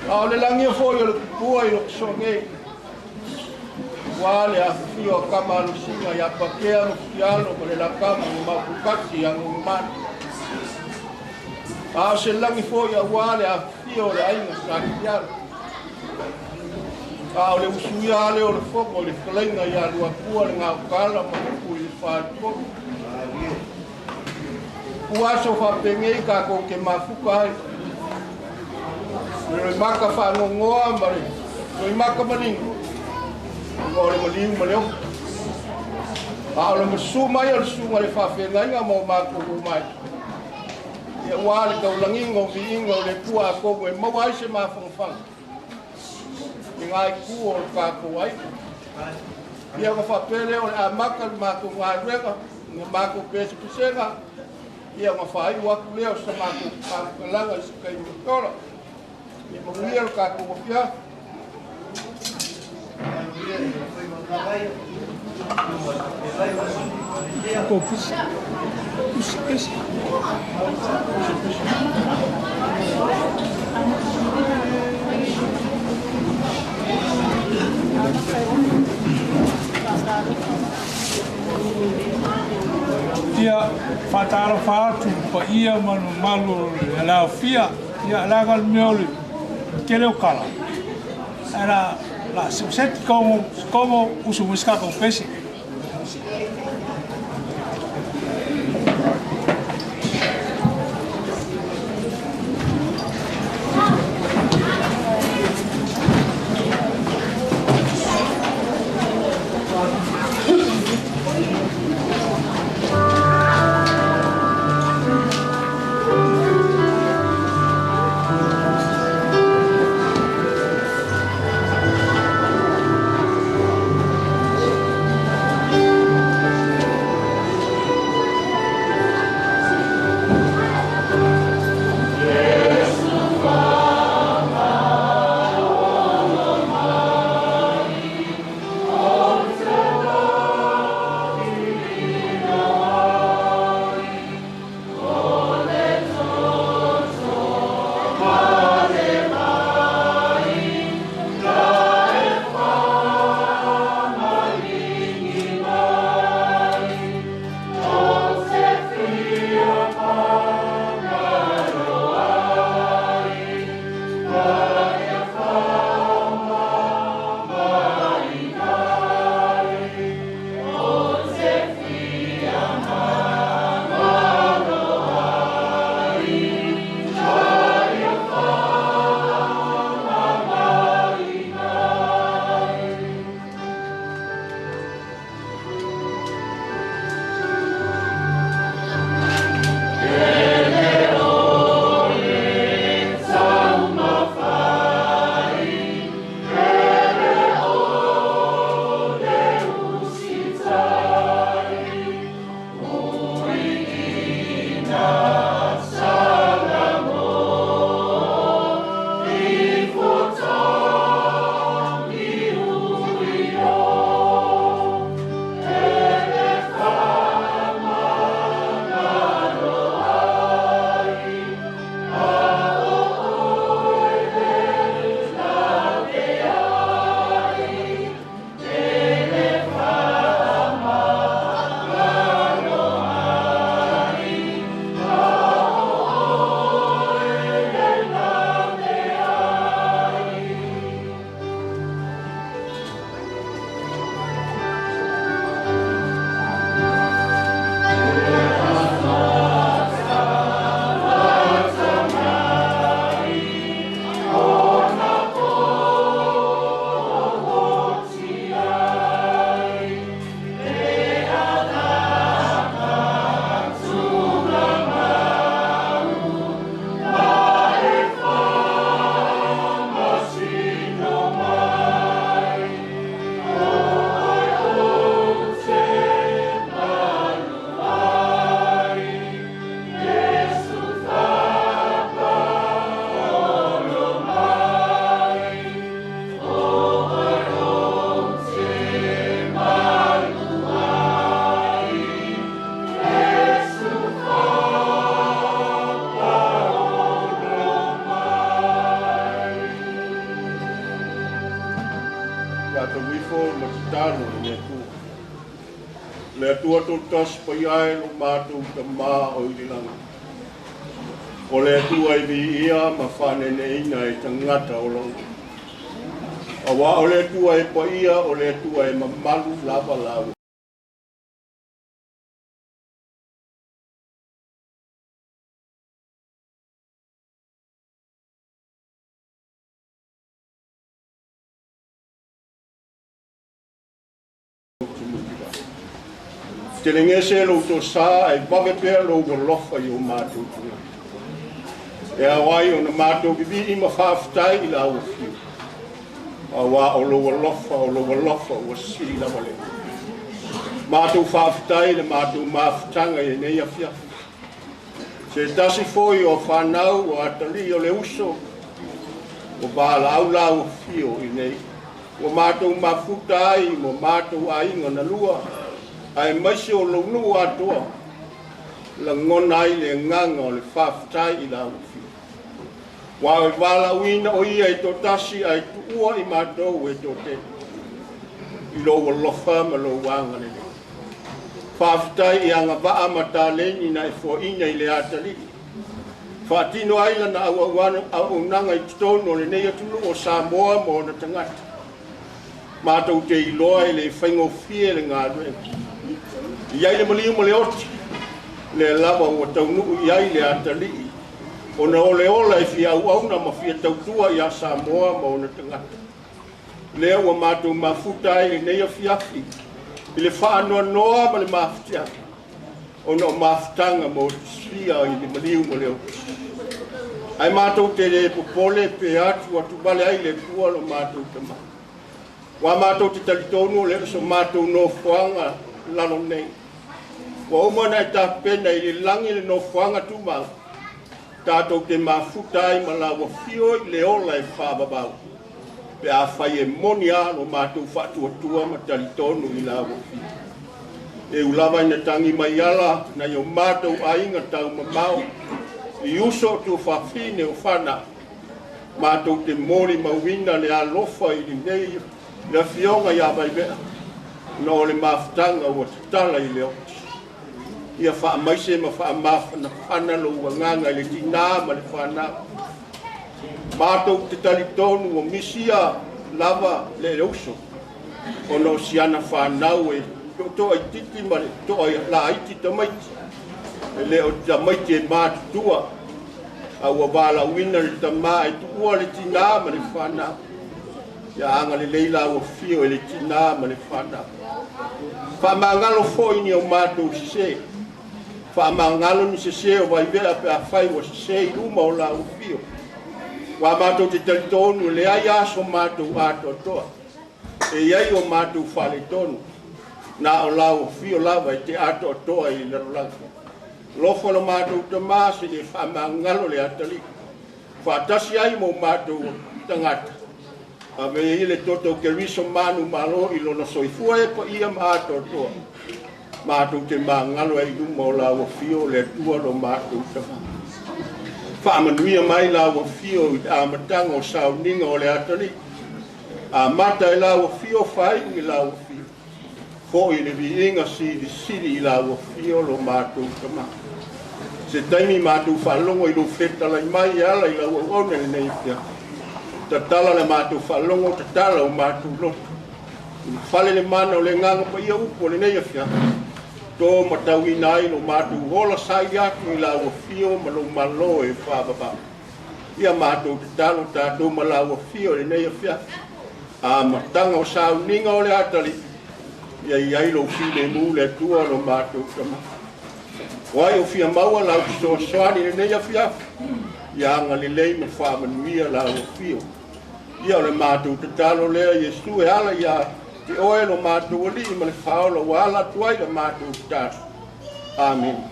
Speaker 7: A o le lagia foi o le tupua i Lotosoa nei. Ua le afifio a kama alosina ia Pakea ma Futialo ma le lakama ma Maupukati ia Gugumanu. A o se lagi foi auā le afifio o le aiga sa Futialo. A o le usuia ale o le fono i le fetalaiga ia Luatua le Gautala ma upu i le faletolu. Ua aso faapenei tatou te mafuta ai. Le loimata faanoanoa ma le loimata manino, ona o le maliu ma le ofi. A o le masusu mai o le susuga i le faafeagaiga ma o matou omai, ia ua le taulagiga o viiga o le Atua atonu e maua ai se mafanafana i ngā itu o le tatou aiga. Ia ona faapea lea o le amata le matou galuega, na matou pesepesega, ia ona faaiu atu lea o sa matou faamatalaga i se taimi o tola. Ia manuia le tatou afiafi.
Speaker 10: Ia faatalofa atu i le paia ma le mamalu o le Alaofia. Ia leaga le mea o le tele o tala, ae la la seti kogo kogo usu mai se tatou pese.
Speaker 3: Le Atua Toatasi Paia e lo matou Tama o i le lagi. O le Atua e viia ma faaneeneeina e tagata o lona. Auā o le Atua e paia, o le Atua e mamalu lava lau. Telegese lo outou sa ae vave pea lou alofa i o matou tagata. E ao ai ona matou vivii ma faafetai i lau afio. Auā o lou alofa, o lou alofa ua sili lava lea. Matou faafetai i le matou mafutaga i lenei afiafi. Se tasi foi o fanau o atalii o le uso, ua valaau lau afio i nei. Ua matou mafuta ai ma matou aiga na lua, aemaise o lou nuu atoa, lagona ai le agaga o le faafetai i lau afio. Ua e valaauina o ia e toatasi ae tuua i matou e toatele, i lou alofa ma lou agalelei. Faafetai i agavaa ma taleni na e foaina i le atalii. Faatino ai lana auaunaga i totonu o lenei atunuu o Samoa ma ona tagata. Matou te iloa e le faigofie le galuega. I ai le maliu ma le oti, lea lava ua taunuu i ai le atalii, ona o le ola e fia auauna ma fia tautua ia Samoa ma ona tagata. Lea ua matou mafuta ai lenei afiafi i le faanoanoa ma le mafatiaga, ona o mafutaga motusia i le maliu ma le oti. Ae matou te le popole pe atu atu vale ai le Atua lo matou Tama. Ua matou te talitonu o le so matou nofoaga lalo nei. Ua uma ona e tapena i le lagi le nofoaga tumau, tatou te mafuta ai ma lau afio i le ola e faavavau, pe afai e moni a lo matou faatuatua ma talitonu i lau afio. E u lava ina tagi mai ala nai o matou aiga taumamao i uso o tuafafine o fanau, matou te molimauina le alofa i lenei le afioga ia Vaivea, ona o le mafutaga ua tatala i le oti. Ia faamaise ma faamafanafana lou agaga i le tinā ma le fanau. Matou te talitonu ua misia lava le uso, ona o siana fanau e toatoa itiiti ma le toa laiti tamaiti, e le o tamaiti e matutua, a ua valaauina le tamā e tuua le tinā ma le fanau. Ia agalelei lau afio i le tinā ma le fanau. Faamagalo foi ni o matou sesē. Faamagalo ni sesē o Vaivea pe afai ua sesē i luma o lau afio. Ua matou te talitonu e leai aso matou atoatoa. E i ai o matou faaletonu. Na o lau afio lava e te atoatoa i le lalolagi. Alofa lo matou Tamā se i e faamagalo le atalii. Faatasi ai ma o matou tagata. Ave i le toto o Keriso manu malo i lona soifua e paia ma atoatoa. Matou te magalo ai i luma o lau afio o le Atua lo matou Tama. Faamanuia mai lau afio i le amataga o sauniga o le atalii. Amata e lau afio, faaiu i lau afio. Foi le viiga silisili i lau afio lo matou Tama. Se taimi matou faalogo i lou fetalai mai e ala i lau auauna i lenei afiafi. Tatala le matou faalogo, tatala o matou loto. Ulufale le mana o le agaga paia upu o lenei afiafi. To matauina ai lo matou ola saili atu i lau afio ma lou malo e faavavau. Ia matou tatalo tatou ma lau afio i lenei afiafi. Amataga o sauniga o le atalii, ia i ai lou filemu le Atua lo matou Tama. O ai o fia maua lau fesoasoani i lenei afiafi, ia agalelei ma faamanuia lau afio. Ia o le matou tatalo lea, Iesu e ala ia te oe lo matou Alii ma le Faaola ua ala atu ai le matou tatalo. Amene.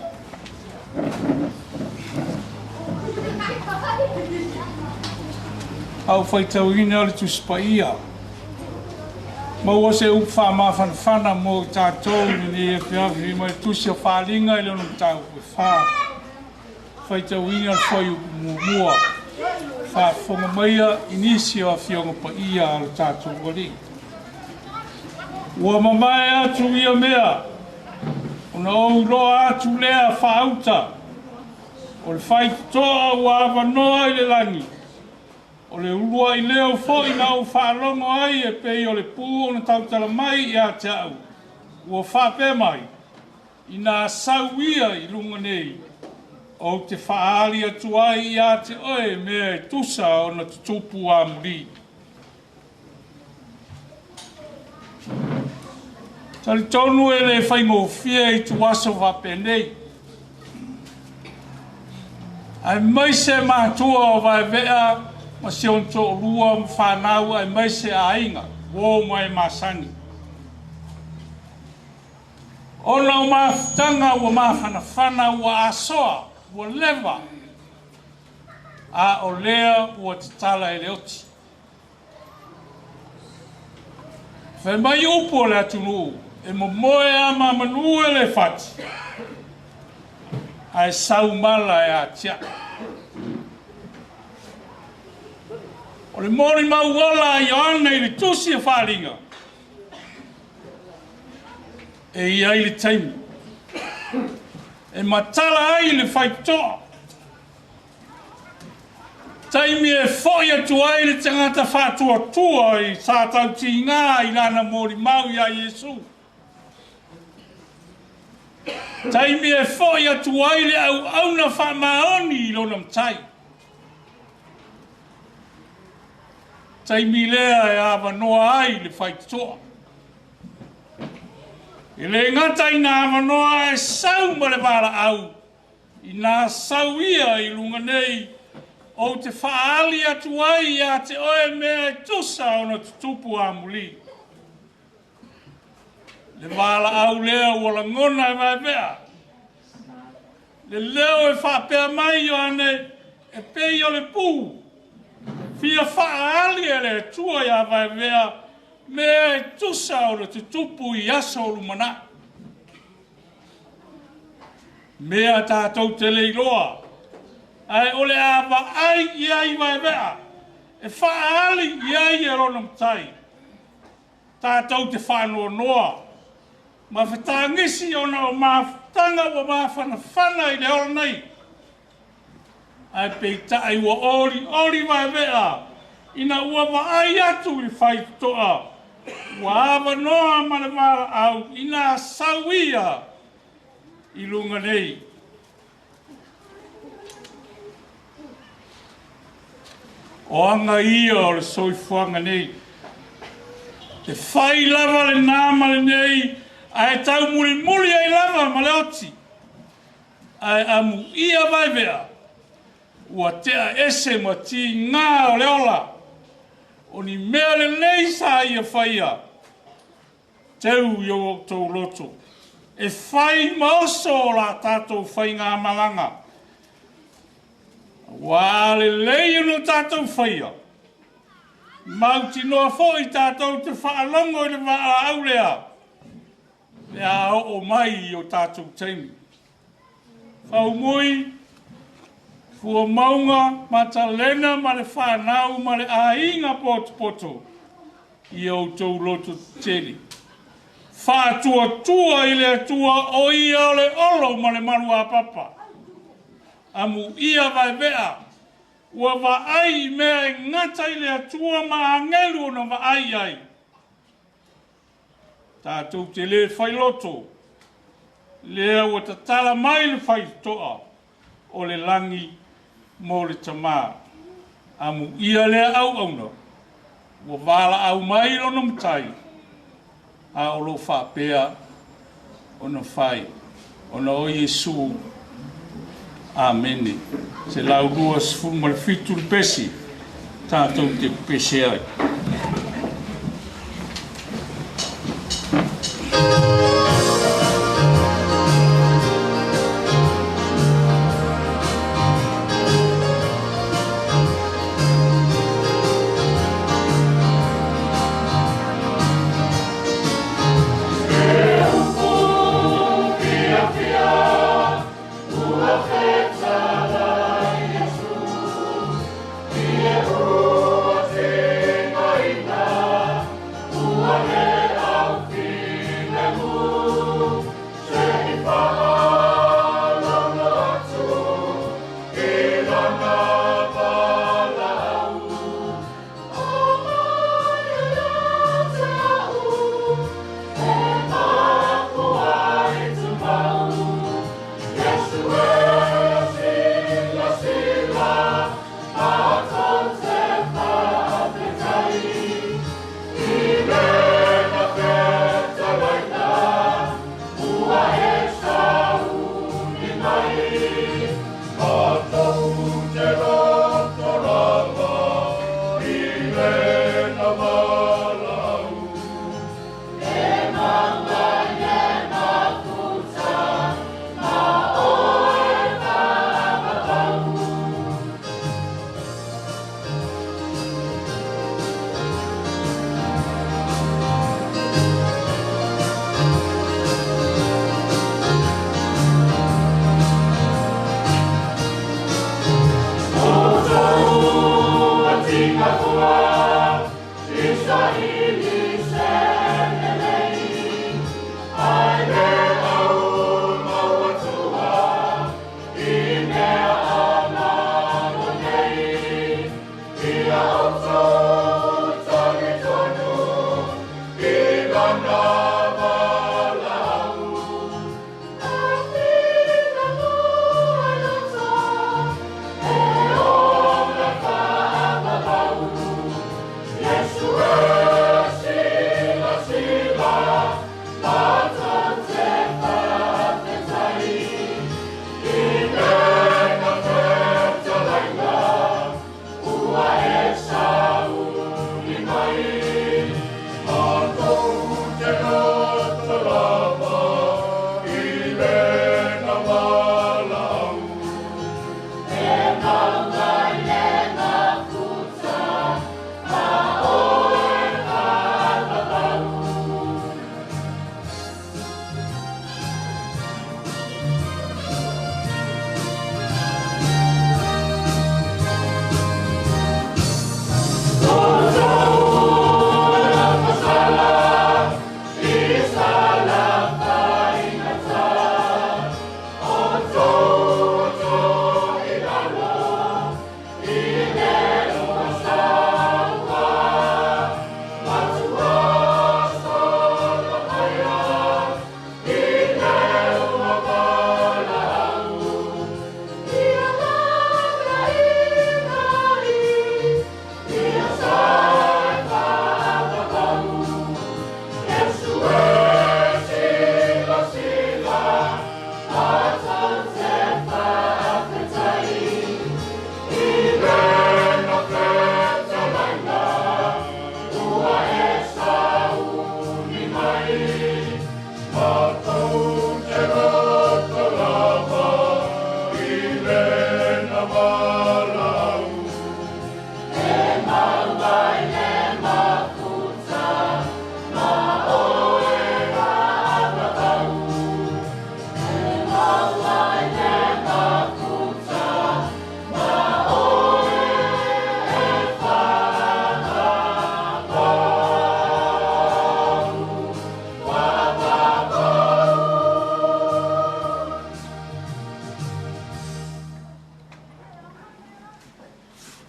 Speaker 10: Au faitauina o le Tusi Paia. Maua se upu faamafanafana mo i tatou i lenei afiafi mai le Tusi o Faaaliga i lona mataupu e fa. Faitauina le fuaiupu muamua. Faafofoga maia i nisi o afioga paia a lo tatou Alii. Ua mamae atu ia mea. Ona ou iloa atu lea faauta, o le faitotoa ua avanoa i le lagi, o le uluai leo foi na ou faalogo ai e pei o le pu ona tautala mai ia te au, ua faapea mai, Inā sau ia i luga nei, ou te faaali atu ai ia te oe mea e tusa ona tutupu amuli. Talitonu e le faigofie ituaso faapenei, aemaise matua o Vaevea ma si ona toalua ma fanau aemaise aiga, uo ma e masani. Ona o mafutaga ua mafanafana ua asoa, ua leva, a o lea ua tatala e le oti. Fai mai upu o le atunuu, e momoe a mamanu e le fati, ae sau mala e atiae. O le molimau ola a Ioane i le tusi o Faaaliga, e i ai le taimi e matala ai le faitotoa, taimi e foi atu ai le tagata faatuatua i sa tautigā i lana molimau iā Iesu, taimi e foi atu ai le auauna faamaoni i lona Matai, taimi lea e avanoa ai le faitotoa. E le gata ina avanoa ae sau ma le valaau, inā sau ia i luga nei, ou te faaali atu ai ia te oe mea e tusa ona tutupu amuli. Le valaau lea ua lagona e Vaevea, le leo e faapea mai Ioane e pei o le pu, fia faaali e le Atua iā Vaevea mea e tusa ona tutupu i aso o lumanai. Mea tatou te le iloa, ae o le a vaai i ai Vaevea, e faaali i ai e lona Matai. Tatou te faanoanoa ma fetagisi ona o mafutaga ua mafanafana i le ola nei, ae peitai ua olioli Vaevea ina ua vaai atu i le faitotoa ua avanoa ma le valaau ina sau ia i luga nei. O aga ia o le soifuaga nei. E fai lava lenā ma lenei, ae taumulimuli ai lava ma le oti. Ae amuia Vaevea, ua tea ese ma tigā o le ola, o ni mea lelei sa ia faia, Teu i o outou loto, e fai ma oso o la tatou faigamalaga, auā lelei ona tatou faia, mautinoa foi tatou te faalogo i le valaau lea, pe a oo mai i o tatou taimi. Faumui, Fuamauga, Matalena ma le fanau ma le aiga potopoto i outou loto tetele. Faatuatua i le Atua o ia o le olo ma le maluapapa. Amuia Vaevea, ua vaai i mea e gata i le Atua ma agelu ona vaai ai. Tatou te le failoto, lea ua tatala mai le faitotoa o le lagi mo le Tama. Amuia lea auauna, ua valaau mai lona Matai, a o lo o faapea ona fai, ona o Iesu. Amene. 127 le pesi tatou te pese ai.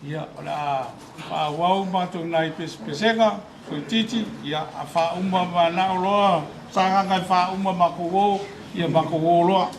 Speaker 10: Ia, o le a faaauau matou nai pesepesega toeitiiti, ia, a faauma manao loa Sagaga e faauma matou o, ia matou o loa.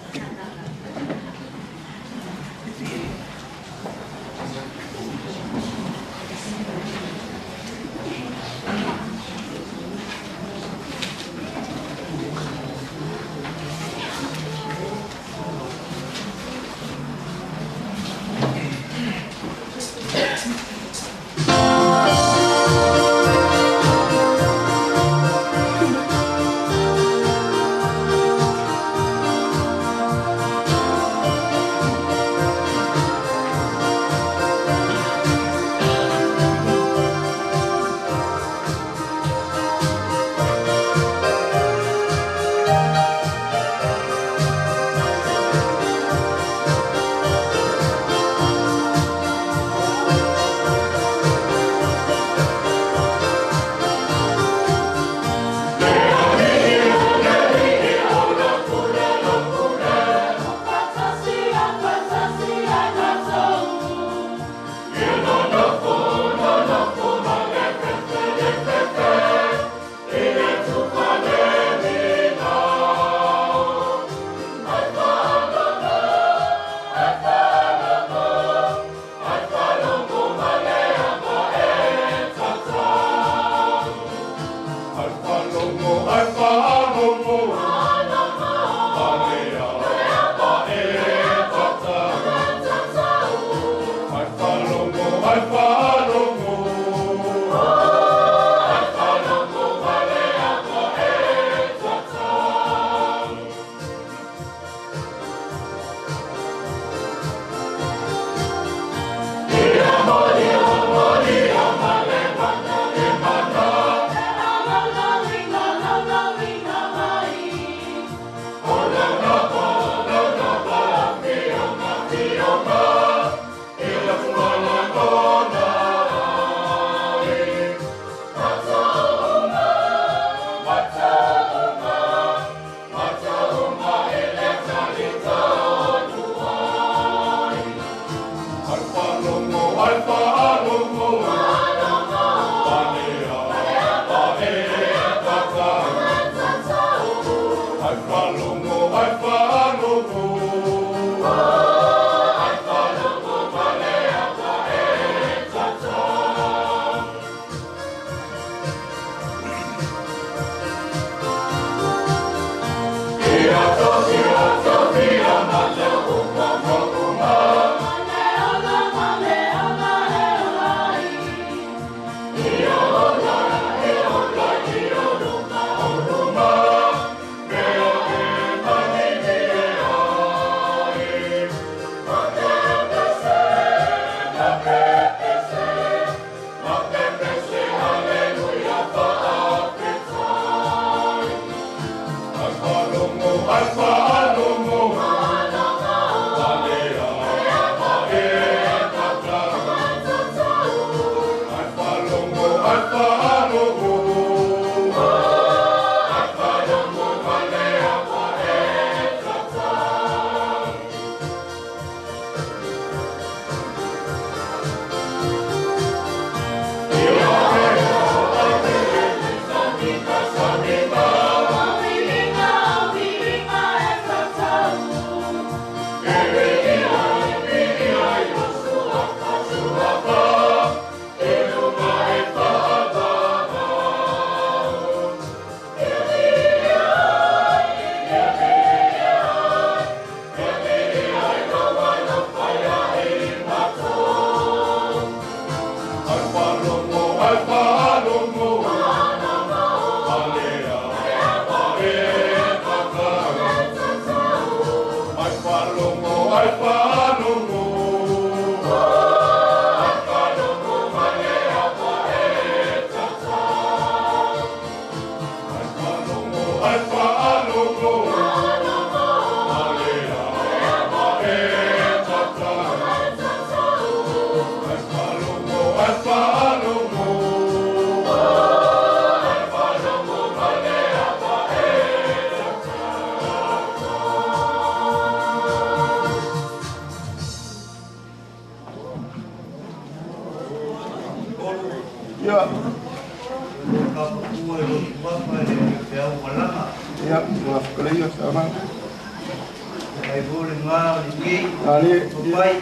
Speaker 4: Ai foi le ngā o le nei, o mai,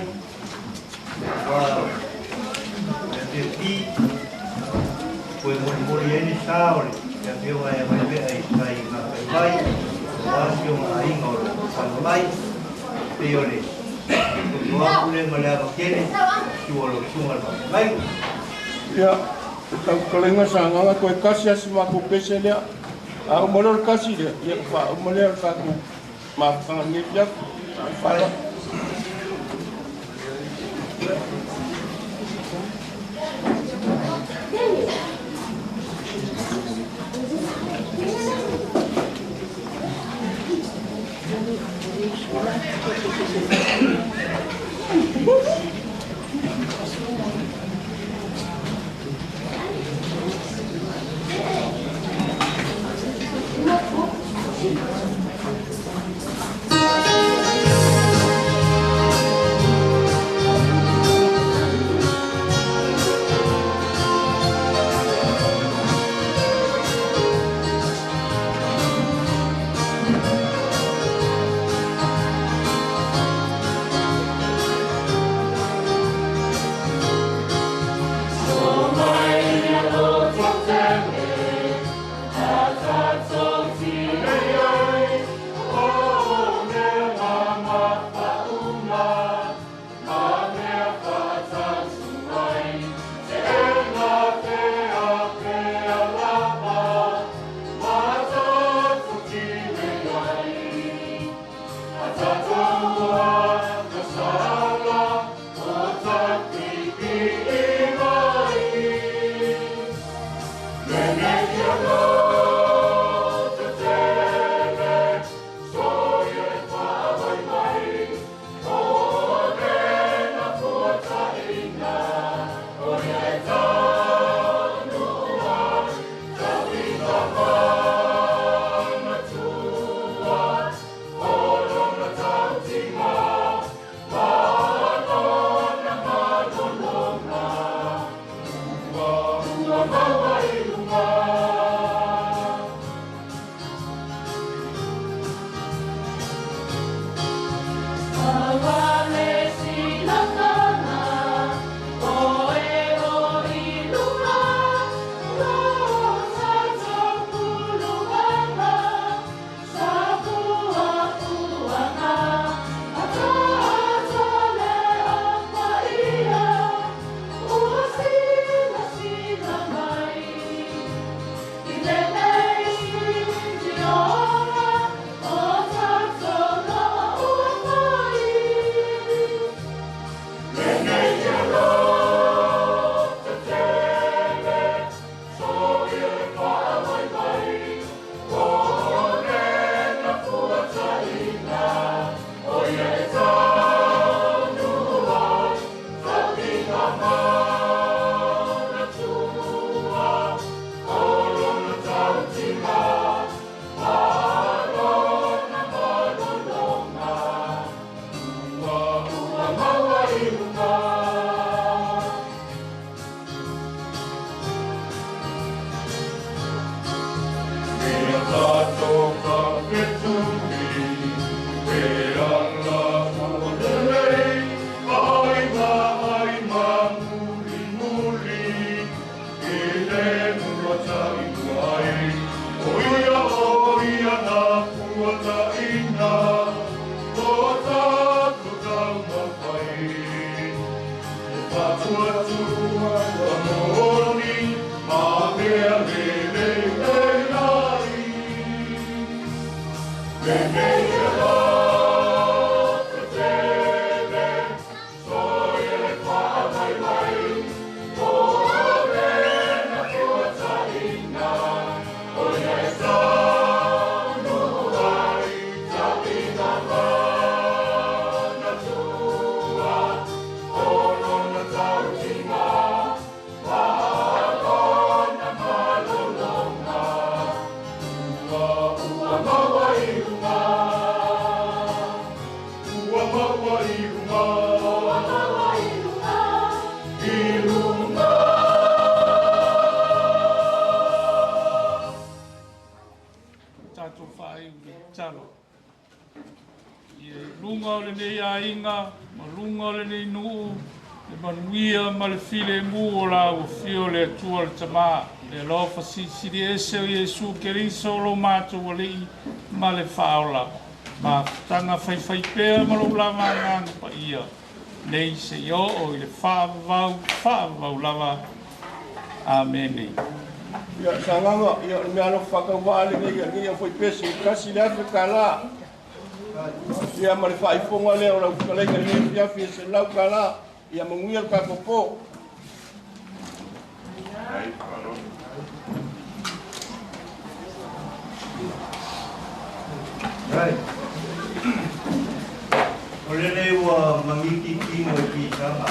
Speaker 4: ua le pi, koe moli moli ai ni sa o le, ia pio ai mai mea i tai ngā kai mai, o asio ngā inga o le whanga mai, pe o le, ko toa pule ma le ava kele, si o lo sunga le mai.
Speaker 7: Ia, tau kalenga sa nganga koe kasi asi mako pese lea. A o mole o le kasi lea, ia fa o mole o le tatou mafutanga nei pia. Whala.
Speaker 10: luga o lenei aiga ma luga o lenei nuu, le manuia ma le filemu o lau Afio le Atua le Tamā, le alofa silisili ese o Iesu Keriso o lo matou Alii ma le Faaola, mafutaga faifaipea ma lou lava Agaga Paia, nei seia oo i le faavavau faavavau lava. Amene.
Speaker 11: Ia, Sagaga, ia, o le meaalofa faatauvaa lenei a lenei aufaipese, $1,000. Ia, ma le faaifoga lea o lau fetalaiga i lenei afiafi e $100. Ia manuia le tatou po.
Speaker 4: Ai. O lenei ua magiki tino i pisaga.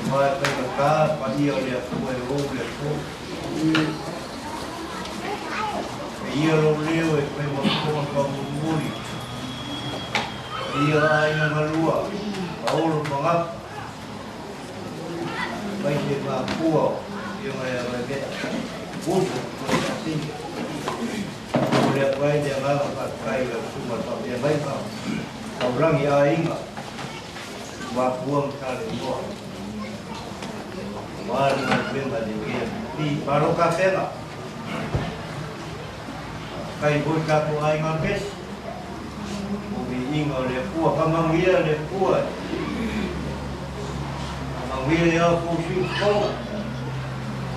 Speaker 4: Ua e faigata paia o le Atua e ou le aso. E ia lou leo e fai ma fofoga faamulimuli. Paia aiga galua, paolo magafa. Aemaise mafua o Afioga ia Vaimea, uso ma le tafine. Momoli atu ai le agaga faafetai i lau Susuga i le Faafeagaiga Taulagi Aiga, Mafua ma Saleimoa, aua le galuega lelei a Pipi. Malo tapena. Faafetai foi tatou aiga pesi. O viiga o le Atua, faamanuia le Atua. Faamanuia ia outou sui usufono.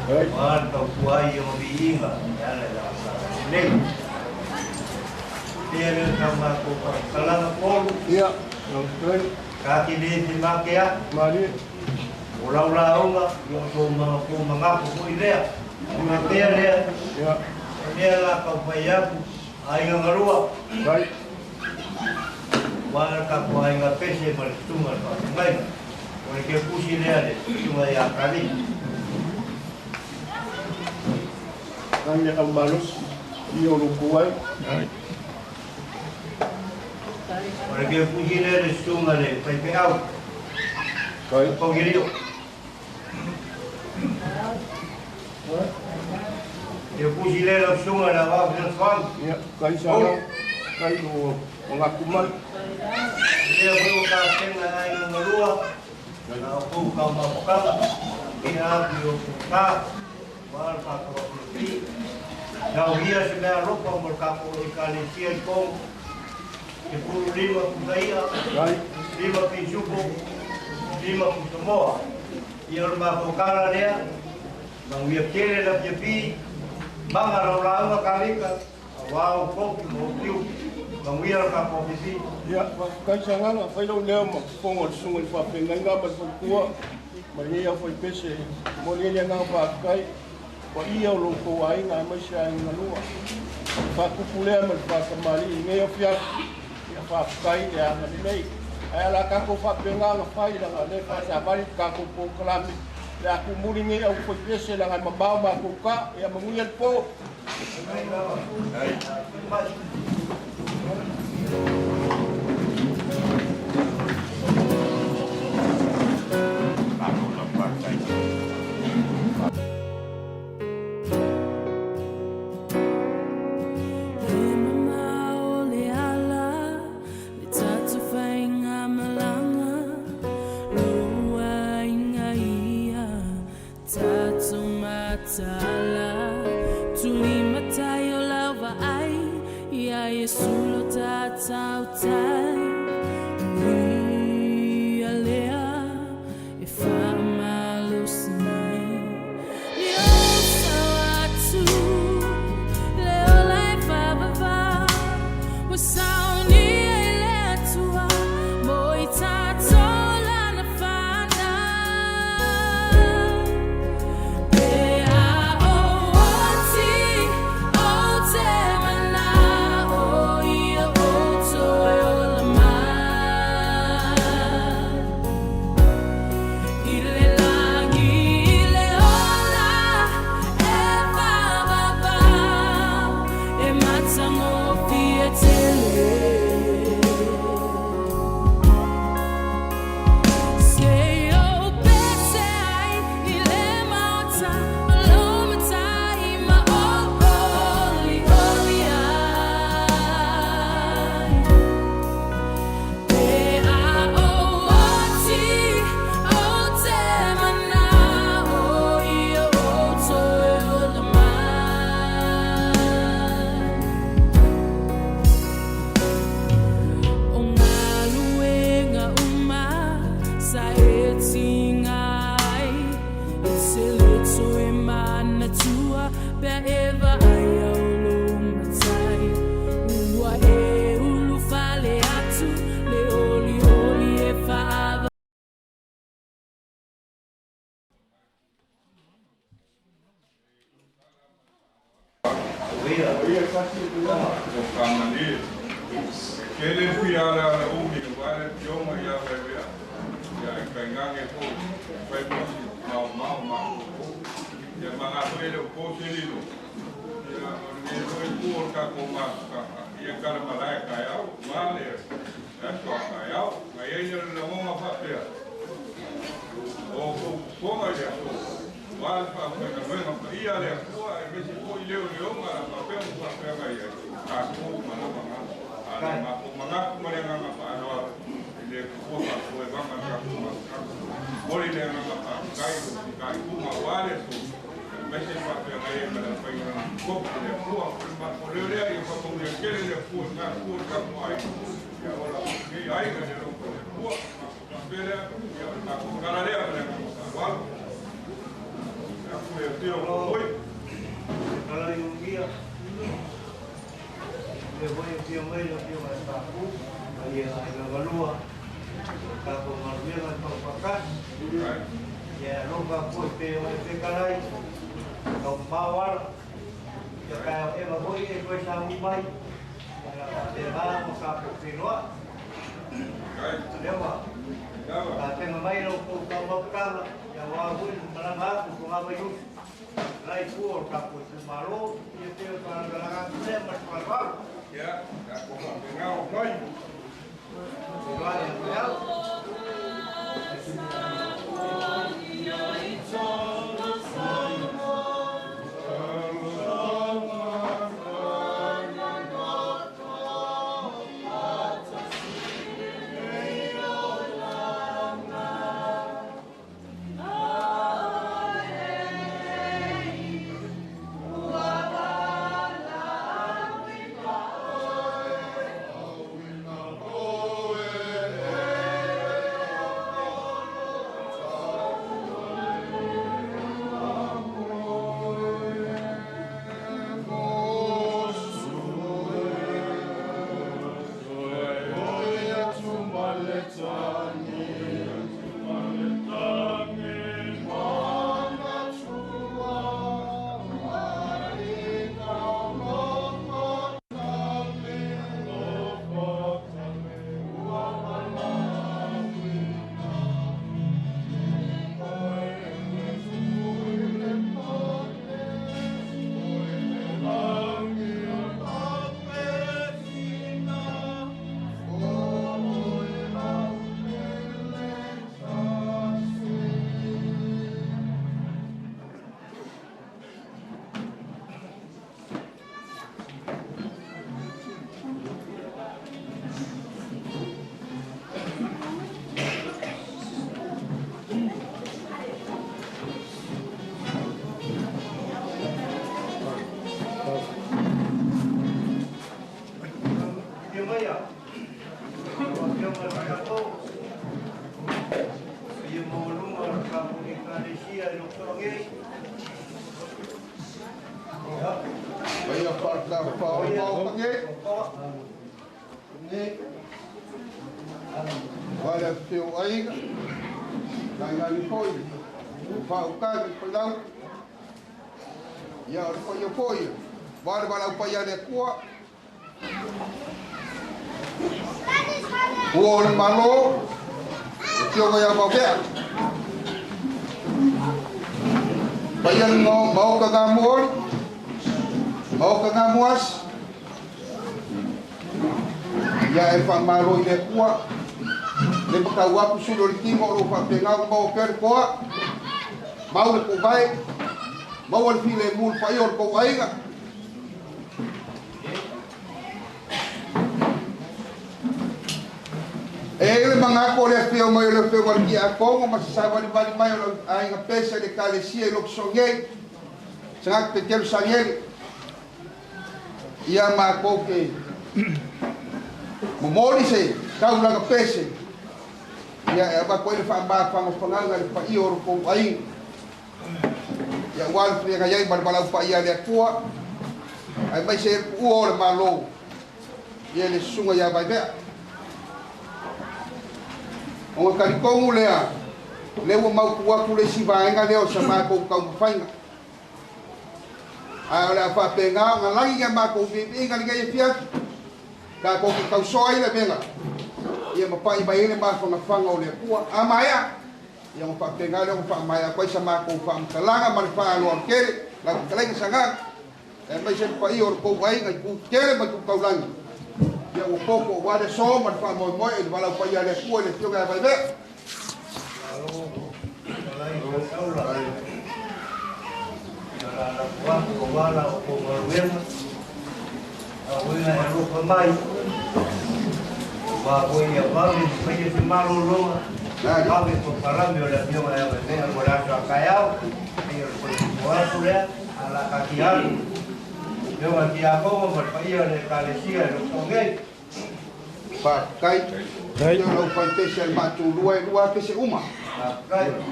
Speaker 4: Aua le tautua ai i ona viiga e ala i lana talalelei. Pea lea o sa matou faamatalaga Polu.
Speaker 11: Ia, lau fetalaiga.
Speaker 4: Ta te le femakea.
Speaker 11: Malie.
Speaker 4: O lau lauga, ia o tou manatu foi lea. Ona pea lea.
Speaker 11: Ia.
Speaker 4: O lea la tau fai atu, aiga galua.
Speaker 11: Vai.
Speaker 4: Aua le tatou aiga pese ma le susuga i le faafeagaiga. O le kepusi lea le susuga ia Kali.
Speaker 11: Tagi le au malosi i o lo kou ai.
Speaker 4: O le kepusi lea le susuga le faifeau.
Speaker 11: Kai.
Speaker 4: Paugilio. Kepusi lea lau susuga le avao fesoasoani.
Speaker 11: Ia, kai sa kai o o ngaku mai.
Speaker 4: Lea foi ua tapena e aiga galua, na o kou taumafataga, ia atu i outou ta, aua le tatou afiafi. Tauhia se mea alofa mo le tatou Ekalesia i Kongo, 15 pusa i'a, 5 pisupo, 5 pusa moa. Ia o le matou tala lea, manuia tele le afiafi, maga lau lauga Kalika, aua ou kopi ma ou tiute. Manuia le tatou afiafi.
Speaker 11: Ia, faafetai Sagaga, fai lou leo ma fofoga o le susuga i le faafeagaiga ma le faletua ma lenei aufaipese e momoli ai le agaga faafetai. Paia o lo outou aiga aemaise aiga galua. O le faatupu lea ma le faatamalii i lenei afiafi, ia faafetai le agalelei. Ae o le a tatou faapena ona fai leaga o lea e faasavali le tatou polokalame. O le a tumuli nei aufaipese leaga e mamao matou ta. Ia manuia le po.
Speaker 12: E mamao le ala, le tatou faigamalaga, lou aiga ia tatou mataala. Tulimatai o lau vaai, ia Iesu lo tatou tai. O ia lea e faamalosi mai.
Speaker 6: Tele le fia ala umi aua le Afioga ia Vaivea, ia e tainane foi fai ma si maomao mafoufou. Ia maga foi e le o po se lilo, ia o lenei foi itu o le tatou mafutaga, ia tala malae taeao, aua le aso a taeao. Na i ai lea o le lagona faapea, o outou fofoga i le aso, aua le faafaigaluega paia a le Atua, aemaise foi leoleoga o le a faapea ona faafeagai ai tatou ma lava A o le matou manatu ma le agaga faaaloalo, e le tuua faafoevaga le tatou mafutaga. Momoli le agaga faafetai i lou fitaituga aua le aso, aemaise le faafeagai ai ma le aufaigaluega totofi a le Atua. O le matou leo lea, ia faamanuia tele le Atua i lena itu o le tatou aiga, ia ola foi lenei aiga i le alofa o le Atua. Matou faapea lea, ia o le matou tala lea ma le agaga faaaloalo. Le Atua e afio o oi.
Speaker 4: Lea foi e afio mai le Afioga ia Papu ma ia Aiga Galua o le tatou galuega e fau faatasi. Ia e alofa atu foi pe o e fetalai, tau mamao ala, ia taeao eva foi e toe sauni mai, ia na faapena ona tatou feiloai. Lea ua tapena mai la outou taumaufataga, ia aua foi le malaga atu i Fogavaiusu. Lai tua o le tatou itumalo, ia pei o le faalavelave atu lea ma le faaaloalo.
Speaker 6: Ia, tatou faapena ona fai.
Speaker 4: Feiloai ia te au. Afio mai lau Afioga i le Taitaifono, paia maualuga o le tatou Ekalesia i Lotoa nei.
Speaker 13: Paia faatafao nei. Nei. Wale afio aiga. Tainani foi. Faukani palau. Ia o le paia foi. Wale walau paia le Atua. Ua o le Malo, le Afioga ia Vauvea. Paia le Maota Gamuoli, Maota Gamuasi. Ia e faamalo i le Atua, le matau atu sulu o le tino o lo o faapena ona maua pea le toa, mau le tuvae, maua le filemu i le paia o le tou aiga. E i ai le manatu o le afio mai o le Afioga i le Tiakono ma se savalivali mai o le aiga pese i le Ekalesia i Lotosogi nei, Sagati Petelo Sanieli, ia matou te momoli se taulaga pese, ia e avatu ai le faamafagafagaga i le paia o lo outou aiga. Ia aua le feagai ai ma le valaau paia a le Atua, aemaise ai le tuua o le Malo, ia le susuga ia Vaivea. Ona talitonu lea, lea ua mautu atu le isi vaega lea o sa matou taumafaiga. Ae o le a faapena ona lagi a matou viiviiga lenei afiafi. Tatou te tausoa ai le avega, ia ma pai mai ai le mafanafana o le Atua. A maea, ia ona faapena lea ona faamaea atu ai sa matou faamatalaga ma le faaaloalo tele, lau fetalaiga Sagaga, aemaise le paia o le tou aiga i itu tetele ma itu taulagi, ia ua popo aua le aso ma le faamoemoe i le valaau paia a le Atua i le Afioga ia Vaivea. Faafetai. Ia lau faipese a le maatulua e lua pese uma.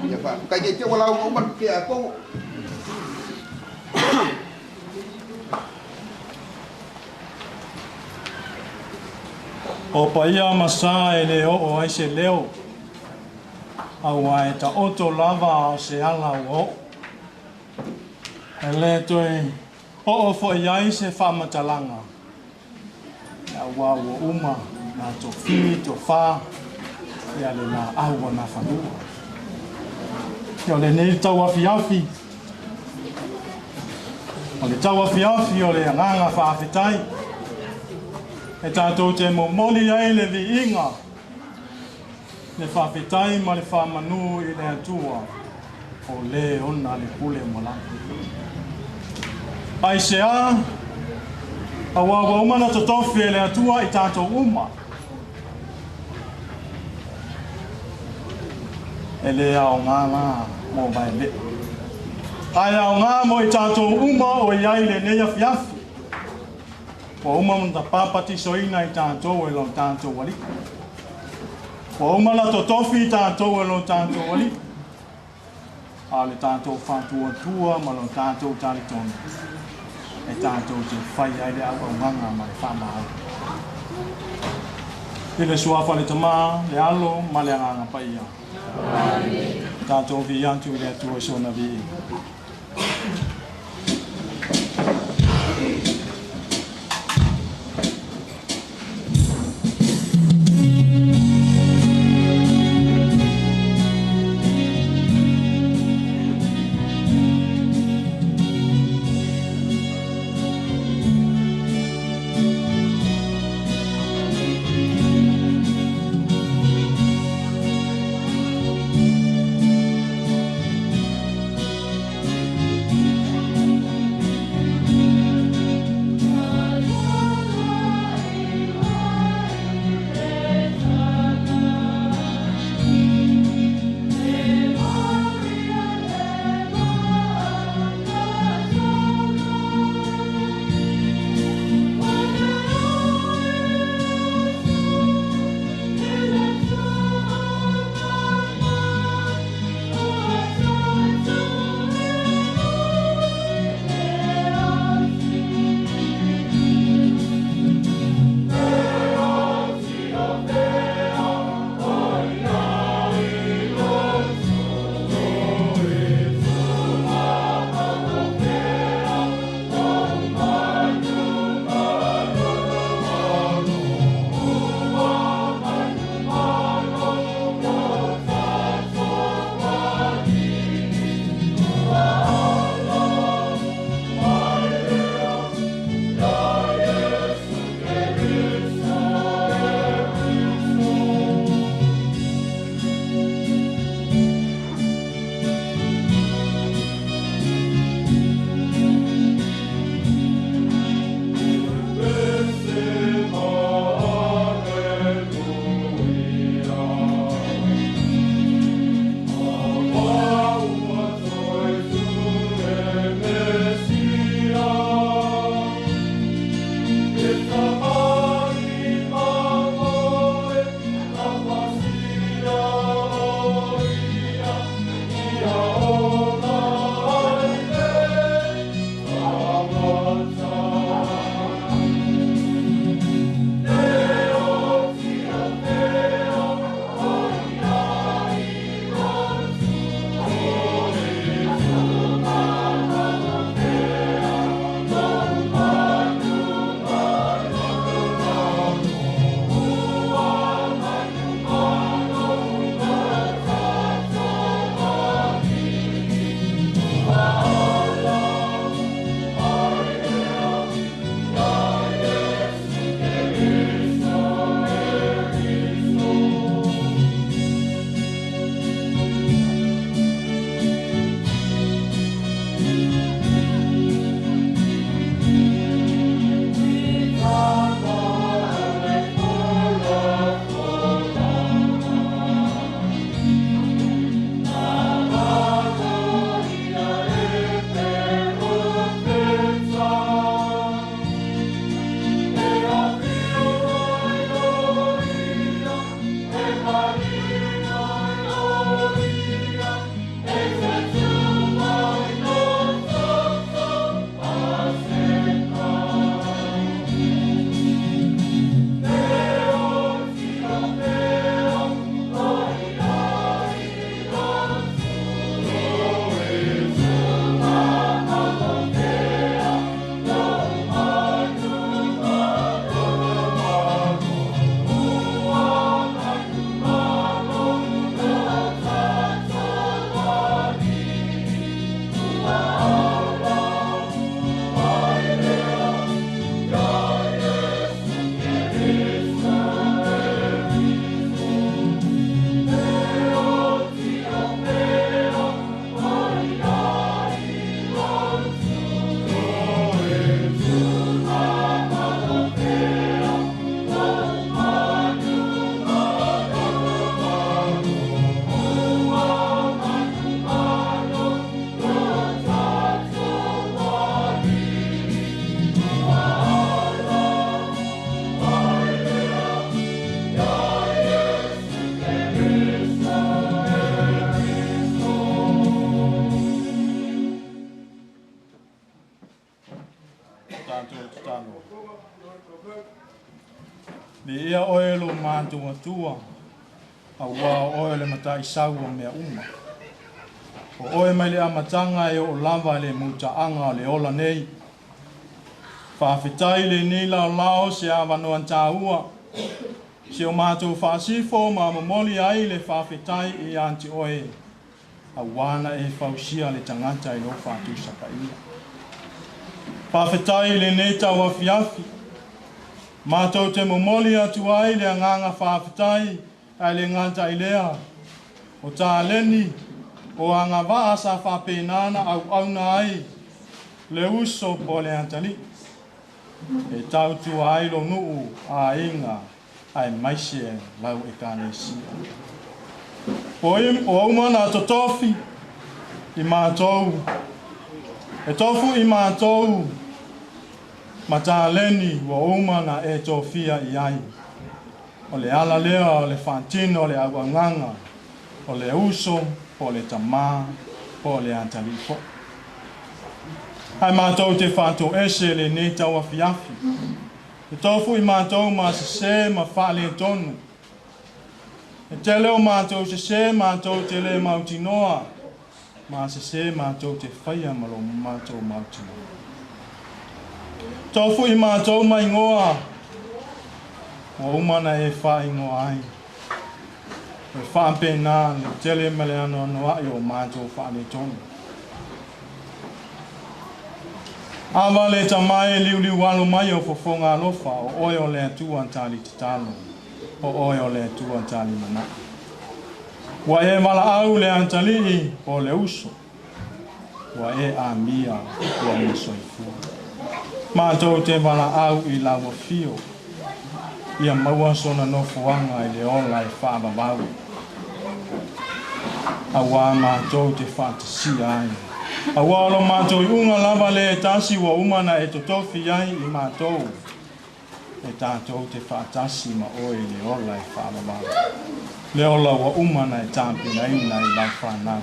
Speaker 13: Ia faafetai. Te te ua lauga uma le pipea a Togo.
Speaker 1: O paia ma sa e le oo ai se leo, aua e taoto lava a o se ala ua oo. E le toe oo foi ai se faamatalaga. Aua ua uma na tofi tofa ia le laau o Nafanua. Ia o lenei tauafiafi, o le tauafiafi o le agaga faafetai, e tatou te momoli ai le viiga, le faafetai ma le faamanu i le Atua o le ona le pule ma lana. Aisea? Aua ua uma ona totofi e le Atua i tatou uma. E le aoga la mo Vaeve'a. Ae aoga mo i tatou uma o i ai lenei afiafi. Ua uma ona papatisoina i tatou e lo tatou Alii. Ua uma ona totofi i tatou e lo tatou Alii. A o le tatou faatuatua ma lo tatou talitonu e tatou te fai ai le auaunaga ma le faamaoni. I le Suafa o le Tama, le Alo ma le Agaga Paia. Amene. Tatou vii atu i le Atua i sona viiga. Viia oe lo matou Atua, auā o oe o le Mataisau o mea uma. O oe mai le amataga e oo lava i le mutaaga o le ola nei. Faafetai i lenei laolao se avanoa taua, si o matou faasifo ma momoli ai le faafetai ia te oe, auā na e fausia le tagata i lou faatusa paia. Faafetai i lenei tauafiafi, matou te momoli atu ai le agaga faafetai ae le gata i lea, o taleni o agavaa sa faapena na auauna ai le uso po o le atalii e tautua ai lou nuu, aiga aemaise lau Ekalesia. Ua uma ona totofi i matou, e tofu i matou ma taleni ua uma ona e tofia i ai. O le ala lea o le faatino o le auaunaga o le uso po o le tamā po o le atalii foi. Ae matou te faatoese lenei tauafiafi, e tofu i matou ma sesē ma faaletonu. E tele o matou sesē matou te le mautinoa, ma sesē matou te faia ma lo matou mautinoa. Tofu i matou ma igoa ua uma ona e faaigoa ai. E faapena le tele ma le anoanoai o matou faaletonu. Ava le tama e liuliu alo mai o fofoga alofa, o oe o le Atua tali tatalo, o oe o le Atua tali manao. Ua e valaau le atalii po o le uso, ua e amia lona soifua. Matou te valaau i lau afio, ia maua sona nofoaga i le ola e faavavau, auā matou te faatasia ai. Auā o lo matou iuga lava lea e tasi ua uma ona e totofi ai i matou, e tatou te faatasi ma oe i le ola e faavavau, le ola ua uma ona e tapenaina i lau fanau,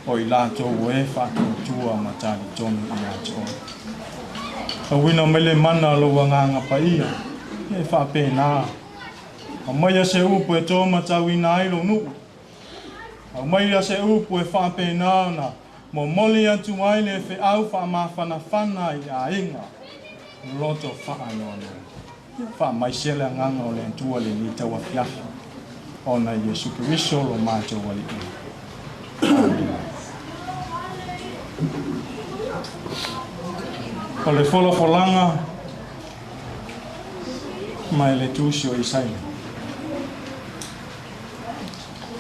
Speaker 1: o i latou o e faatuatua ma talitonu ia te oe. Tauina mai le mana o lou Agaga Paia, ia e faapena. Aumaia se upu e tōmatauina ai lou nuu. Aumaia se upu e faapena ona momoli atu ai le feau faamafanafana i aiga loto faanoanoa. Ia faamaise le agaga o le Atua lenei tauafiafi, ona Iesu Keriso lo matou Alii. Amene. O le folafolaga mai le Tusi o Isaia.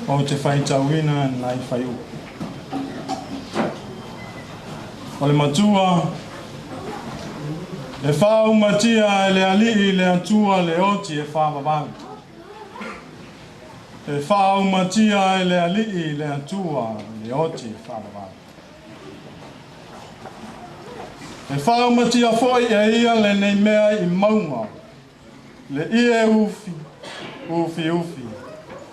Speaker 1: Ou te faitauina nai faiupu. O le matua e faaumatia e le Alii le Atua le oti e faavavau. E faaumatia e le Alii le Atua le oti e faavavau. E faaumatia foi e ia lenei mea i mauga, le ie ufi, ufi ufi,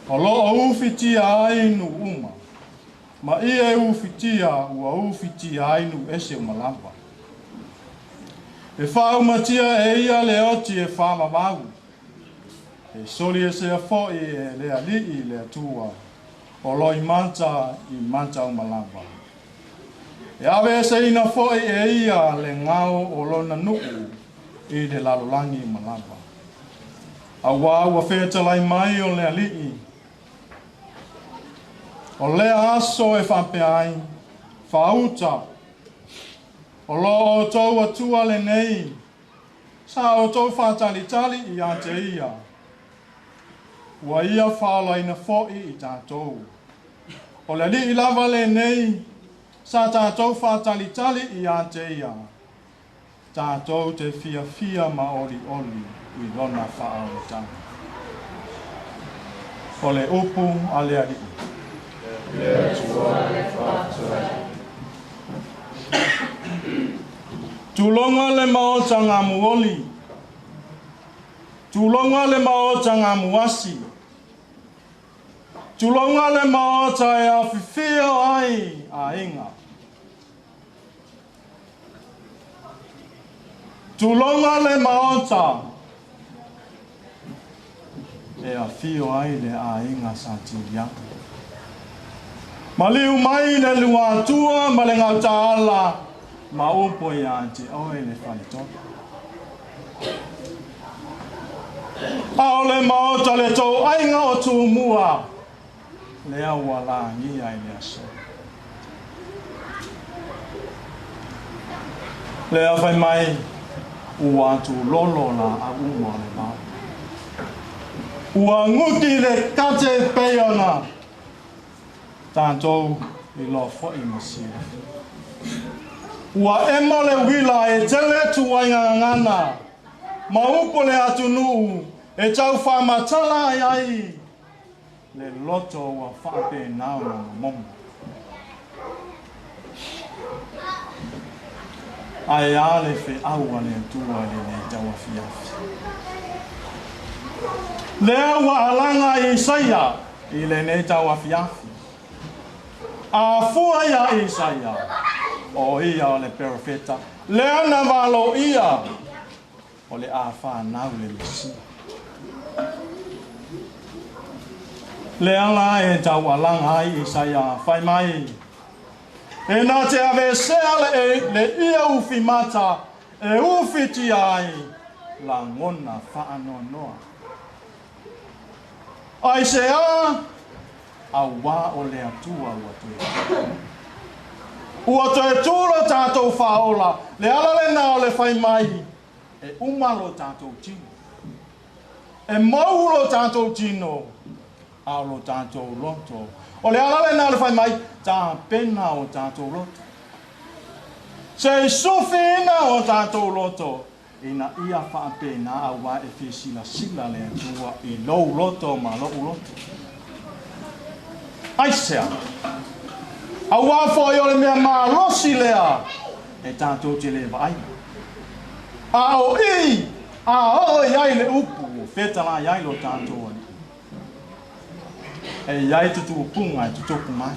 Speaker 1: o lo o ufitia ai nuu uma, ma ie ufitia ua ufitia ai nuu ese uma lava. E faaumatia e ia le oti e faavavau, e soliesea foi e le Alii le Atua, o lo i mata i mata uma lava. E aveeseina foi e ia le gao o lona nuu i le lalolagi uma lava. Auā ua fetalai mai o le Alii, o lea aso e faapea ai, Faauta, o lo outou Atua lenei, sa outou faatalitali ia te ia, ua ia faaolaina foi i tatou. O le Alii lava lenei sa tatou faatalitali ia te ia, tatou te fiafia ma olioli i lona faaolataga. O le upu a le Alii.
Speaker 14: Le Atua le faafetai.
Speaker 1: Tuloga le Maota Gamuoli, tuloga le Maota Gamuasi, tuloga le Maota e afifio ai aiga. Tuloga le Maota. E afio ai le aiga Sa Tiliaga. Maliu mai le Luatua ma le Gautaala ma upu ia te oe le faletolu. A o le maota le tou aiga o Tumua, lea ua lagia i le aso. Lea fai mai, ua tulolo laau uma o le vao. Ua guti le kate e pei ona tatou iloa foi ma silafia. Ua emo le uila e tele tuaiga gagana ma upu le atunuu e tau faamatala ai ai le loto ua faapena ona momomo. Ae a le feau a le Atua i lenei tauafiafi? Lea ua alaga i Isaia i lenei tauafiafi. A fua iā Isaia, o ia o le perofeta, lea na valoia o le a fanau le Mesia. Lea la e taualaga ai Isaia, fai mai, E na te aveesea le, le ia ufi mata e ufitia ai lagona faanoanoa. Aisea? Auā o le Atua ua toe tū. Ua toe tū lo tātou Faaola, le ala lena o le fai mai, e uma lo tātou tino. E mau lo tātou tino, a o lo tātou loto. O le ala lena o le fai mai, tapena o tātou loto. Se i sufiina o tātou loto, Ina ia faapena auā e fia silasila le Atua i lou loto ma loʻu loto. Aisea? Auā foi o le mea malosi lea e tatou te le vaaia. A o i, a oo i ai le upu ua fetalai ai lo tatou Alii. E i ai tutupuga e tutupu mai.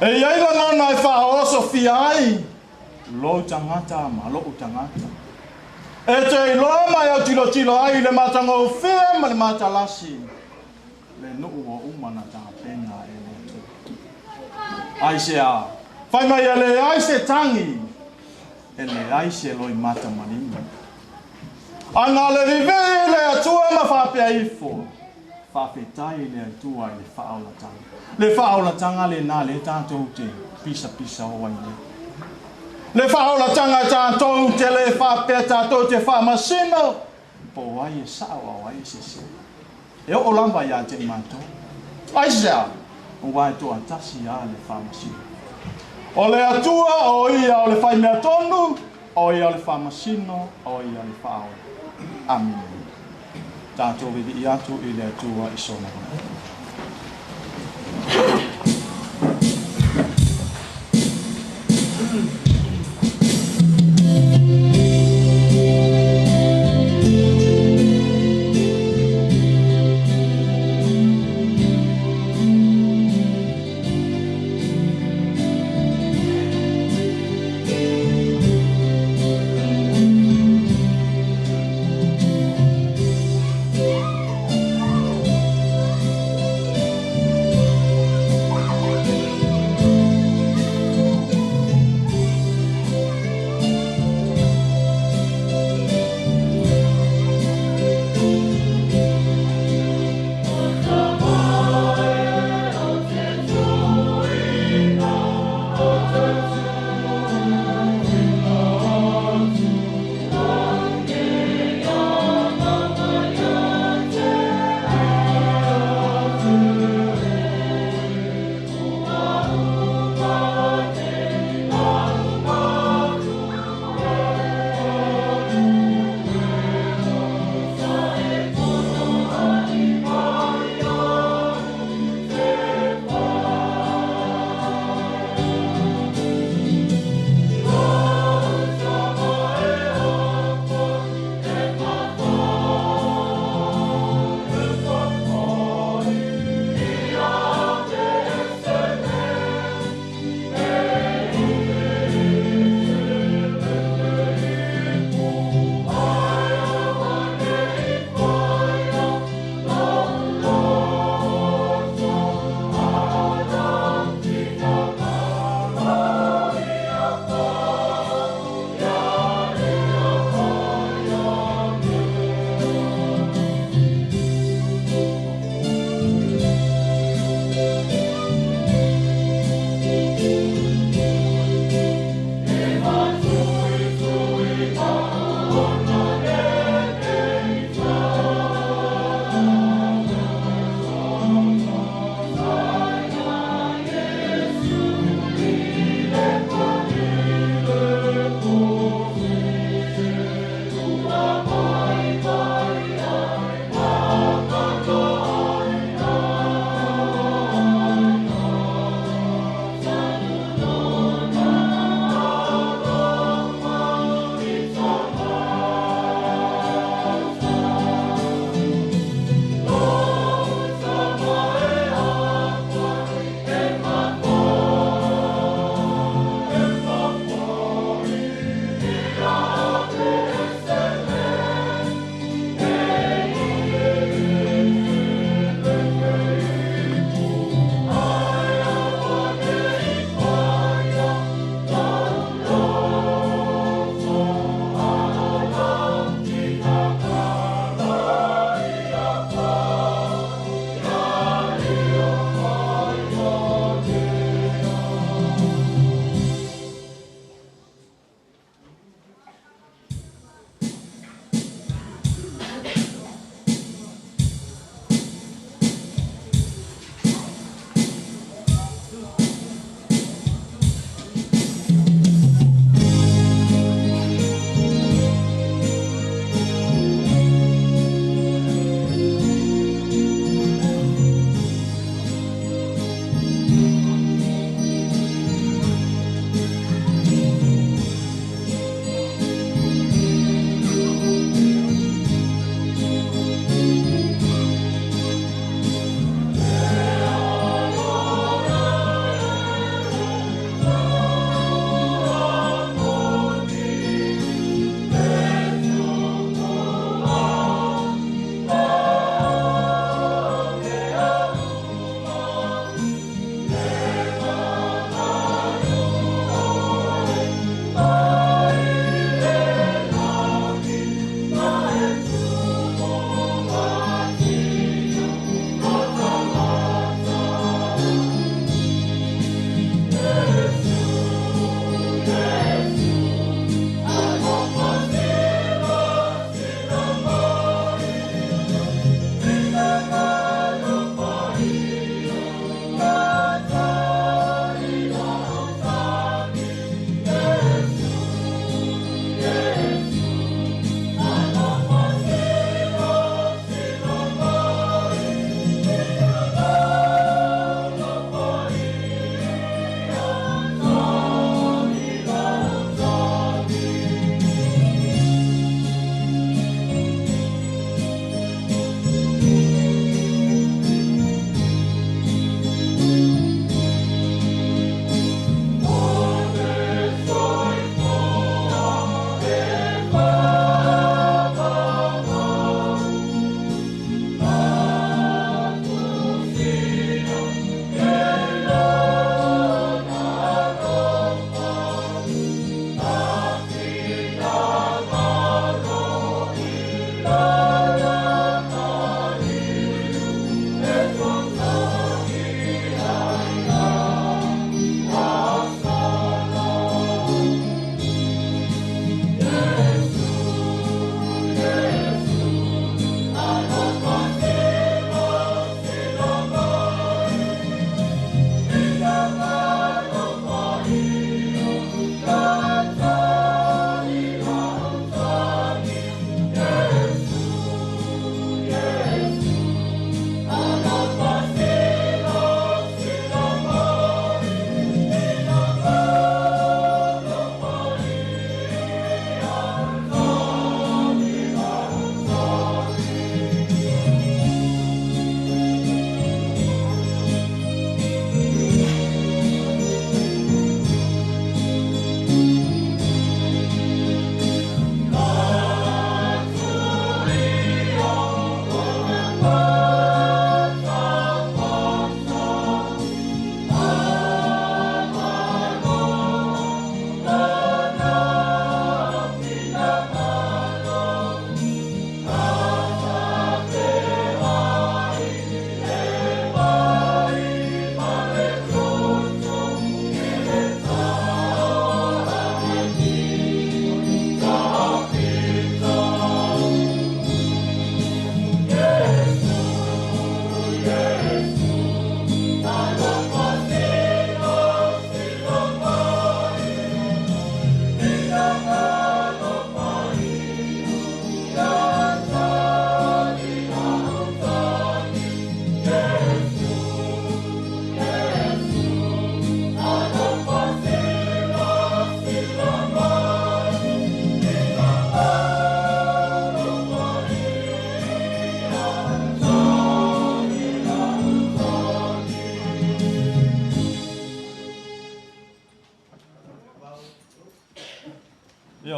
Speaker 1: E i ai lagona e faaosofia ai lou tagata ma loʻu tagata. E te iloa ma e autilotilo ai i le matagofie ma le matalasi le nuu ua uma na tapena e le Atua. Aisea? Fai mai e leai se tagi, e leai se loimata malima. A na le vivii le Atua ma faapea ifo, Faafetai i le Atua i le faaolatanga. Le faaolatanga lena lea tatou te pisapisa o ai nei. Le faaolatanga tatou te le faapea tatou te faamasino po o ai e sao a o ai e sese. E oo lava ia te i matou. Aisea? Aua e toatasi lava le faamasino. O le Atua o ia o le faimea tonu, o ia o le faamasino, o ia le faaola. Amene. Tatou vivii atu i le Atua i sona vaa.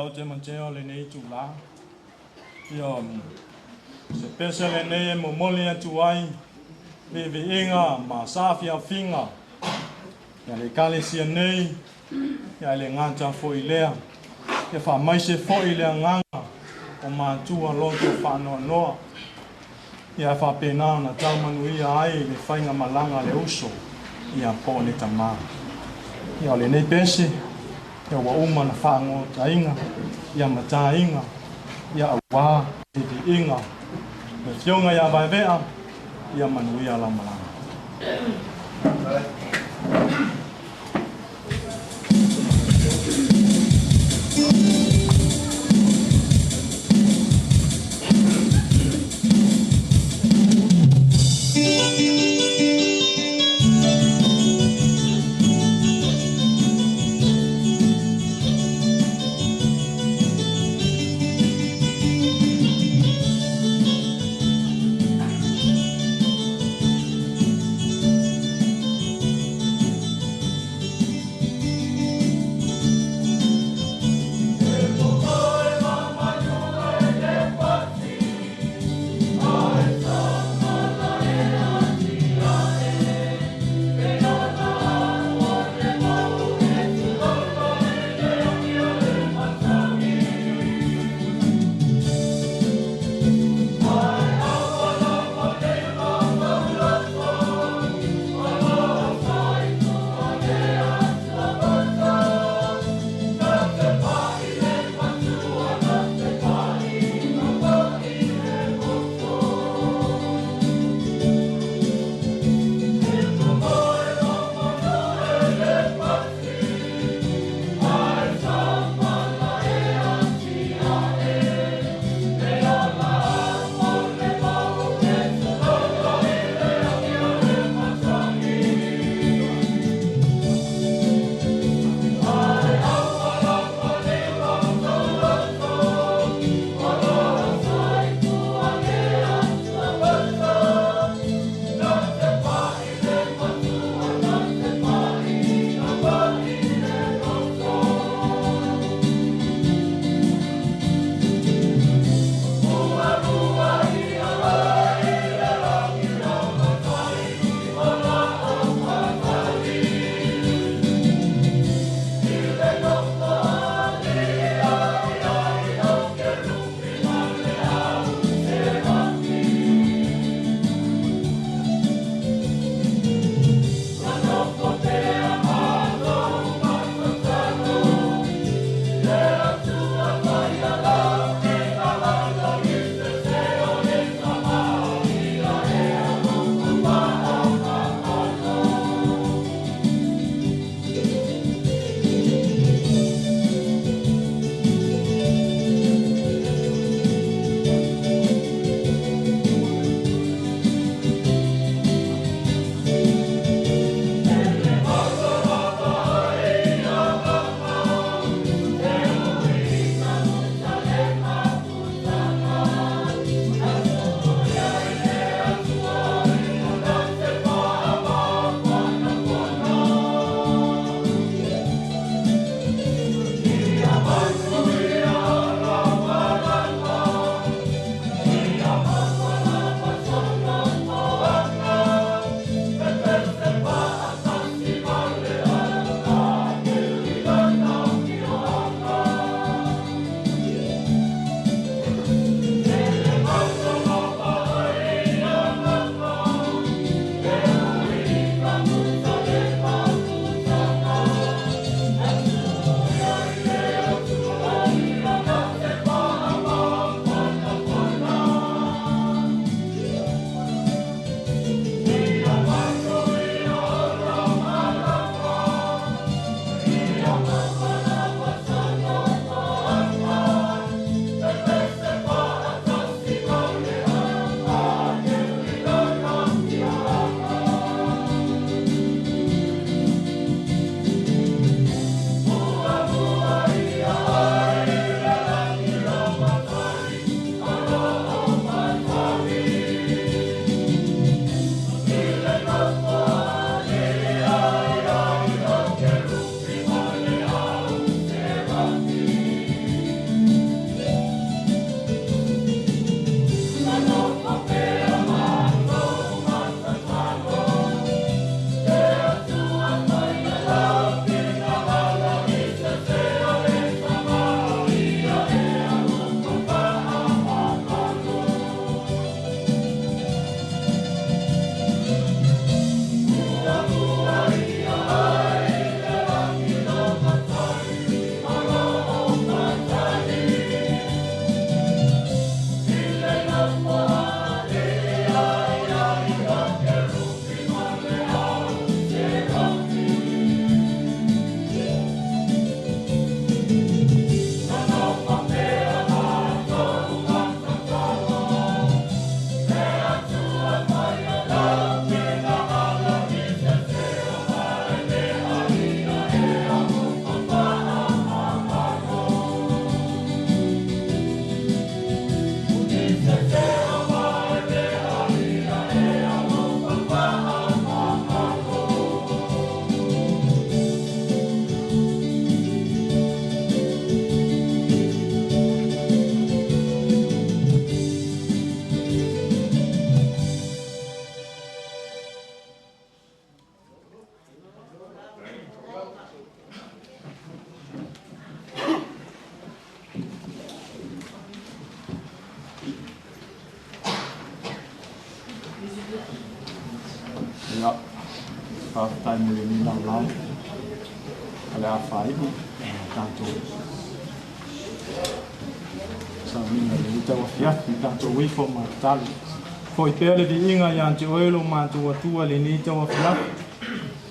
Speaker 1: Ia ou te matea o lenei itulā. Ia, o se pese lenei e momoli atu ai viiviiga ma saafiafiga ia le ekalesia nei, ia e le gata fo'i lea, ia faamaise fo'i le agaga o matua loto faanoanoa, ia e faapena ona taumanuia ai le faigamalaga a le uso ia po o le tamā. Ia o lenei pese, ia ua uma na faagotaina ia ma tāiga ia auā viiviiga le Afioga iā Vaeve'a. Ia manuia lau malaga. Ia, faafetai mo lenei laulau o le a faai'u tatou sauniga i lenei tauafiafi. Tatou ifo ma tatalo. Fo'i pea le viiga iā te oe lo matou Atua i lenei tauafiafi,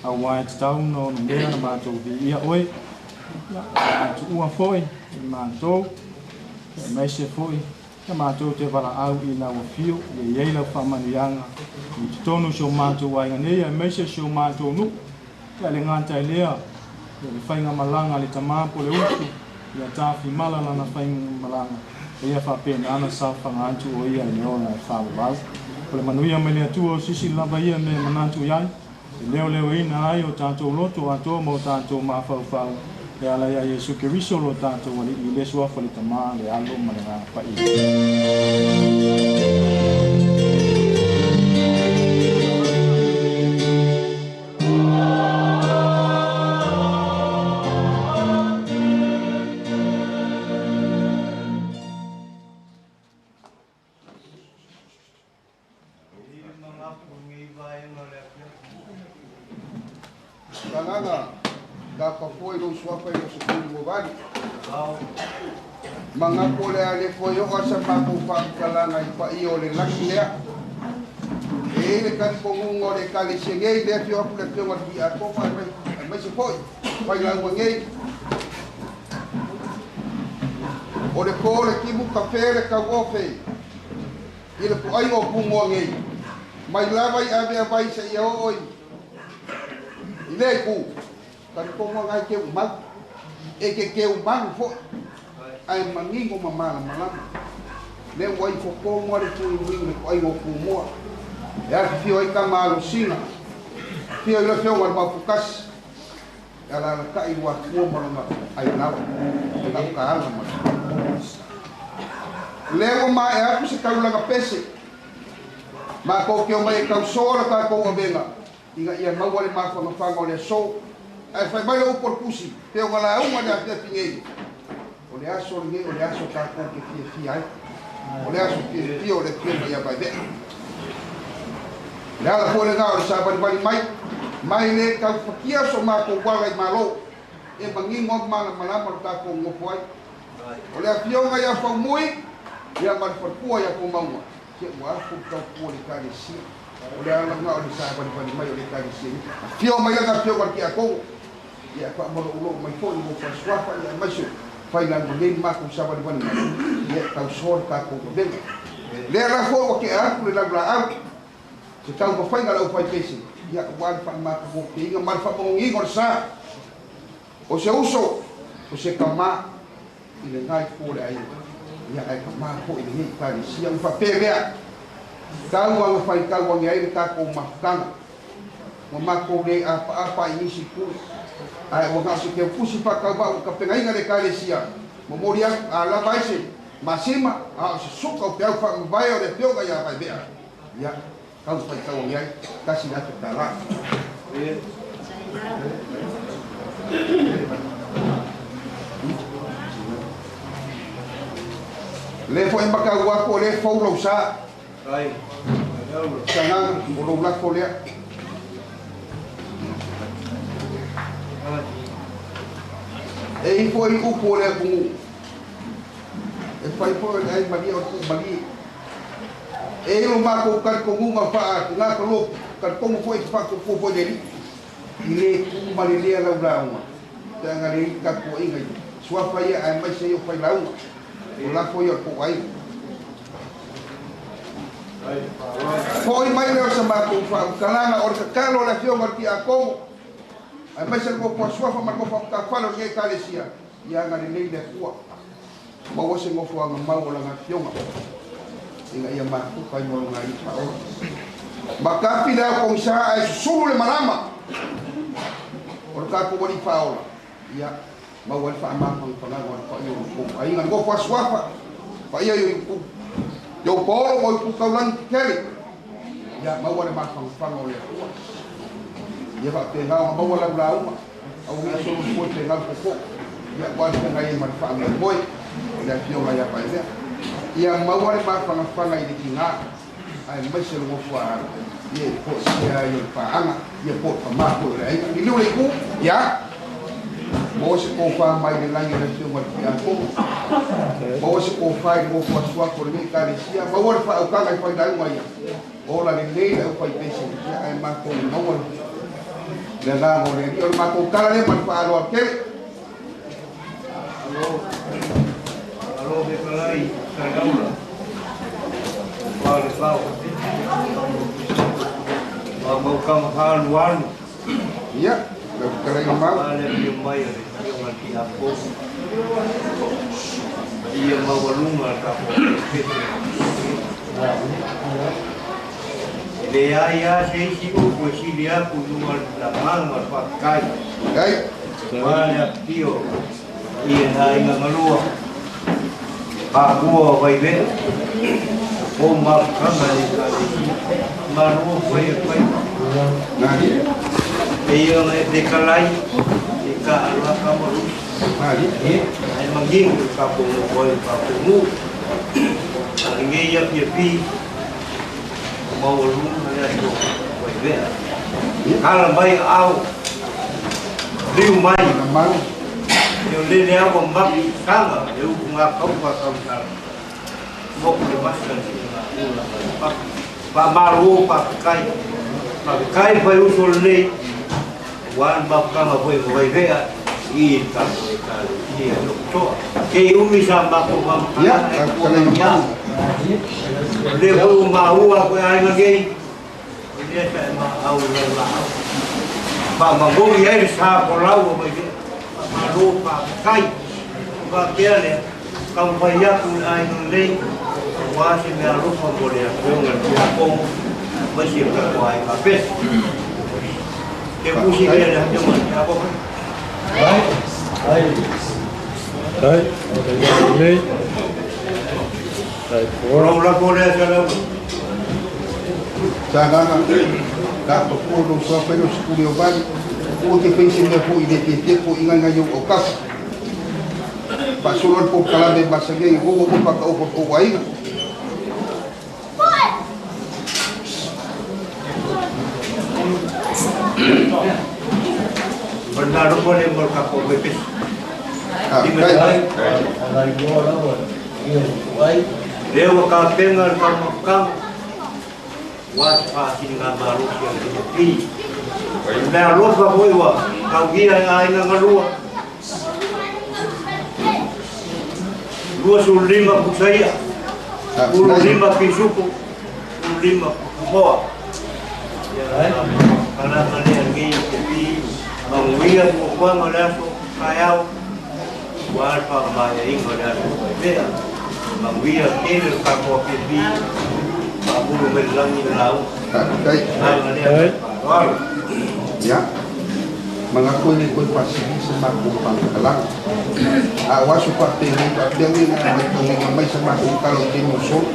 Speaker 1: auā e tatau ona onomea na matou viia oe. Ia, o le a tuua fo'i i matou, aemaise fo'i ia matou te valaau i lau afio, ia i ai lau faamanuiaga i totonu o si o matou aiga nei, aemaise si o matou nuu. Ia le gata i lea, ia le faigamalaga a le tamā po o le uso, ia tafimala lana faigamalaga, ia faapena ona saofaga atu o ia i le ola e faavavau. O le manuia mai le Atua o sisi lava ia mea e manatu i ai, e leoleoina ai o tatou loto atoa ma o tatou mafaufau, e ala iā Iesu Keriso lo tatou Alii, i le suafa o le Tamā, le Alo ma le Agaga Paia.
Speaker 13: Sagaga tapa foi lou suafa i le 18. Magapo le a le foi oo sa matou faamatalaga i paia o le lagi lea. E i le talifonuga o le ekalesia nei, lea afio atu le afioga i le Iakofa aemaise foi failauga nei. O le po le timu kafe le tauofe i le puaiga o Pūmoa nei. Mai lava i aveavai seia oo i lea itu, talitonu lena e teumau, e te teumalu foi, ae manino ma malamalama. Lea ua ifo tonu lava le tuinuinu le toaiga o Pūmoa. E afifio ai tama alosina, afio i le afioga i le Maufutasi, e alalatai Luatua ma lona ainaoa, e gautaala ma le. Lea ua maea atu se taulaga pese, matou te omai e tausoa le tatou avega, ina ia maua le mafagafaga o le aso. Ae fai mai le upu o le tusi, pe o lauga le afiafi nei, o le aso lenei, o le aso tatou te fiafia ai. O le aso fiafia o le afioga ia Vaivea. Le ala foi lena o le savalivali mai, mai le taufatia so matou ala i Malo, e manino a malamalama lo tatou nofo ai. O le afioga ia Faumui, ia ma le faletua ia Fomauga, se ua afu le tautua le ekalesia. O le ala lena o le savalivali mai o le ekalesia nei. Afio mai lana afioga i le Tiakono, ia faamaloulou mai foi mo falesuafa, ia aemaise failauga nei matou savalivali mai, ia tausoa le tatou vavega. Lea la foi ua tea atu le laulaau, se taumafaiga lau faipese, ia ua le faamatagofieina ma le faamanogiga o le sa. O se uso, o se tamā i lena itu o le aiga, ia ae tamā foi i lenei ekalesia. Ua faapea lea, tau aga faitau ane ai le tatou mafutaga. Ua matou le apaapa i nisi itu, ae ua na o se teutusi faatauvaa ua tapenaina le ekalesia. Momoli atu, a lava ai se masima, a o se suka o peau faamavae o le afioga ia Vaivea. Ia, tau faitau ane ai, $1,000. Le foi matau atu o le fou lou sa. Sagaga o lou lafo lea. E ifo i upu o le atunuu. E fai foi o le ai malie o le tuumalie. E i lo matou talitonuga faa tina ka lotu, talitonu foi e te faatuatua foi i le Alii. I le tu ma le lea lau lauga. Pe aga le i tapuaiga i suafa ia aemaise ai o failauga. O lafo ia o le tou aiga. Foi mai lea o sa matou faamatalaga o le tatalo o le afioga i le Tiakono, aemaise le nofo a suafa ma le nofo a matafale o lenei ekalesia, ia agalelei le Atua. Maua se nofoaga mau o lana afioga, ina ia mafuta ai ma lona alii faaola. Makafi le ao pogisa ae susulu le malama o le tatou alii faaola, ia maua ai le faamafagafagaga o le paia o lo tou aiga, le nofo a suafa, paia i o paolo ma o itu taulagi tetele, ia maua le mafagafaga o le Atua. Ia faapena ona maua lau lauga, au nei solo foi pe gau popo, ia ua le feagai ai ma le faamoemoe o le afioga ia Vaivea. Ia maua le mafagafaga i le tigā, aemaise le nofo a alo. Ia e po se ai o le paaga, ia po o le tama foi o le aiga. Liliu le itu, ia, maua se tofa mai le lagi o le Afioga i le Tiakono, maua se tofa i le nofo asuafu o lenei Ekalesia, maua le faautaga i failauga ia, ola lelei le aufaipese, ia ae matou maua le agaga o le Alii. O le matou tala lea ma le faaaloalo tele.
Speaker 4: Alo, alo fetalai Saleaula, ua le fao. Ua mau kama halu alu.
Speaker 13: Ia, lau fetalaiga Mau.
Speaker 4: Ua le afio mai a le Afioga i le Tiakono. Ia maualuga le tatou pese. E leai lava se isi upu e sili atu i luga o le agaga o le faafetai. Aua le afifio i e aiga galua, Papua o Vaivea, o mafutaga i Ekalesia, malo fai o faiva. Pei ona e fetalai e taaalo atu ma Rusi. Ae manino le tatou nofo ai i le tatou nuu. A o lenei afiafi, ua maualuga le aso Vaivea. Tala mai aao, liu mai, e o lele lava ua mafutaga le upu gakaupa tautala. Moku le masa le ula mai fafo. Faamalo faafetai. Faafetai fai uso lelei. Aua le mafutaga foi ma Vaivea i le tatou Ekalesia i Lotoa. Kei umi sa matou faamatalaga e tuualala. O lea foi ua maua atu e aiga nei, o lea sa e maau i lau laau. Faamamoli ai le sa folau o Vaivea. Faamalo faafetai. Faapea lea, taumafai atu le aiga lelei aua se meaalofa mo le Afioga i le Tiakono aemaise o le tatou aiga pese. Ke pusi lea le Afioga i le Tiakono.
Speaker 10: Ai. Ai. Ai. Ai. Ai.
Speaker 4: O lou lea Saleaula.
Speaker 13: Sagaga, ka papua lou suafa i lou sikuli o vali, ua te fai se mea foi i le tietie po i ngai ngai ou autafa. Faasolo ai le polokalame e masani ai, ua ua faataoto le tou aiga.
Speaker 4: O le mea alofa lea mo le tatou pepesi. Lea ua tapena le taumafataga aua se faasiligamalosi a le NFP. O le mea alofa foi ua taugia e aiga galua. 25 pusaia, 15 pisupo, 15 moa. Kalaka lea lenei NFP, manuia fuafuaga o le aso taeao, aua le faamaeaina o le aso Vaivea. Manuia tele le tatou afiafi, faamulu mai le lagi le lauga. Agaga lea ma le faaaloalo.
Speaker 13: Ia, manatu e le toe faasili se matou faamatalaga. A o aso faapenei faapea nei na matauina mai sa matou tala o taimi o solo.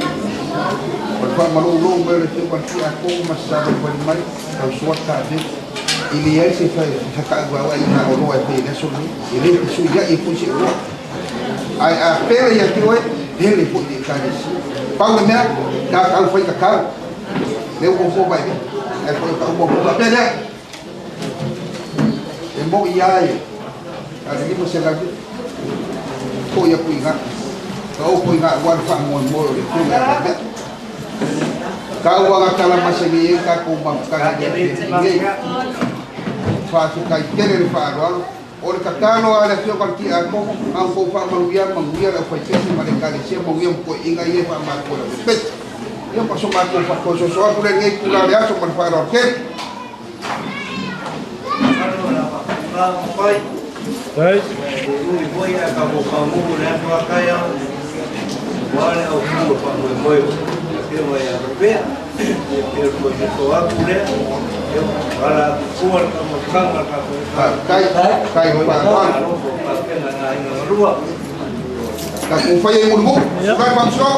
Speaker 13: O le faamaloulou mai o le Afioga i le Tiakono ma se savalivali mai, tausoa taveu. E leai se fetakauaoaiga oloa e fai i le aso lenei. E le fesuiai foi se oloa. Ae a pele ia te oe, pele foi i le Ekalesia. Pau le mea, tatau fai tatau. Lea ua fua mai, ae foi o tau mua faapea lea. E moi lava e a le 500 foi atu i ina. Ka opo i ina aua le faamoemoe o le Afioga ia Vaimea. Tau aga tala masani ai tatou mafutaga i le afiafi nei. Faafetai tele le faaaloalo. O le tatalo a le Afioga i le Tiakono, a outou faamanuia, manuia le aufaipese ma le Ekalesia, manuia ma toeaiina ia e faamatutua i le aufaipese. Ia ma so matou faatoesoesoa atu lea i lenei itula o le aso ma le faaaloalo tele. Faafetai, faafetai mo faaaloalo. Tatou faia i mulimuli. Tulai Faamasino.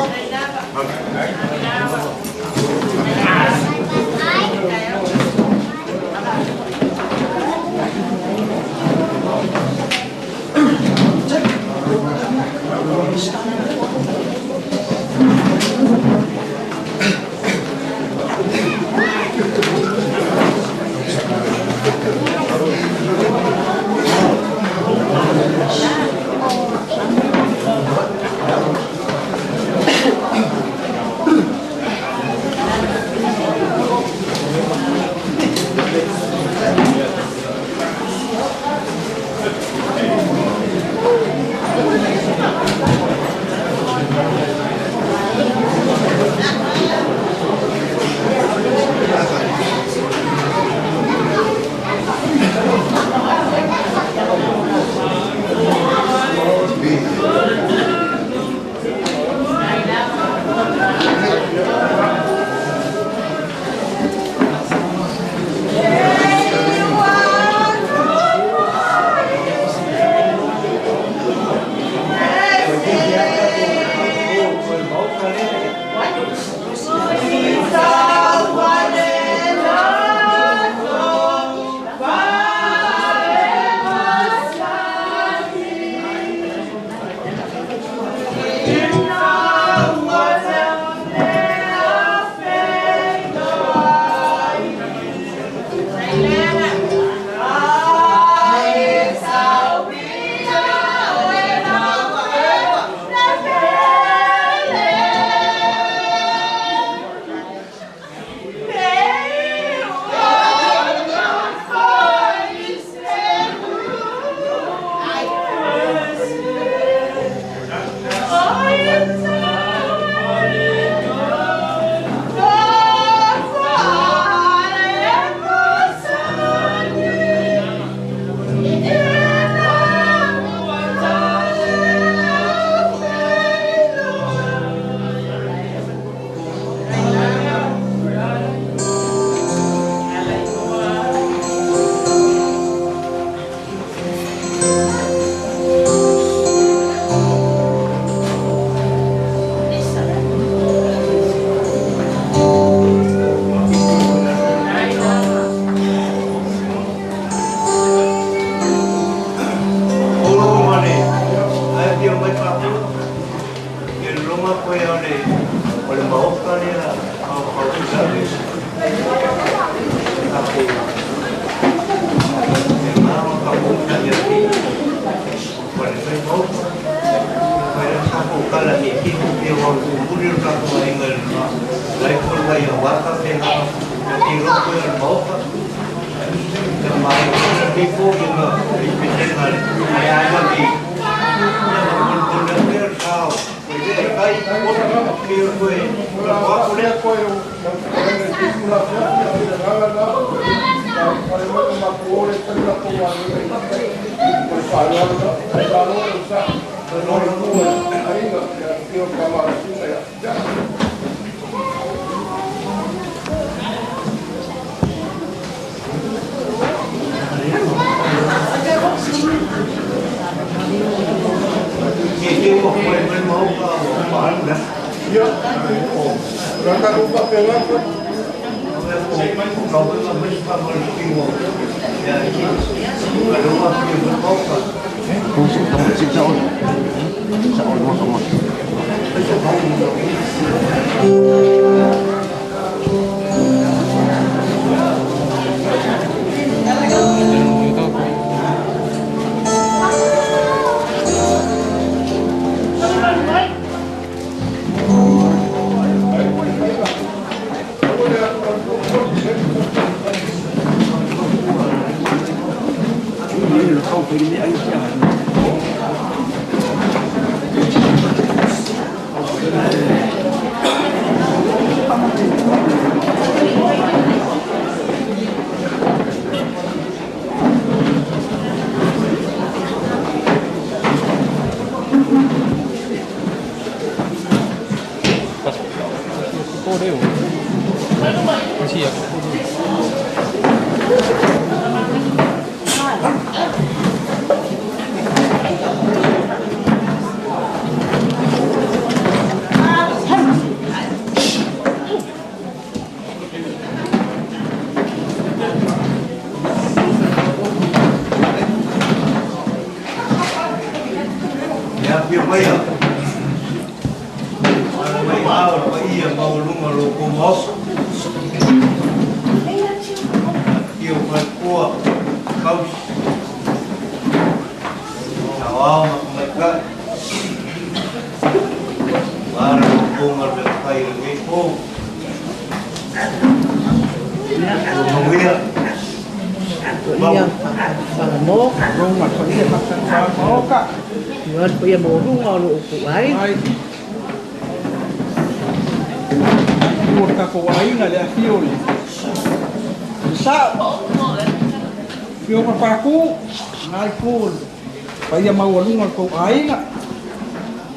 Speaker 10: Paia maualuga o le tou aiga.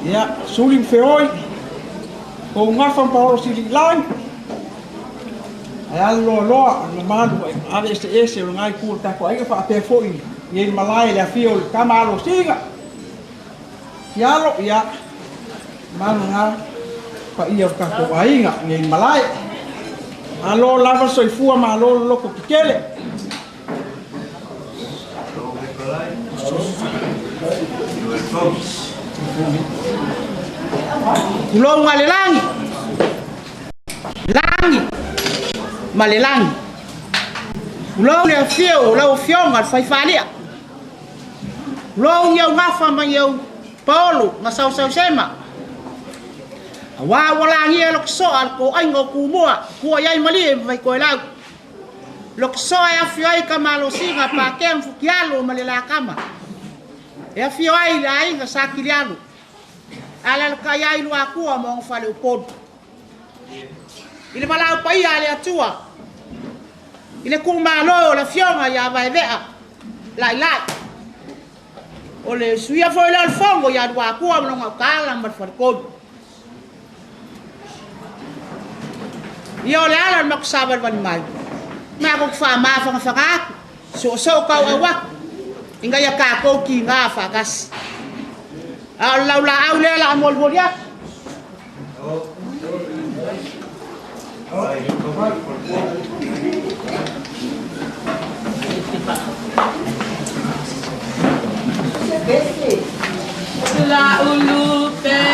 Speaker 10: Ia, suli ma feoi, tou gafa ma paolo siliilagi, ae alu loaloa o le mamalu ave eseese o lena itu o le tatou aiga faapea foi i ai le malae i le afio o le tama alosiga. Fialo, ia, mamalu lena paia o le tatou aiga i ai le malae. Malo lava le soifua, malo le loto tetele.
Speaker 15: Tulou le lagi, lagi ma le lagi. Tulou le afio o lau afioga le Faifalia. Tulou i au gafa ma i au paolo ma sausausema. Auā ua lagia le soa le toaiga o Tumua, tua i ai malie ma Faitoelau. Lokisoa e afio ai ka malosiga Pakea ma Futialo ma le Lakama. E afio ai le aiga Sa Kilialo. Alalatai ai Luatua ma ona faleupolu. I le valaau paia a le Atua, i le tuumalo o le afioga ia Vaevea Lailai. O le suia foi lea o le fono ia Luatua ma lona utaala ma le faletolu. Ia o le ala o le matou savalivali mai, matou te faamafagafaga atu, soosoo tauau atu, ina ia tatou tiga faatasi. A o le laulaau lea o le a molimoli atu.
Speaker 12: La ulupe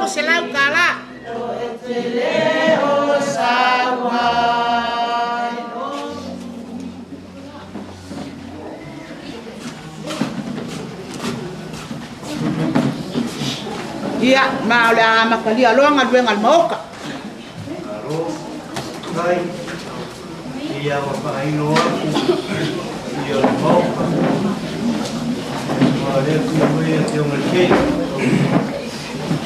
Speaker 15: 600 tala. Ia, ma o le a amatalia loa galuega a le maota.
Speaker 4: Malo, kai, ia ua faailo atu ia le maota. Ma le ku mai e te onga te,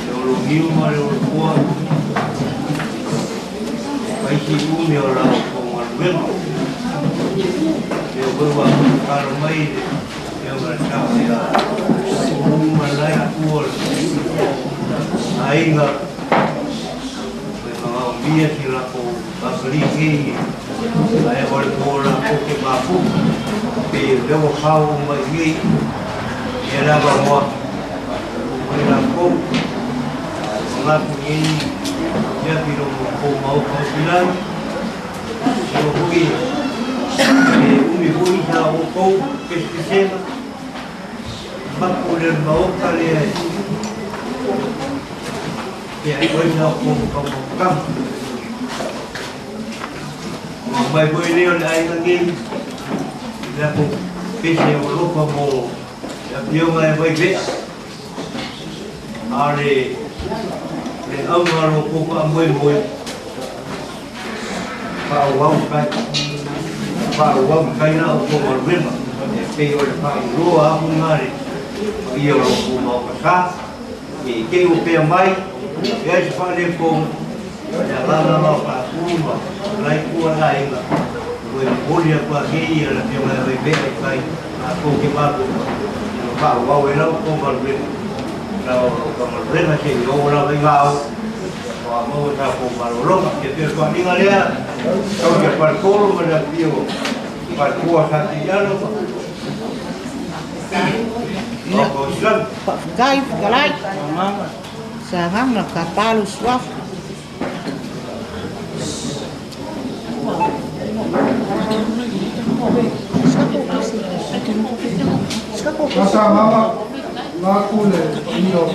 Speaker 4: le olo niu ma le olo pua, paisi umi o la o galuega. E o koe wa kalo mai le te onga tau ia uma lai pua aiga me whangaomia ki lako kakari kei ae o le pō la ko ke mapu pe lewa kau mai nei e lava moa mai la ko ngā ku nei ia piro mo ko mau kau pilai o hui e umi hui sa o kou pespesenga mapu le maoka le ia oi sa ko ka mo kam mai foi leo le aiga nei la ko pese o lofa mo la pionga e vai vea a le le auga lo ko ka moe moe pa o au kai pa o au kai na o ko galuega e pei o le faailoa aku ngare ia o lo ko mau ka sa e ke o pea mai e ai se faale ko ia la la la pa kuma lai kua la inga ko e moli a kua ke ia la pionga e vai vea kai a ko ke ma ko pa o au e lau ko galuega la o ka galuega se i o la vai ngau o a mau sa ko malolonga ke te ko ninga lea kau ke par kolo ma la pio par kua sa ti alo o ko islam
Speaker 15: Faafetai fetalai. Sagaga ka palu suafa.
Speaker 9: Masa mama ma ku le paia o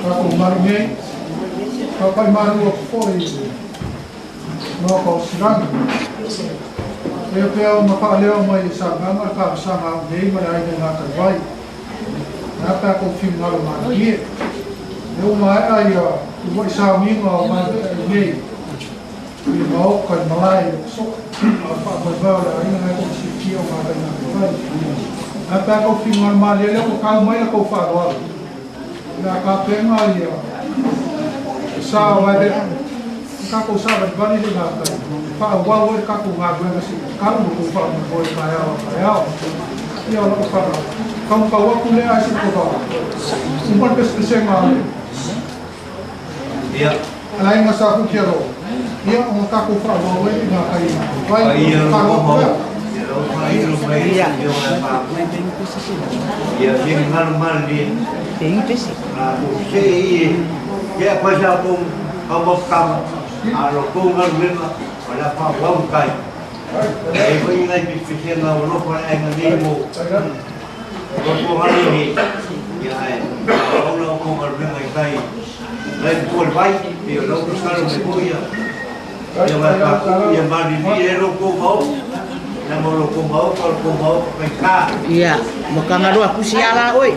Speaker 9: tatou malu nei. Papai malu o foi no ka o silagi. E pea o mawhaaleo mai i sa nganga le whaasanga au nei ma le aina ngā tai vai. Nā pea kou whiu ngaro mārie. E o mai ai a ua i sa minga o mai vea i nei. I maoka i malae i o soka. A wha mai vao le aina ngai kou si tia o ngā tai ngā tai vai. Nā pea kou whiu ngaro mārie leo ko kau mai la kou whaaloalo. Nā ka penga i a sa o mai vea. Ka kou sa vani vani le ngā tai. Wha wau e ka kou ngā guenga si kau mo kou wha mo hoi kai ao kai ao. Ia o lau wha kau kau aku le ai si ko wha. Umpan pes pese ngā le.
Speaker 4: Ia.
Speaker 9: Alai ngā sa ku kia ro. Ia o ka kou wha wau e ngā kai ngā. Vai
Speaker 4: Ia
Speaker 9: ka
Speaker 4: lo
Speaker 9: kou
Speaker 4: mau
Speaker 9: wha.
Speaker 4: ia lo faailo mai ia o la pa ia fi ngalo mali la ko se i ia pa sa ko ka mo kam a lo ko galuega o la pa wau kai e foi ngai pese nga o lo pa ai nga nei mo ko ko ngalo ni ia ai o lo ko galuega i kai lai ko le vai e lo ko salo me ko ia ia ma ka ia ma ni e lo ko mau na mo lo ko mau ko ko mau kai ka
Speaker 15: Ia, mo kangaloa kusi ala oi.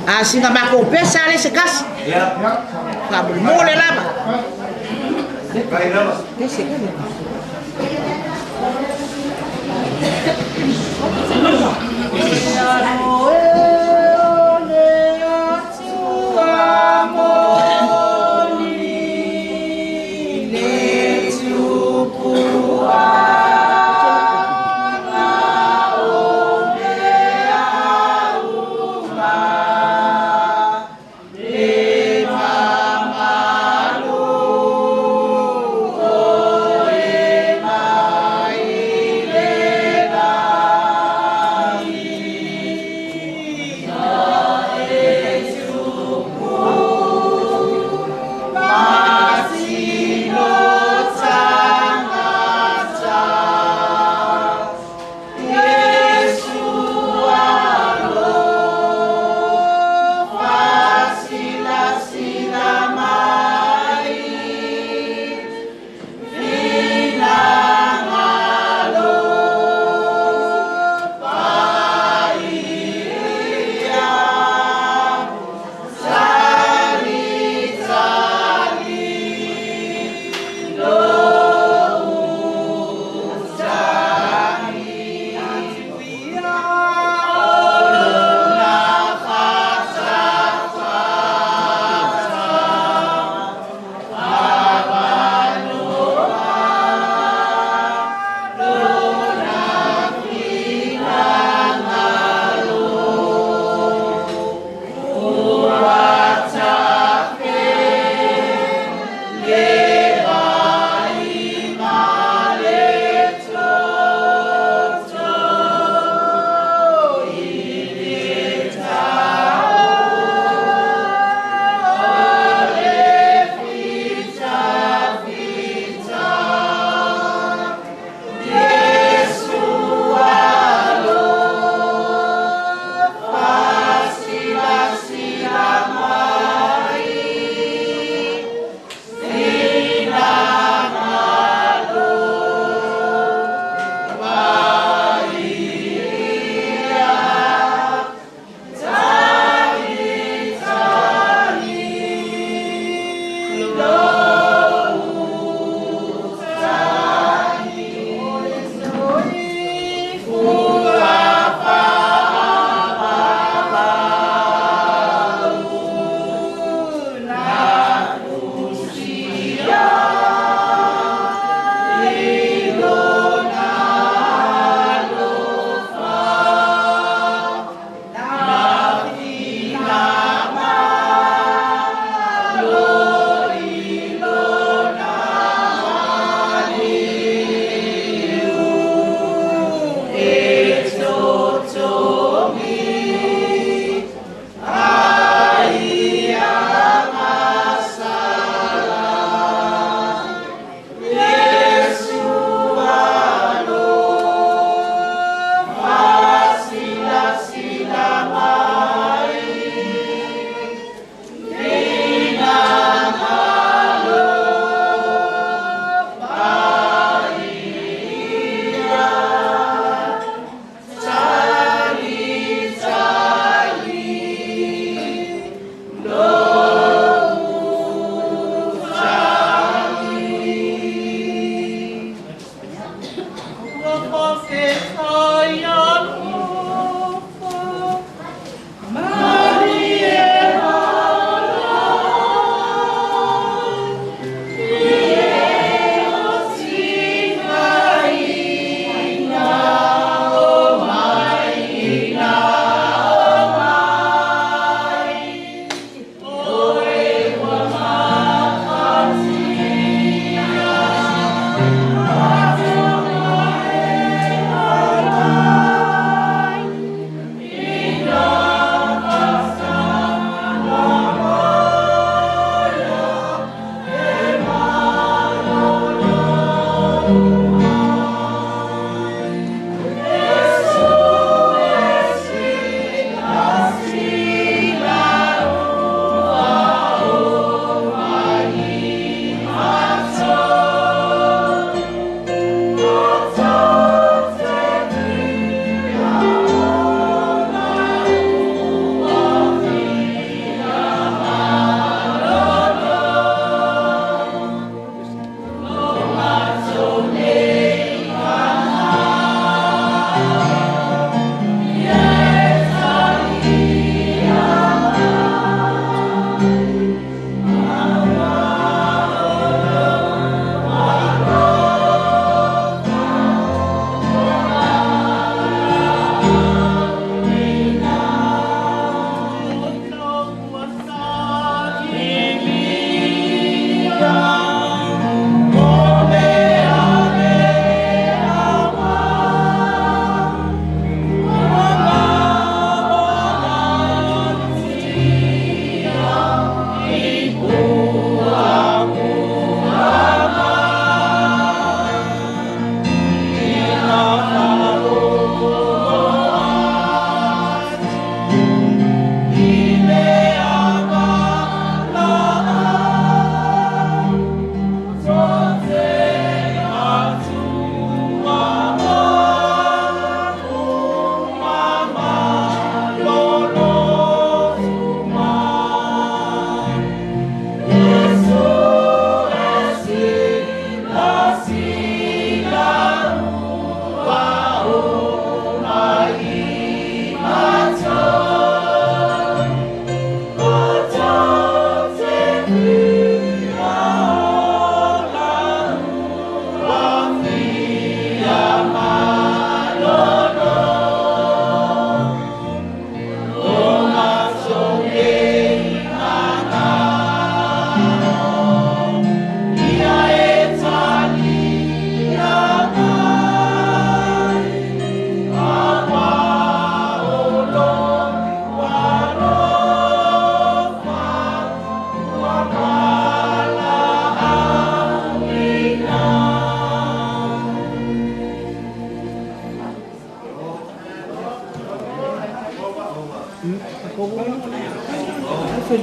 Speaker 15: A singa mako pesa le se kasi.
Speaker 4: ia
Speaker 15: Ka mo le lava.
Speaker 4: kai lava
Speaker 15: Pese ka le.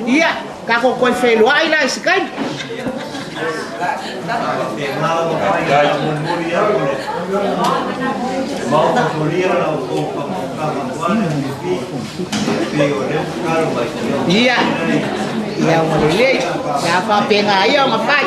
Speaker 15: Ia, tatou toe feiloai la i se taimi. Ia, ia ua lelei, o le a faapena ia ona fai.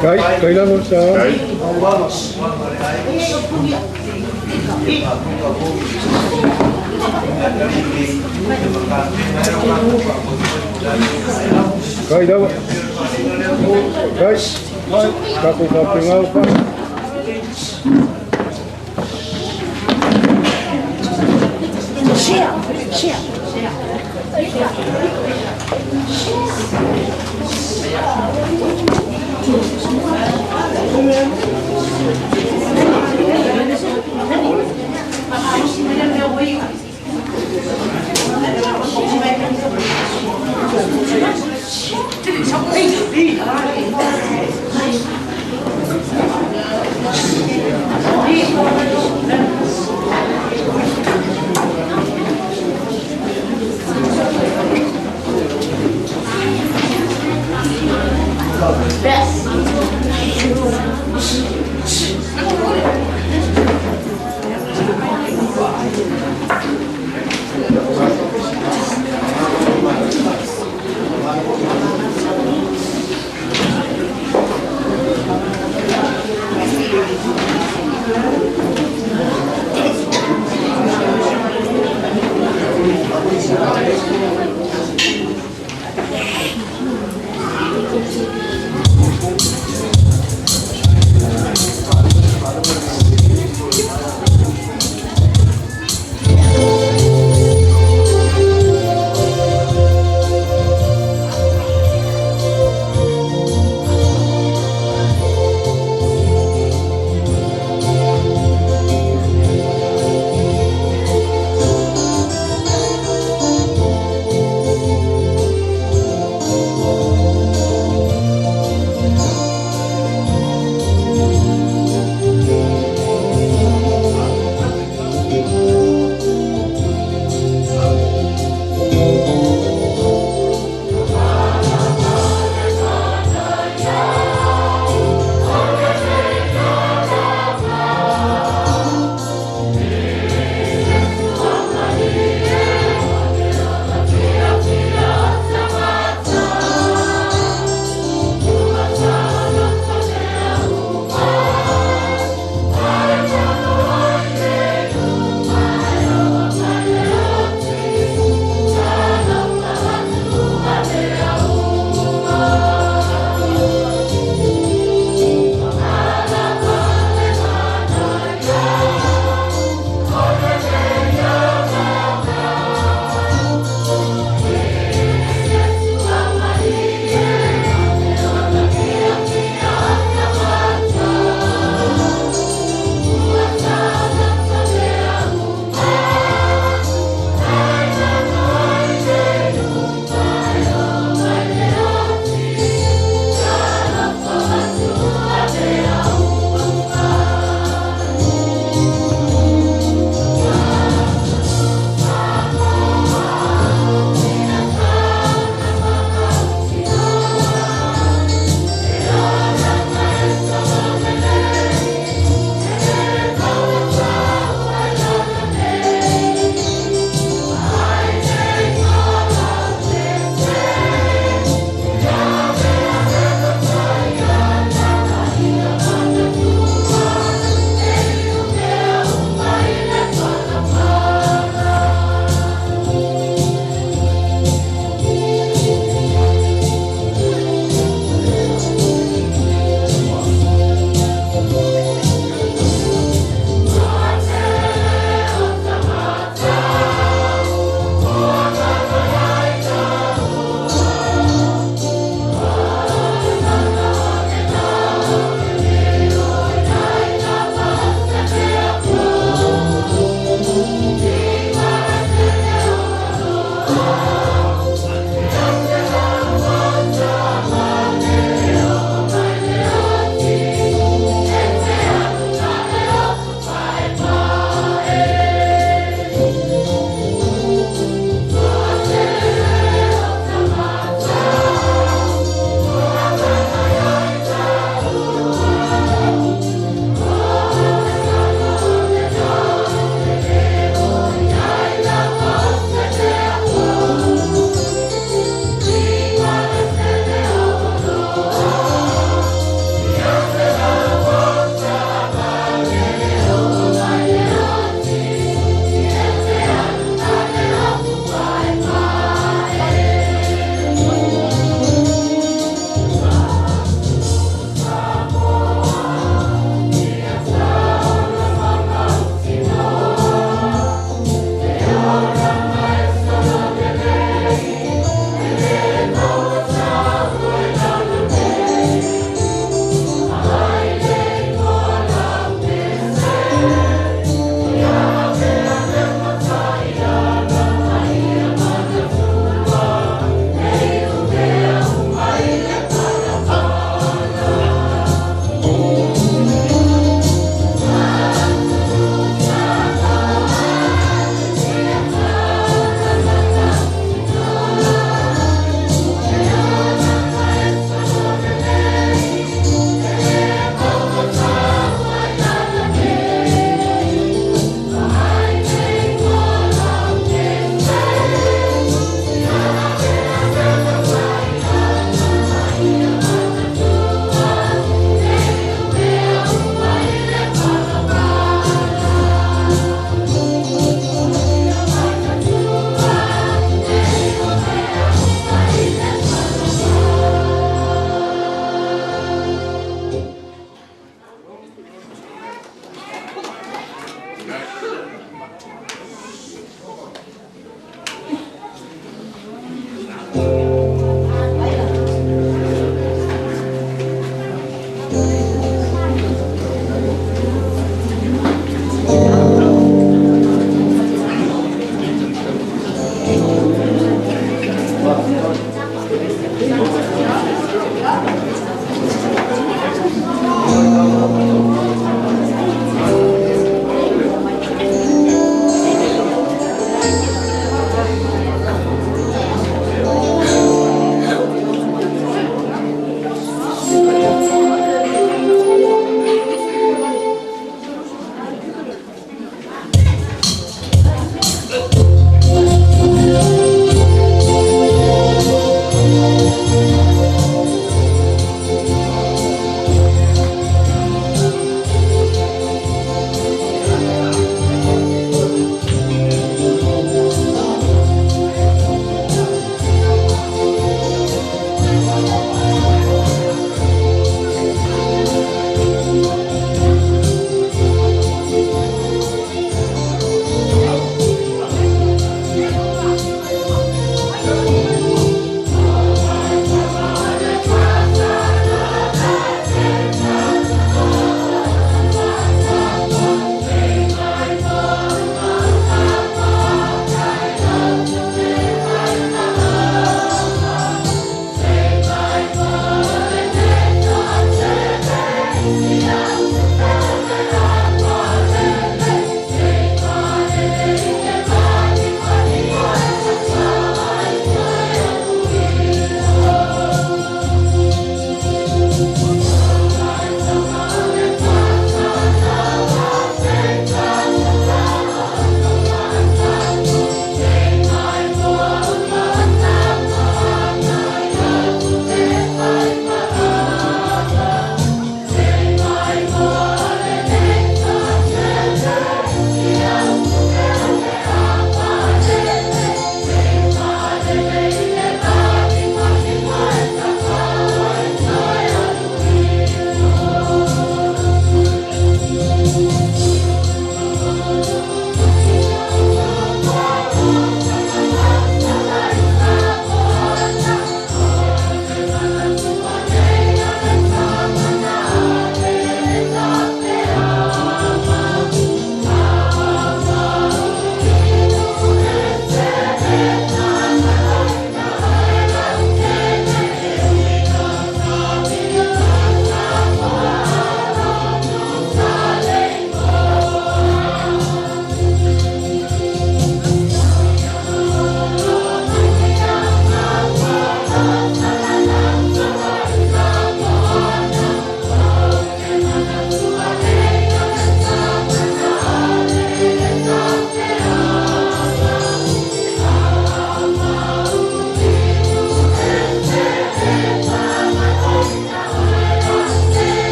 Speaker 9: Kai, kai lava sa. Kai lava. Kai. Ka ko ka pengau pa.
Speaker 15: Share, share.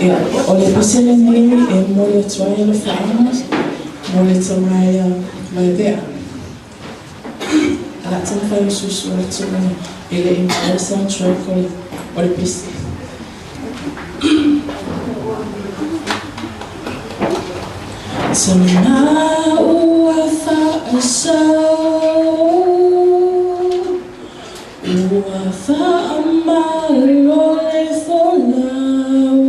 Speaker 12: Ia, o le pese lenei e momoli atu ai alofaaga mo le tama ia Vaevea. A taumafai e usuusu atu e le i maua soundtrack o le pese. Tama ua faasau Ua faamalo le folau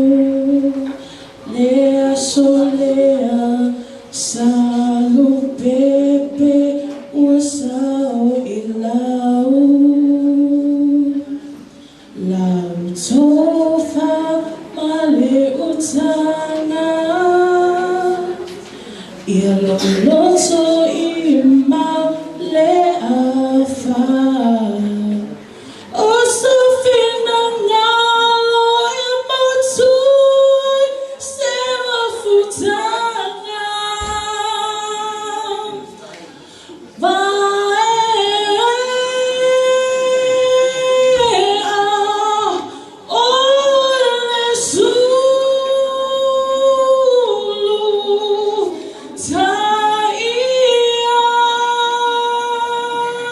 Speaker 12: Le aso lea sa lupepe ua sao i lau Lau tofa ma le utaga Ia loloto i mau le afa O se finagalo e mautu ai se mafutaga Vaea oe le sulu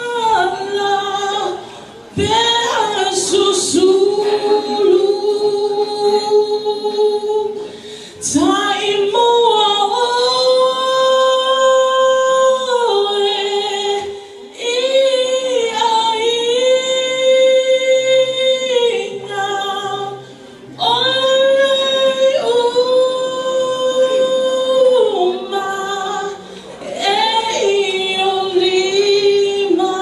Speaker 12: Taiala pe susulu Taimua oe i aiga O le uma e i o lima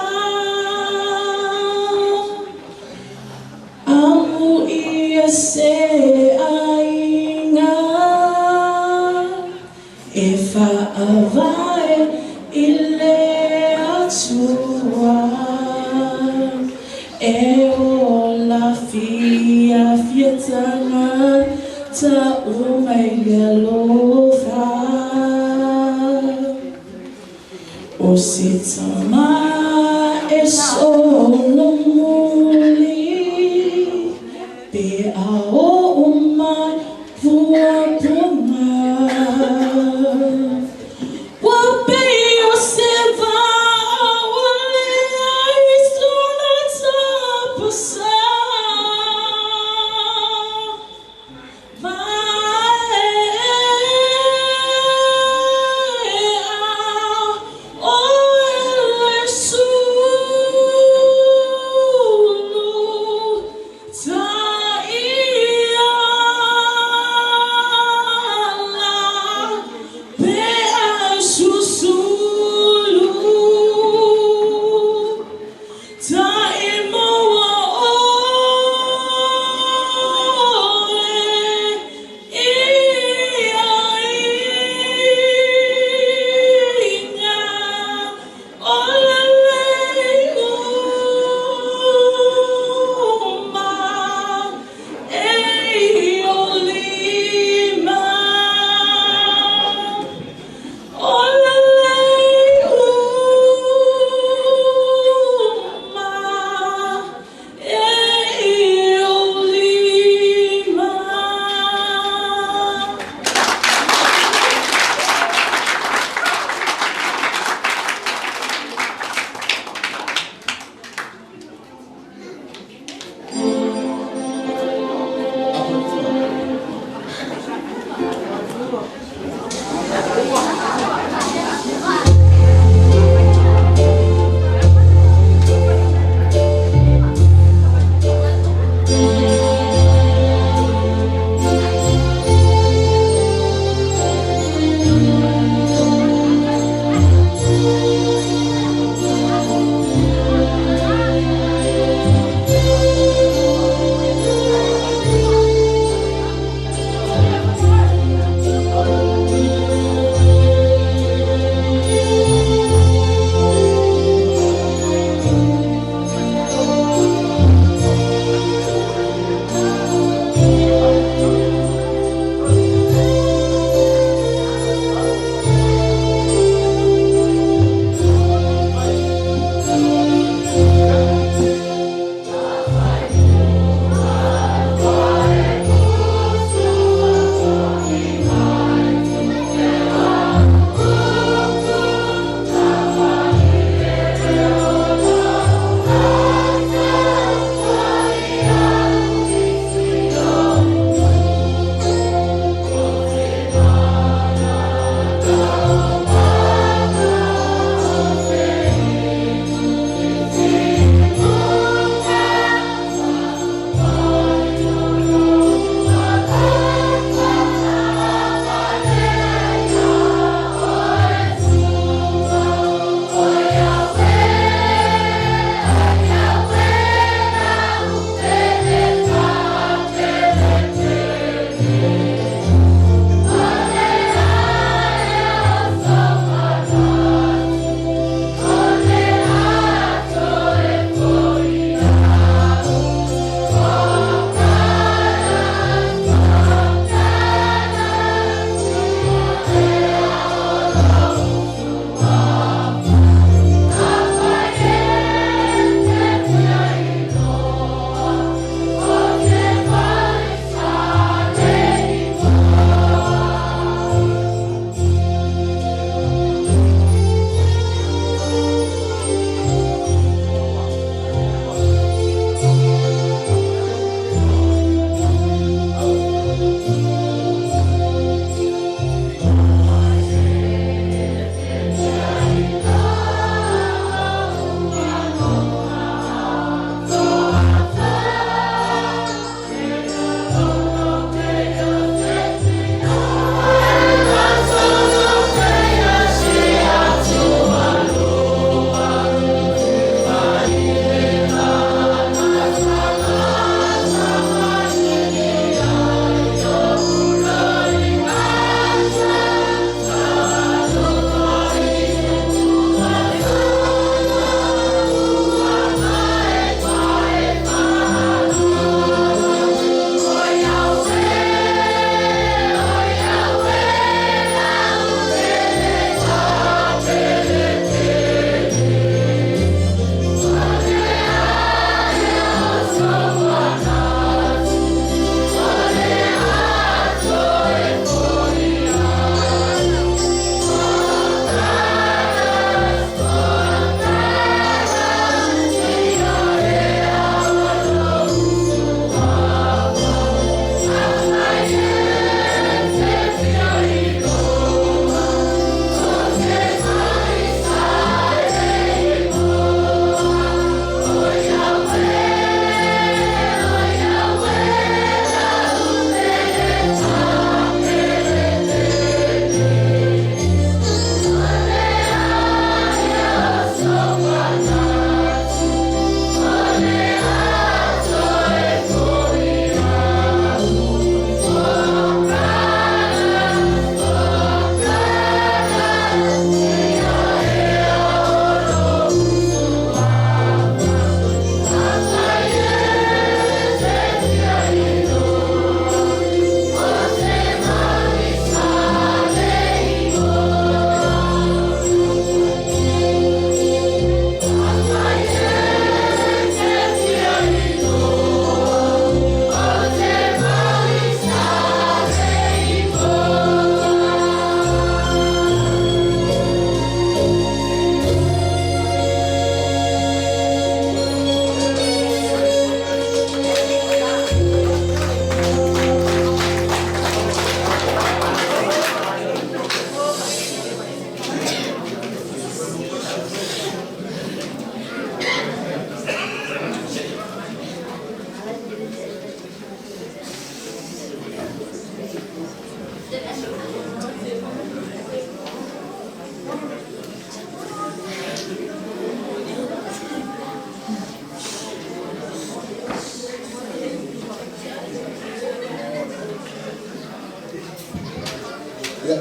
Speaker 12: Amo ia se aiga E faavae i le Atua E ola fiafia tagata uma i le alofa O se tama e solomuli Pe a oo mai puapuaga Ua pei o se vaa ua leai sona tapasā Vaea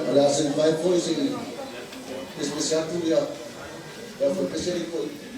Speaker 16: O le a se'i mai foi se'i pesepese atu ia le aufaipese alii toeaina.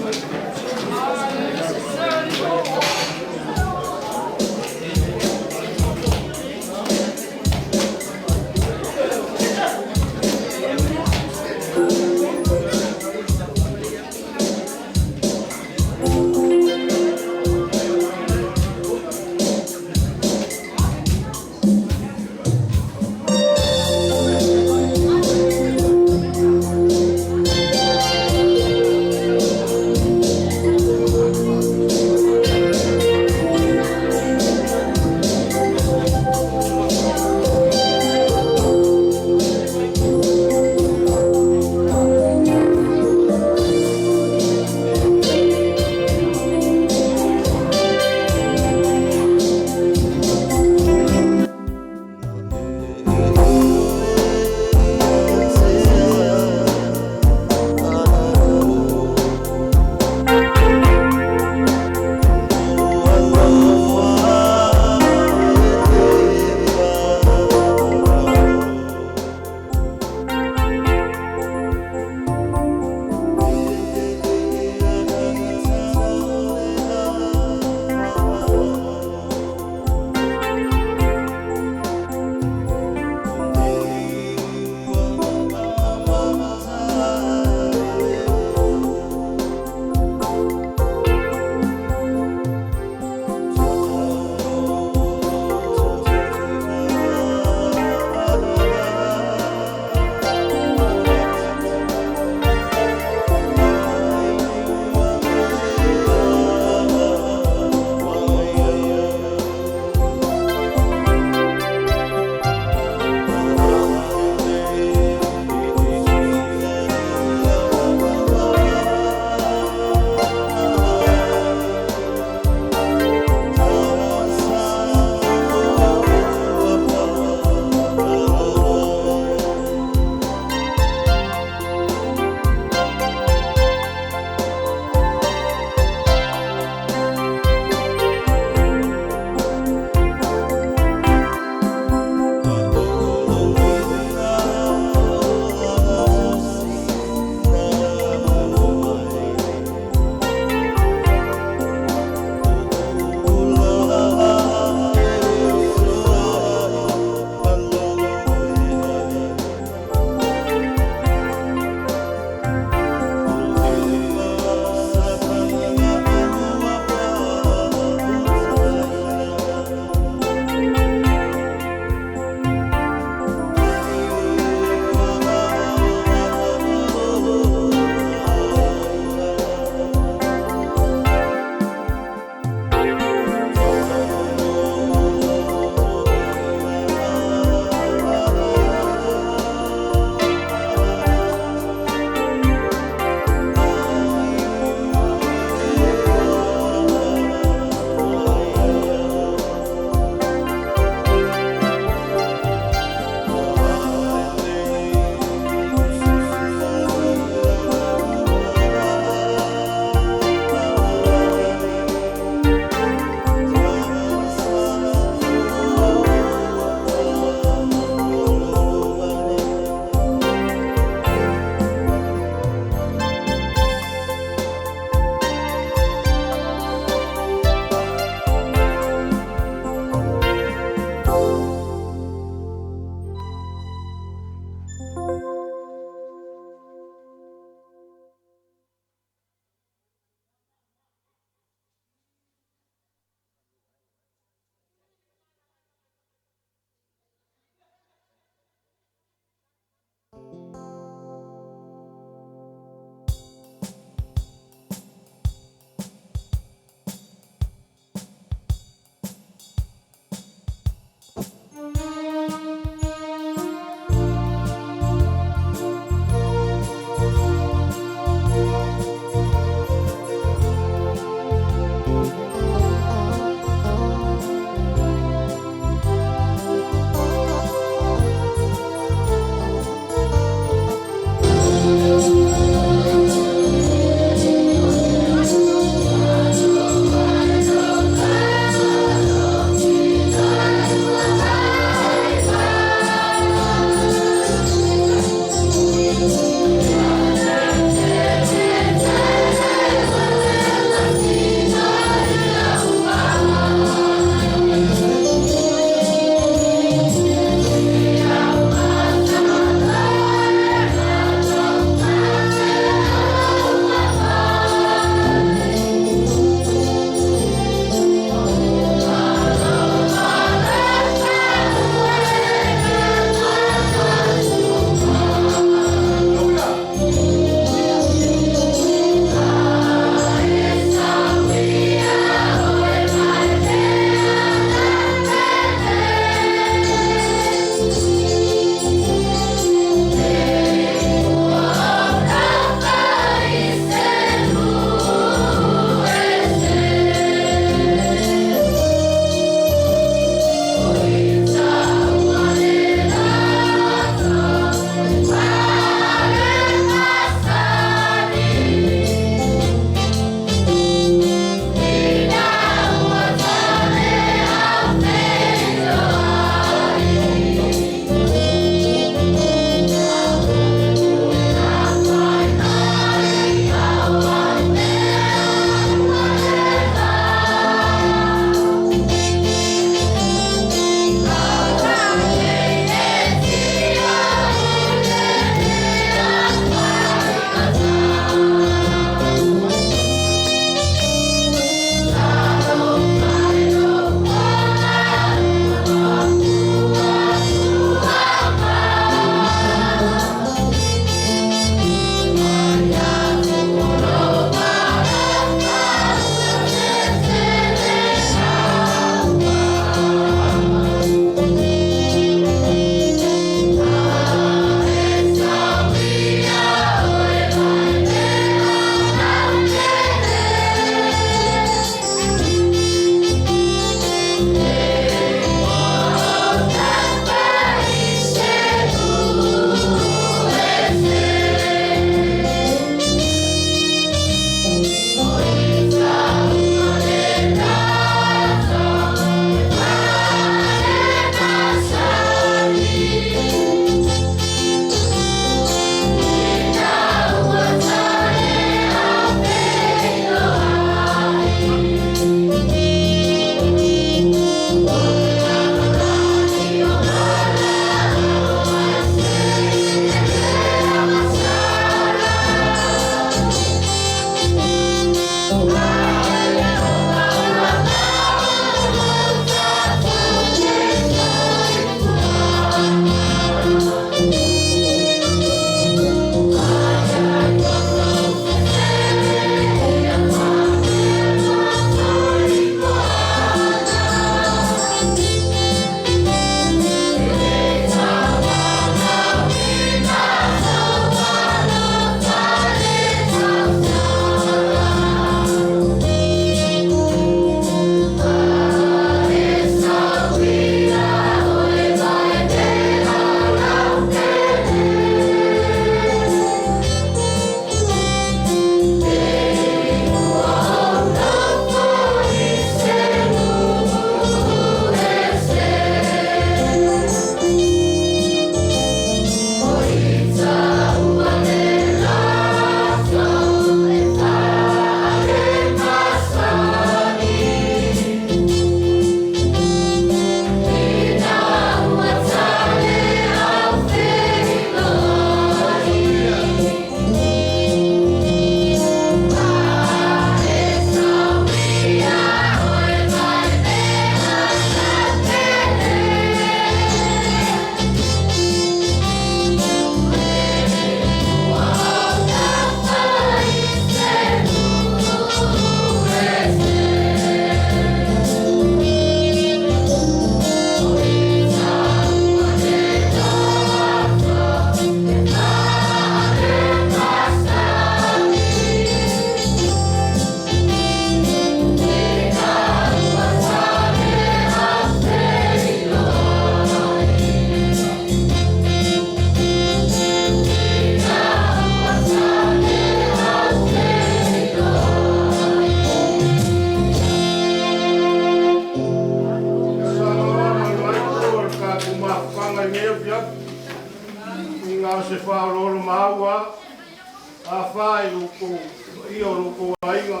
Speaker 11: afa i loutou paia o loutou aiga,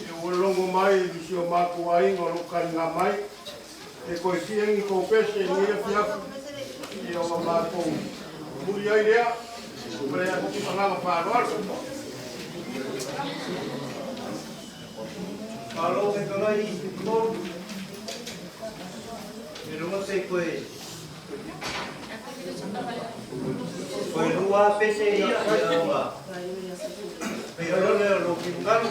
Speaker 11: ia ua logo mai i si o matou aiga o loo taliga mai, e toe sie ni tou pese i lenei afiafi, ia ua matou muli ai lea, ma le agaga faaaloalo.
Speaker 4: Malo fetalai i tolu. E luga pe koe. Koe lua pese ia ia unga. Pe olo le lo fingalu.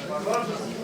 Speaker 4: Malo.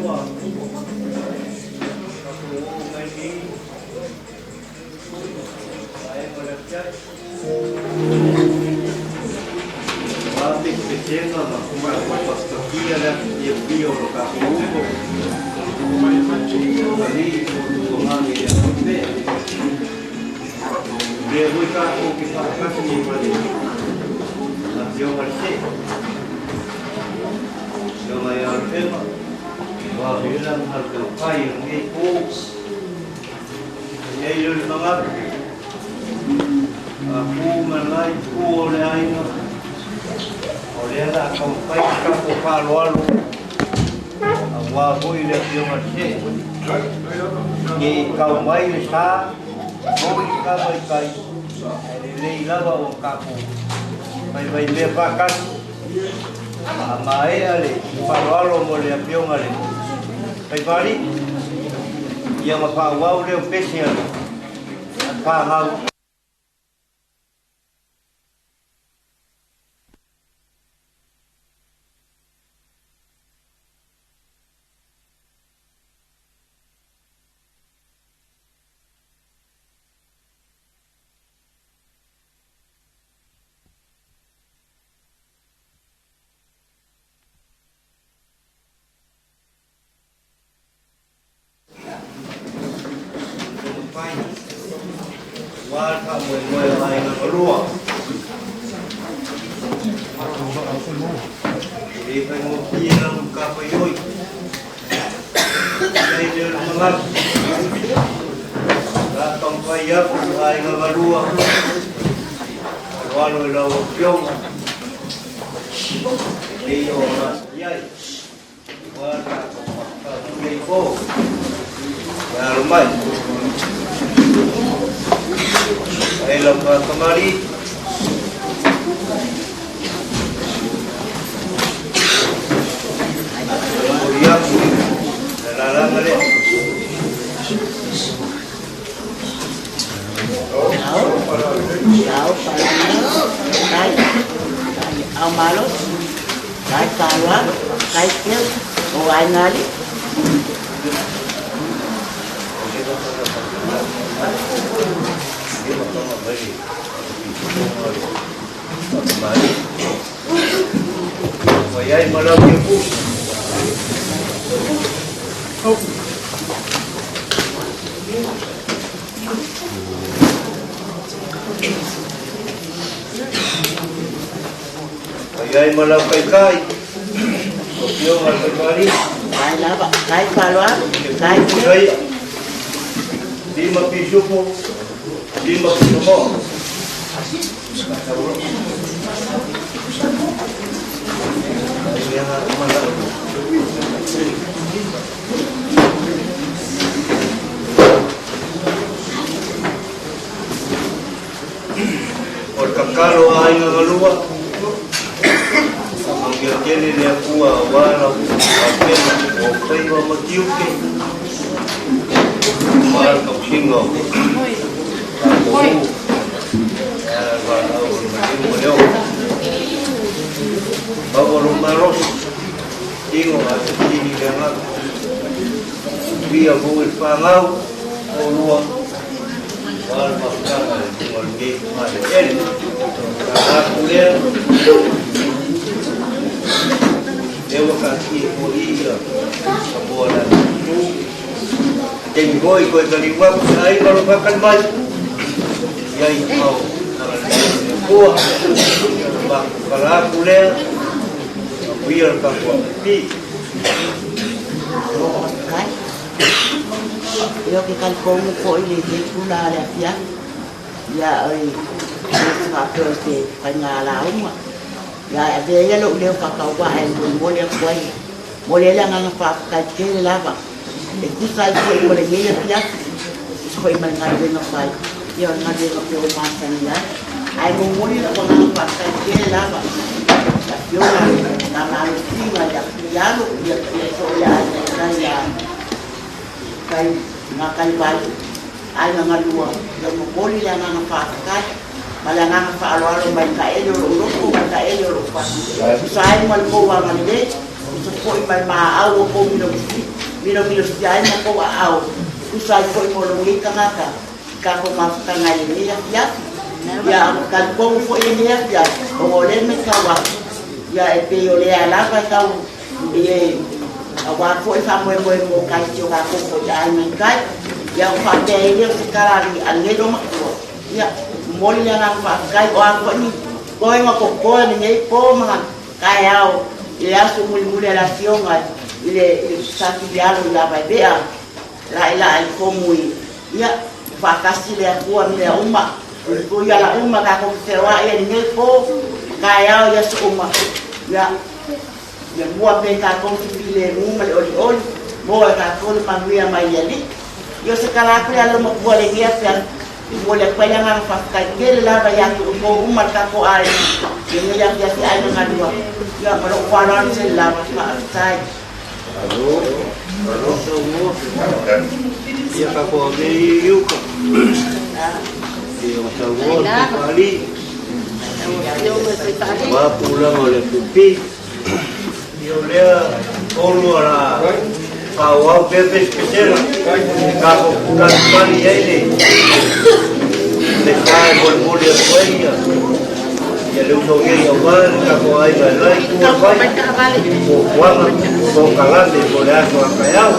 Speaker 4: ua tatou oo mai nei vaega o le afiafi. Aua petepetega ma patutatia le aso fiafia o lo tatou uso alii ma tutogi i le aso pea. Lea foi tatou te faatasi nei ma le Afioga i le Se'e, Afioga ia Alofena, aua foi le galuega fai o lenei po. E i ai lea o le manatu, a tu ma lena itu o le aiga, o lea o le a taumafai se tatou faaaloalo aua foi le Afioga i le Se'e, ne i tau mai le sa, foi le sa mai tai, ae lelei lava ona tatou faifaimea faatasi. A maea le faaaloalo mo le Afioga i le Faifaalii, ia ona faaauau lea o pese a le fanau. Fai aua le faamoemoe o aiga galua. E le faigofie lau matafaioi. I ai lea o le manatu, o le a taumafai atu aiga galua, aloalo i lau Afioga, e pei ona i ai. Aua le tatou mafutaga i lenei po. Ia alo mai. Ai lau faatamalii. Momoli atu le lalaga lea.
Speaker 17: Ao, ao, kai, ao malosi, kai faaaloalo, kai keu, o aiga alii.
Speaker 4: Ua i ai ma lau Iesu. Ua i ai ma lau Taitai, lau Afioga i le Faifaalii.
Speaker 17: Kai lava, kai faaaloalo, kai keu.
Speaker 4: Isaia, 5 pisupo, 5 pisomoa. O le tatalo a aiga galua, Faamanuia tele le Atua aua lau faapena o ou faiva ma tiute, aua le tausiga o tatou nuu, e ala i le valaau o le maliu ma le ola. Maua lou malosi, tino ae fesili le agaga. Uia foi le fanau toalua, aua le mafutaga i luga o lenei faleele. Tala atu lea, lea ua taatia foi ia Samoa le Atu. Taimi foi toe taliu atu se aiga o lo o faatali mai, i ai au agalelei o le Atua. Ma tala atu lea, amuia le tatou APP.
Speaker 17: Kai. Ia ke talitonu foi i lenei tula o le afiafi, ia oi le faapea o se faiga lauga. Ia ae avea ia lou leo faatauvaa e molimoli atu ai. Momoli ai le agaga faafetai tele lava e tusa ai foi ma lenei afiafi, tusa foi ma le galuega fai, ia o le galuega pea ua masani ai. Ae momoli lau agaga faafetai tele lava i afioga i nā malosiga ia Fialo, ia ia so o le aiga i tai a kai ngā kai vai, aiga galua, ia momoli le agaga faafetai ma le agaga faaaloalo mai ka ele o lou loto ma ka ele o lou fatu. Tusa ai ma le tou agalelei, Foi mai maau o kou milomilofia ai ma kou aao, tusa ai foi mo lou nei tagata i tatou mafutaga i lenei afiafi. Ia, talitonu foi lenei afiafi, ona o lea e matau atu, ia e pei o lea lava e tau e aua foi faamoemoe mo kai si o tatou foi aiga i tai. Ia, ona faapea ai lea o se tala a lenei loomatua. Ia, momoli le agaga faafetai, o a foi ni toega totoe lenei po ma taeao i le aso mulimuli a le Afioga i le Safilialo ia Vaivea, laʻilaʻi i fomu i, ia, faatasi le Atua i mea uma, puipui ala uma tatou te feoaʻi ai lenei po ma taeao i aso uma. Ia, ia mua pea i tatou se filemu ma le olioli, moa e tatou le manuia mai le Alii. Ia o se tala atu lea a le Matua lenei afiafi, E momoli atu ai le agaga faafetai tele lava ia te outou uma le tatou aiga i lenei afiafi aiga galua. Ia ma lou faaaloalo tele lava. Faafetai.
Speaker 4: Ia tatou nei i uka. Ia o tauoa le pali. Wa pulanga o le pupi. Ia o lea tolu ala faaauau pea pesepesega e tatou pulagi ai le le sa e molimoli atu ai ia ia le uso nei aua le tatou aiga e lai tua fai fuafuaga polokalame mo le aso a taeao.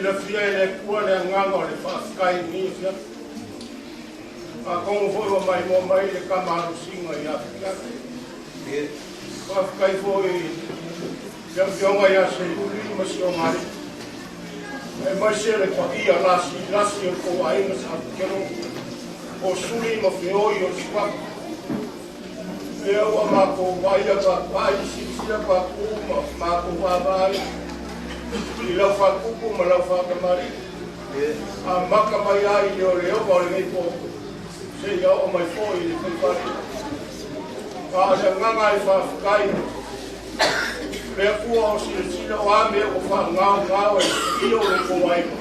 Speaker 7: Silafia e le Atua le agaga o le faafetai i lenei afiafi. Atonu foi ua maimoa mai le kamalosiga ia Fiafi. Faafetai foi i le Afioga ia Seiuli ma si ona alii, aemaise le paia lasilasi o le tou aiga Sa Petelo, o Suli ma Feoi o le Suafa. Lea ua matou vaaia vaavaai, silasila Patu ma matou vaavaai i lau faatupu ma lau faatamalii. Amata mai ai i leoleoga o lenei po seia oo mai foi i le faifalima. A o le agaga e faafetai le Atua o silasila o a mea ua faagaogao e le afio o lo outou aiga,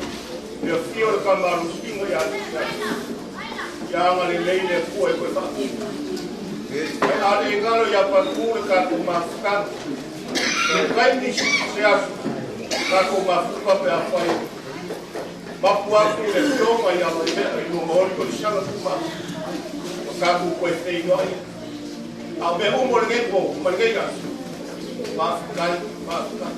Speaker 7: le afio o le Kamalosiga ia te Ia agalelei le Atua e toe faatupu. Ae a le galo ia Patu le tatou mafutaga. Se taimi se aso tatou mafuta pe afai mapu atu le afioga ia Vaimea i luma o le tausaga tumau ma tatou toe feiloai. A o mea uma o lenei po ma lenei aso, faafetai, faafetai.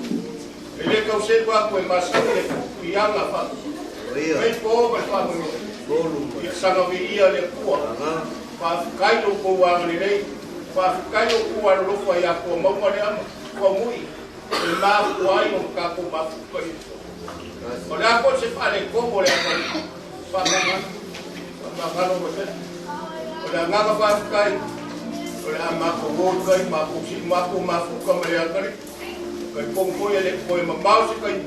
Speaker 7: E le tau selu atu e masani le tupu i aga faatupu. Nei po ma le faamoemoe. Ia saga viia le Atua. Faafetai lo outou agalelei. Faafetai lo outou alolofa ia Tuamauga lea ma Tuaumui e mafua ai ona tatou mafuta i le Atua. O le a foi se faaletonu o le atalii, faamagalo, faamagalo Vaimea. O le agaga faafetai, o le a matou o i tai, matou sii matou mafuta ma le atalii. Talitonu foi e le i toe mamao se taimi,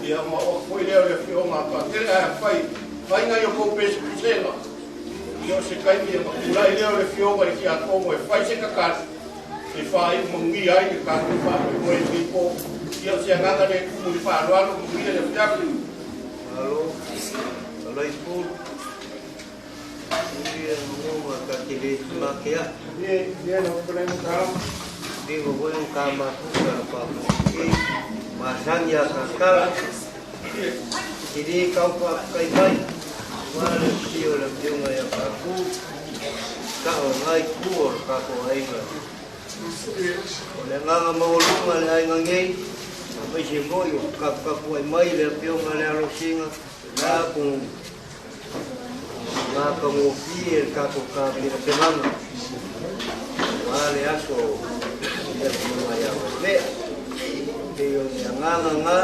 Speaker 7: ia ma oo atu foi lea o le afioga a Patele, ae afai faiga i outou pesepesega, ia o se taimi ona tulai lea o le afioga i le tiakono e fai se tatalo e faaiu manuia ai le tatou faamoemoe i lenei po. Ia o se agaga lea e tumu i le faaaloalo, manuia le afiafi.
Speaker 4: Malo, alai pulu. Ia maua ka te le makea. Ia na pele mo ka. Ni mo ko ka ma ka pa. Ma sangi a ka kala. Ti le kau pa kai mai. Wa le ti o le piunga ia pa ku. Ka o ngai ku o ka ko ainga. O le nganga maualuga le aiga nei, aemaise foi o kapukapu ai mai le afioga le alosiga, la ku matagofie le tatou tapenapenaga aua le aso le afioga ia Vaimea. Pei o le agaga na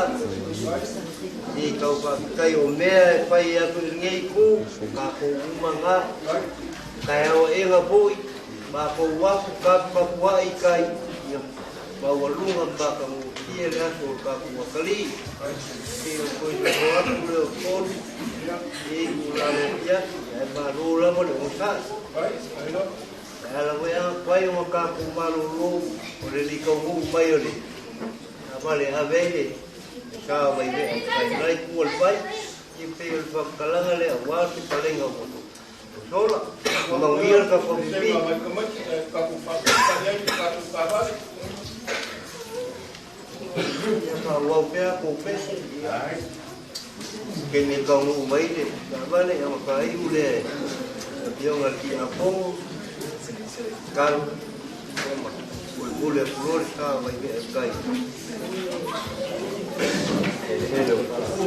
Speaker 4: i tau faafetai o mea e fai atu i lenei itu, tatou uma na, taeao aega foi, matou afu kapukapuai i tai, ia maualuga ma matagofie le aso o le tatou atalii. Pei o toe soso atu lea o tolu i tulalo afiafi, ae malo lava le onosai. E ala foi a fai ona tatou malolo o le likaunuu mai o le taavale e ave ai le sa o Vaimea kai nai ku o le vai, ia pei o le faamatalaga lea aua se palega o sola. Manuia le tatou pipii. Ia faaauau pea kou pese, ia kene taunuu mai le taavale ia ona faaiu lea e le Afioga i le Tiakono Kalu ia ma pulepule atu loa le sa o Vaimea i tai i eleele o Patu.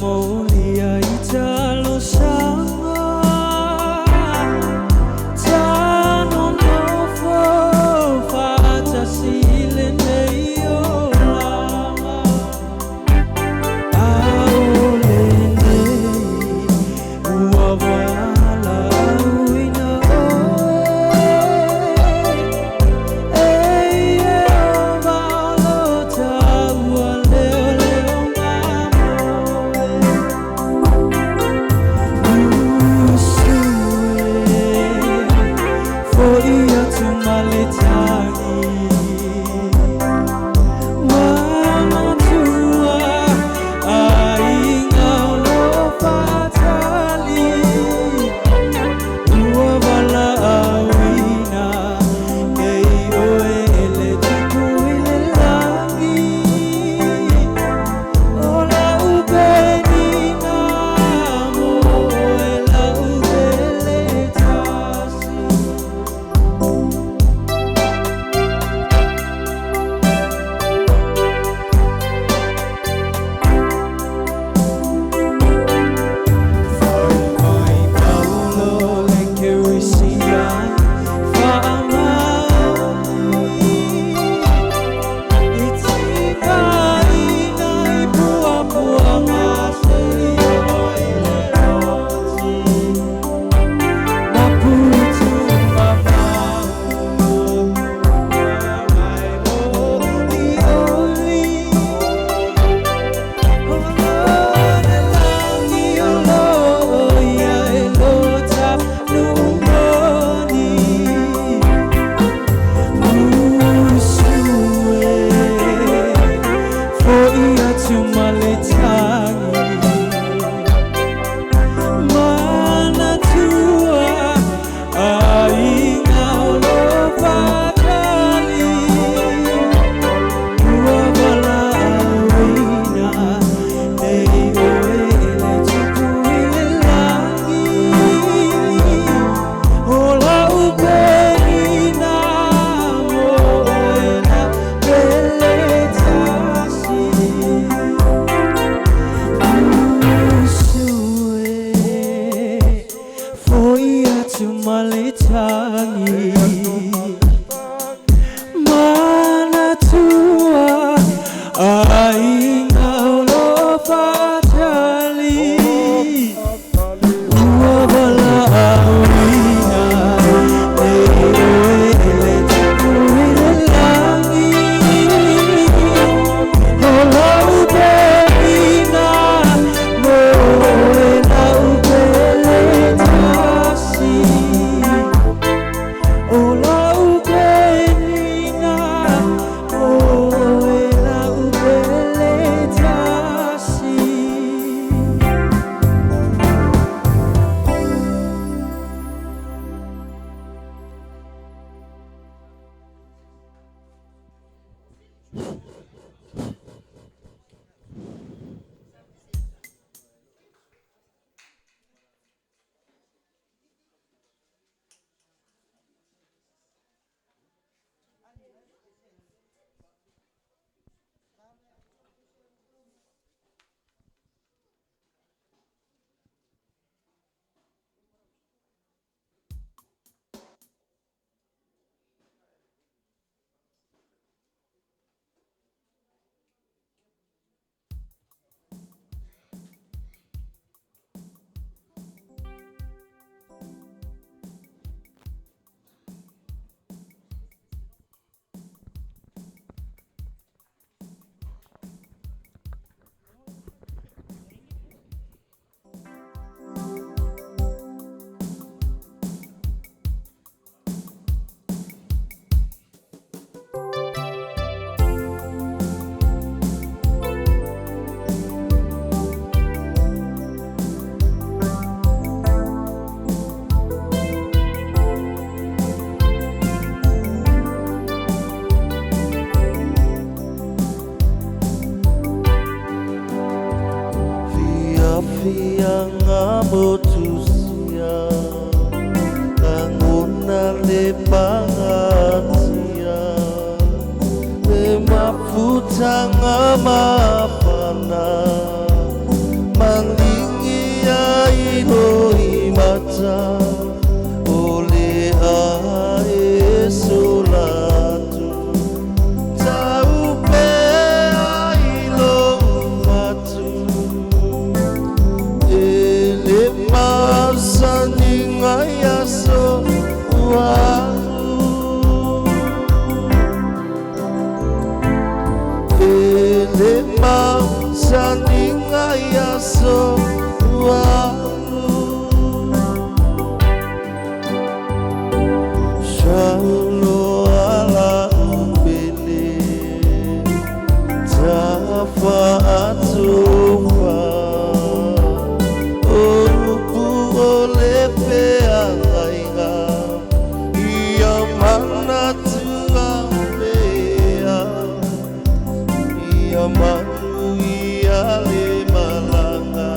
Speaker 18: molia i talosaga Tanonofo faatasi i lenei olaga A o lenei ua valaauina oe E Ieova o lo taua leoleoga moe Usu e fo'i atu ma le tagi Manatua aiga o lo fa'atali Ua valaauina nei oe e le Tupu i le lagi O la'u penina mo oe la'u pele tasi. Fai mai Paulo le Kerisiano faamaoni I tigaina i puapuaga seia oo i le oti Maputu mamau mai olioli O le lagi o lo ia e lota numoni Usu e fo'i atu ma le tagi Manatua aiga o lo fa'atali Ua valaauina nei oe e le Tupu i le lagi O la'u penina mo oe la'u pele tasi Usu e fo'i atu ma le tagi Manatua aiga o lo fa'atali Ua valaauina nei oe e le Tupu i le lagi O la'u penina mo oe la'u pele tasi O la'u penina mo oe la'u pele tasi.
Speaker 19: Fiafiaga motusia lagona le pagatia le mafutaga mafana. aso ua alu. Saulo ala umbele tafa atufa upu o le feagaiga ia manatua pea ia manuia le malaga.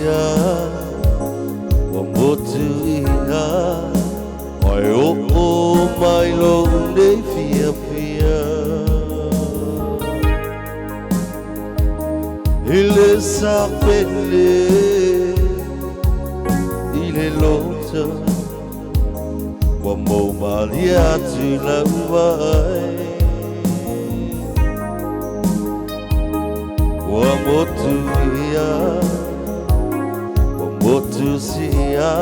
Speaker 19: sia Ua motu ia Ai o mai lou nei fiafia I le sapele I le loto Ua mau malie atu lau vaai Ua motu ia Ua motu sia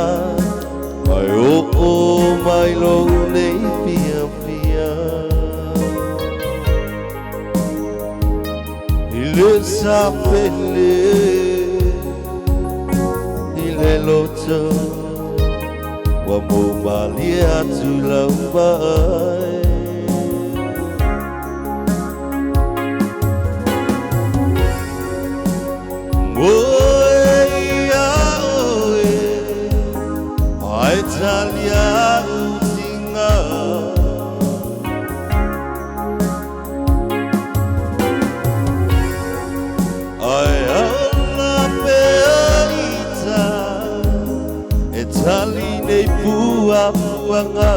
Speaker 19: Ai oo mai lou nei fiafia I le sapele I le loto Ua mau malie atu lau vaai Moe ia oe Ai talia utinga Ai aola pea ita E tali nei pua puanga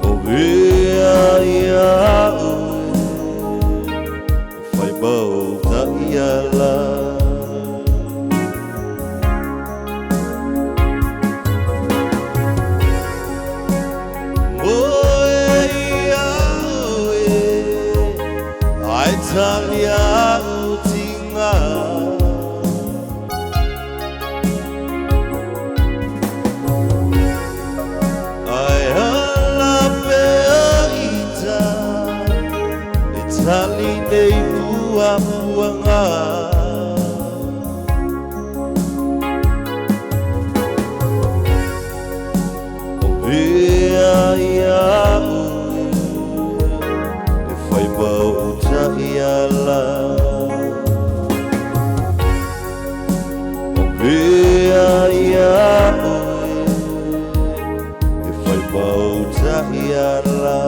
Speaker 19: O ea ia oe E whai mau ta ia la Moe ia oe Ai talia utinga Ai ala pea ita E tali nei pua puanga O ea ia oe E whai mau ta ia la O ea ia oe E whai mau ta ia la.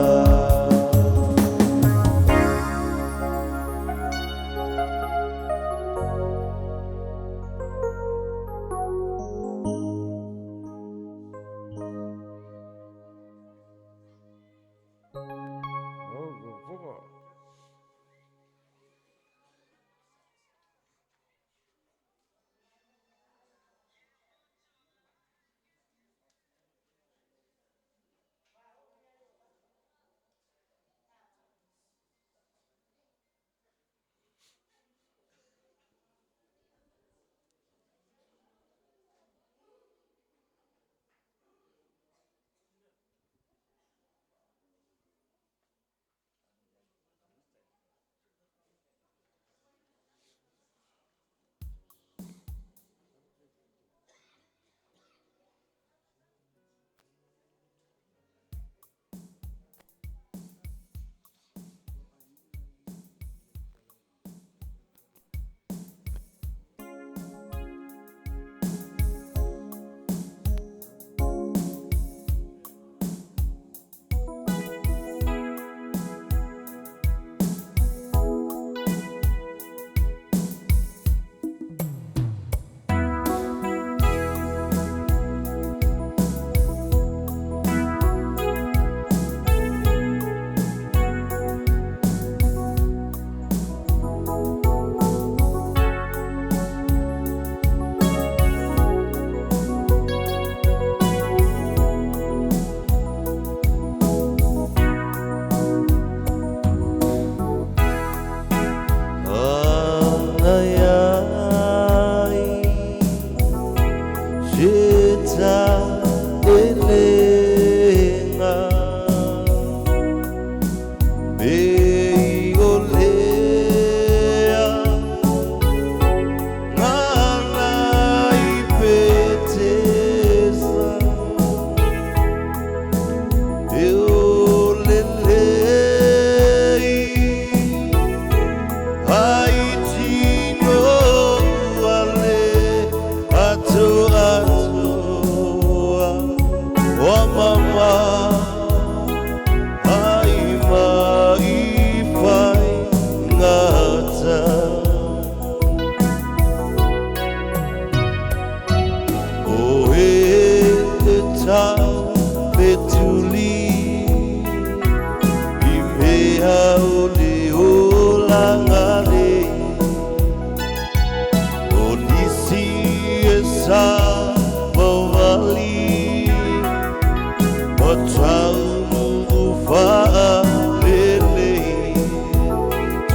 Speaker 19: Vaalele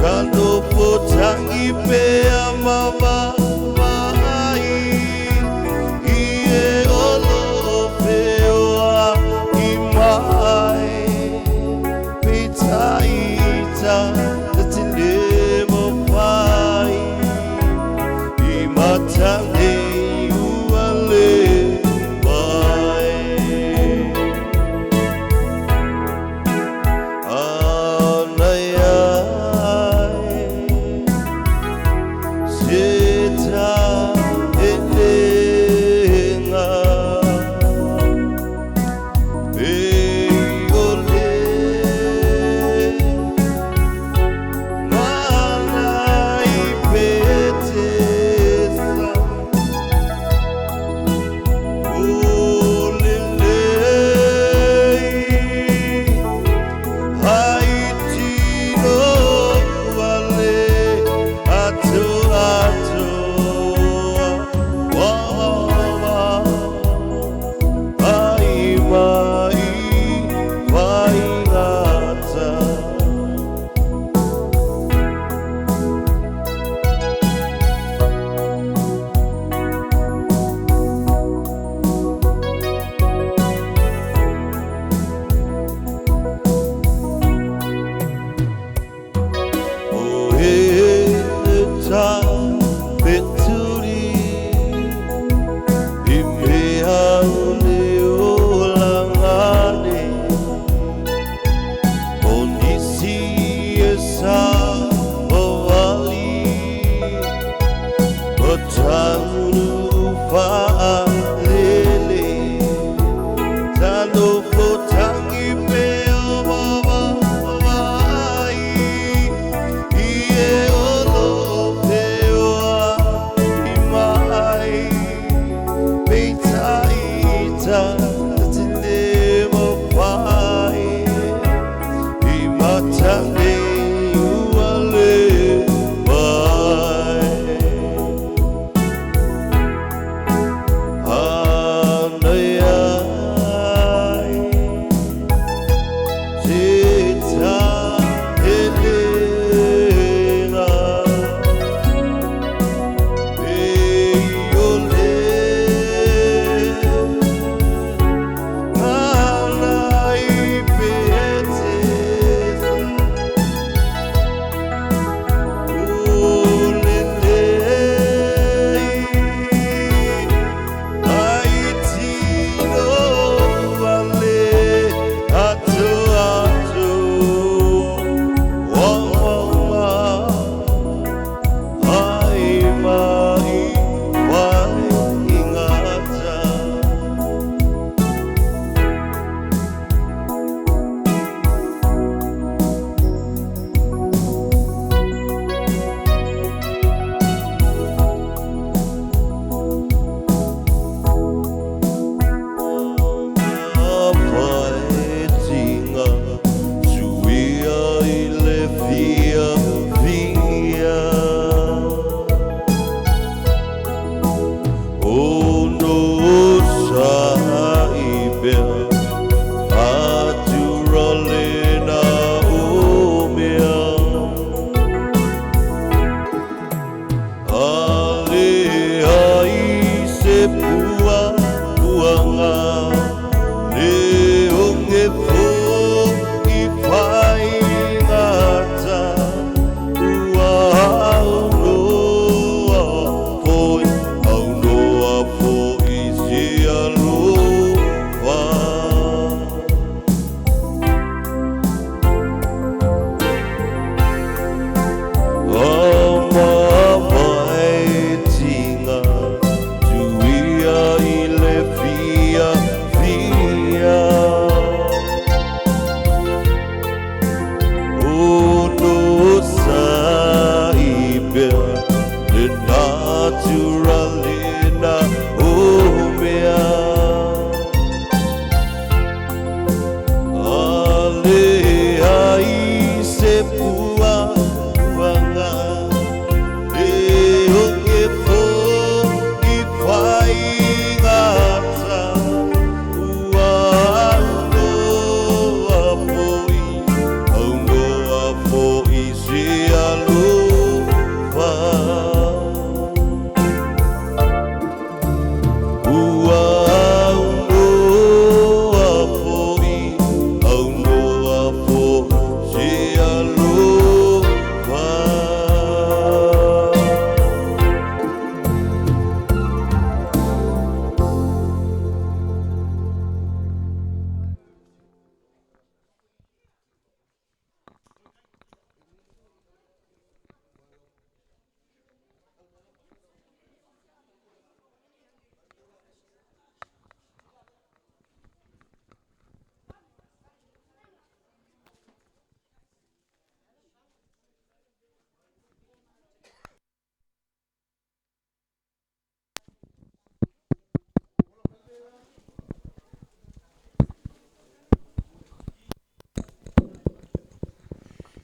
Speaker 19: Talofota'i pea ma vaavaai i e o loo feoa'i mai. Peitai ta te le mafai i matanei ua le mai.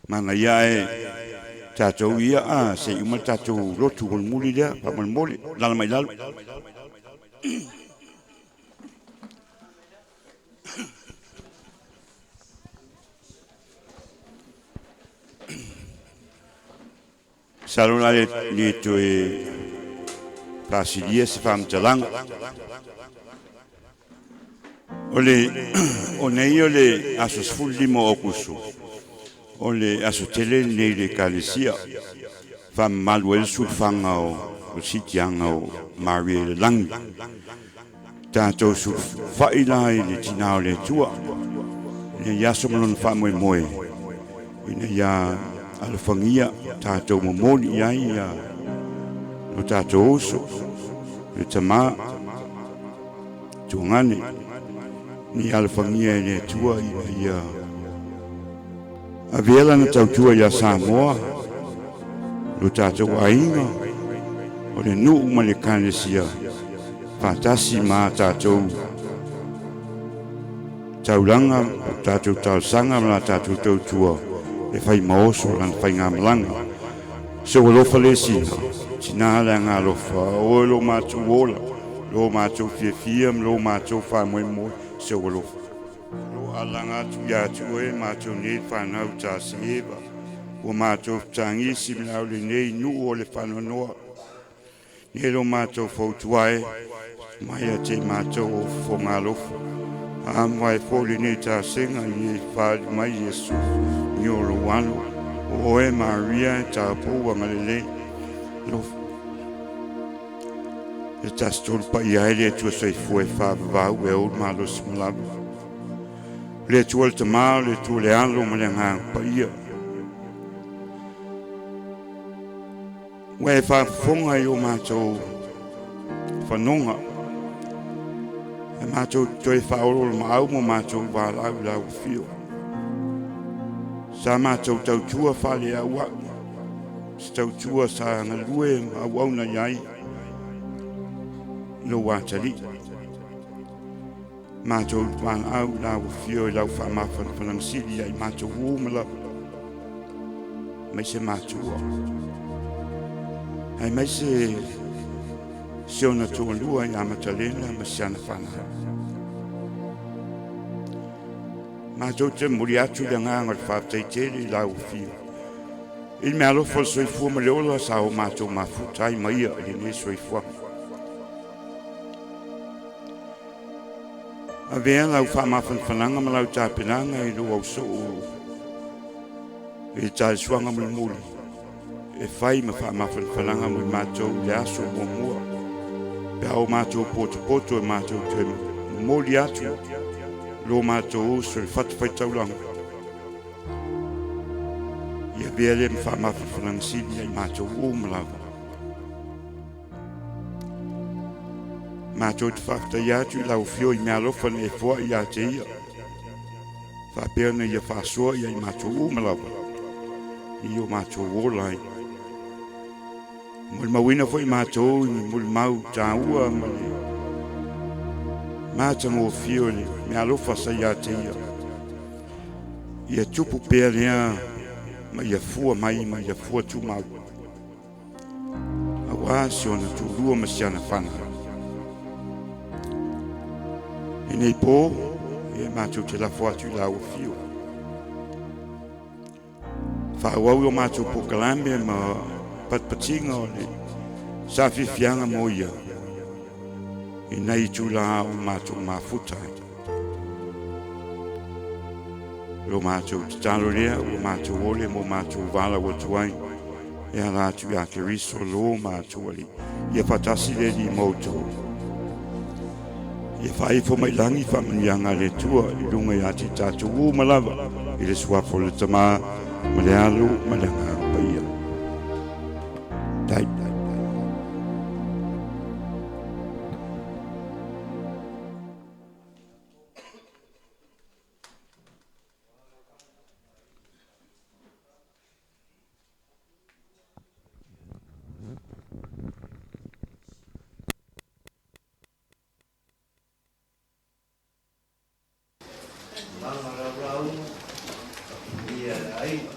Speaker 20: Manaia ae tatou ia a se i uma le tatou lotu mulimuli lea faamolemole. Lala mai lalo. Masalo la le le toe faasilia se faamatalaga. O le o nei o le aso 15 o Aokuso, o le aso tele lenei i le Ekalesia, faamamalu ai le sulufaga o le siitiaga o Maria i le lagi. Tatou sulufai la i le Tina o le Atua i lenei aso ma lona faamoemoe ina ia alofagia tatou momoli i ai ia lo tatou uso, le tama tuagane, ni alofagia e le Atua ina ia avea lana tautua ia Samoa, lo tatou aiga, o le nuu ma le Ekalesia, faatasi ma tatou taulaga, tatou talosaga ma la tatou tautua e fai ma oso lana faigamalaga. Se ua alofa le sina, tina le agalofa, o e lo matou ola, lo matou fiafia ma lo matou faamoemoe, se ua alofa. Lo alaga atu ia te oe matou nei fanau ta se Eva, ua matou fetagisi ma le aolenei nuu o le faanoanoa. Nei lo matou fautua e, mai ia te matou o fofoga alofa. A mai foi lenei tasega i e faali mai Iesu i o lou alo. O oe Maria e taupou agalelei. Lo e tasi tolu paia ai le Atua soifua e faavavau e ou le malosi ma lava. O le Atua le Tamā, o le Atua le Alo ma le Agaga Paia. Ua e faafofoga i o matou fanoga, e matou toe faaoloolomaau mo matou valaau i lau afio. Sa matou tautua faaleauau, se tautua sa galue ma auauna i ai lou atalii. Matou valaau i lau afio i lau faamafanafanaga sili ia i matou uma lava, mai se matua, ae mai se se ona toalua ia Matalena ma si ana fanau. Matou te momoli atu le agaga o le faafetai tele i lau afio i le meaalofa o le soifua ma le ola sa o matou mafuta ai ma ia i lenei soifuaga. Avea lau faamafanafanaga ma lau tapenaga i lou ausoo i le talesuaga mulimuli e fai ma faamafanafanaga mo i matou i le aso muamua pe a o matou potopoto e matou toe momoli atu lo matou uso i le fatafaitaulaga. Ia avea lea ma faamafanafanaga sili ia i matou uma lava. Matou te faafetaia atu i lau afio i meaalofa na e foai ia te ia, faapea ona ia faasoa ia i matou uma lava i o matou ola ai. Molimauina foi matou i ni molimau taua ma le matagofie o le meaalofa sa ia te ia. Ia tupu pea lea ma ia fua mai ma ia fua tumau, auā si ona toalua ma si ana fanau. Lenei po, e matou te lafo atu i lau afio. Faaauau i o matou polokalame ma patipatiga o le saafiafiaga mo ia i nai itulā o matou mafuta ai. Lo matou tatalo lea ua matou ole mo matou valaau atu ai e ala atu ia Keriso lo matou Alii. Ia faatasi le Alii ma outou. Ia faaifo mai lagi faamanuiaga a le Atua i luga ia te tatou uma lava i le suafa o le Tamā ma le Alo ma le Agaga Paia. Tai.
Speaker 4: Mama lau lauga, ia le aiga.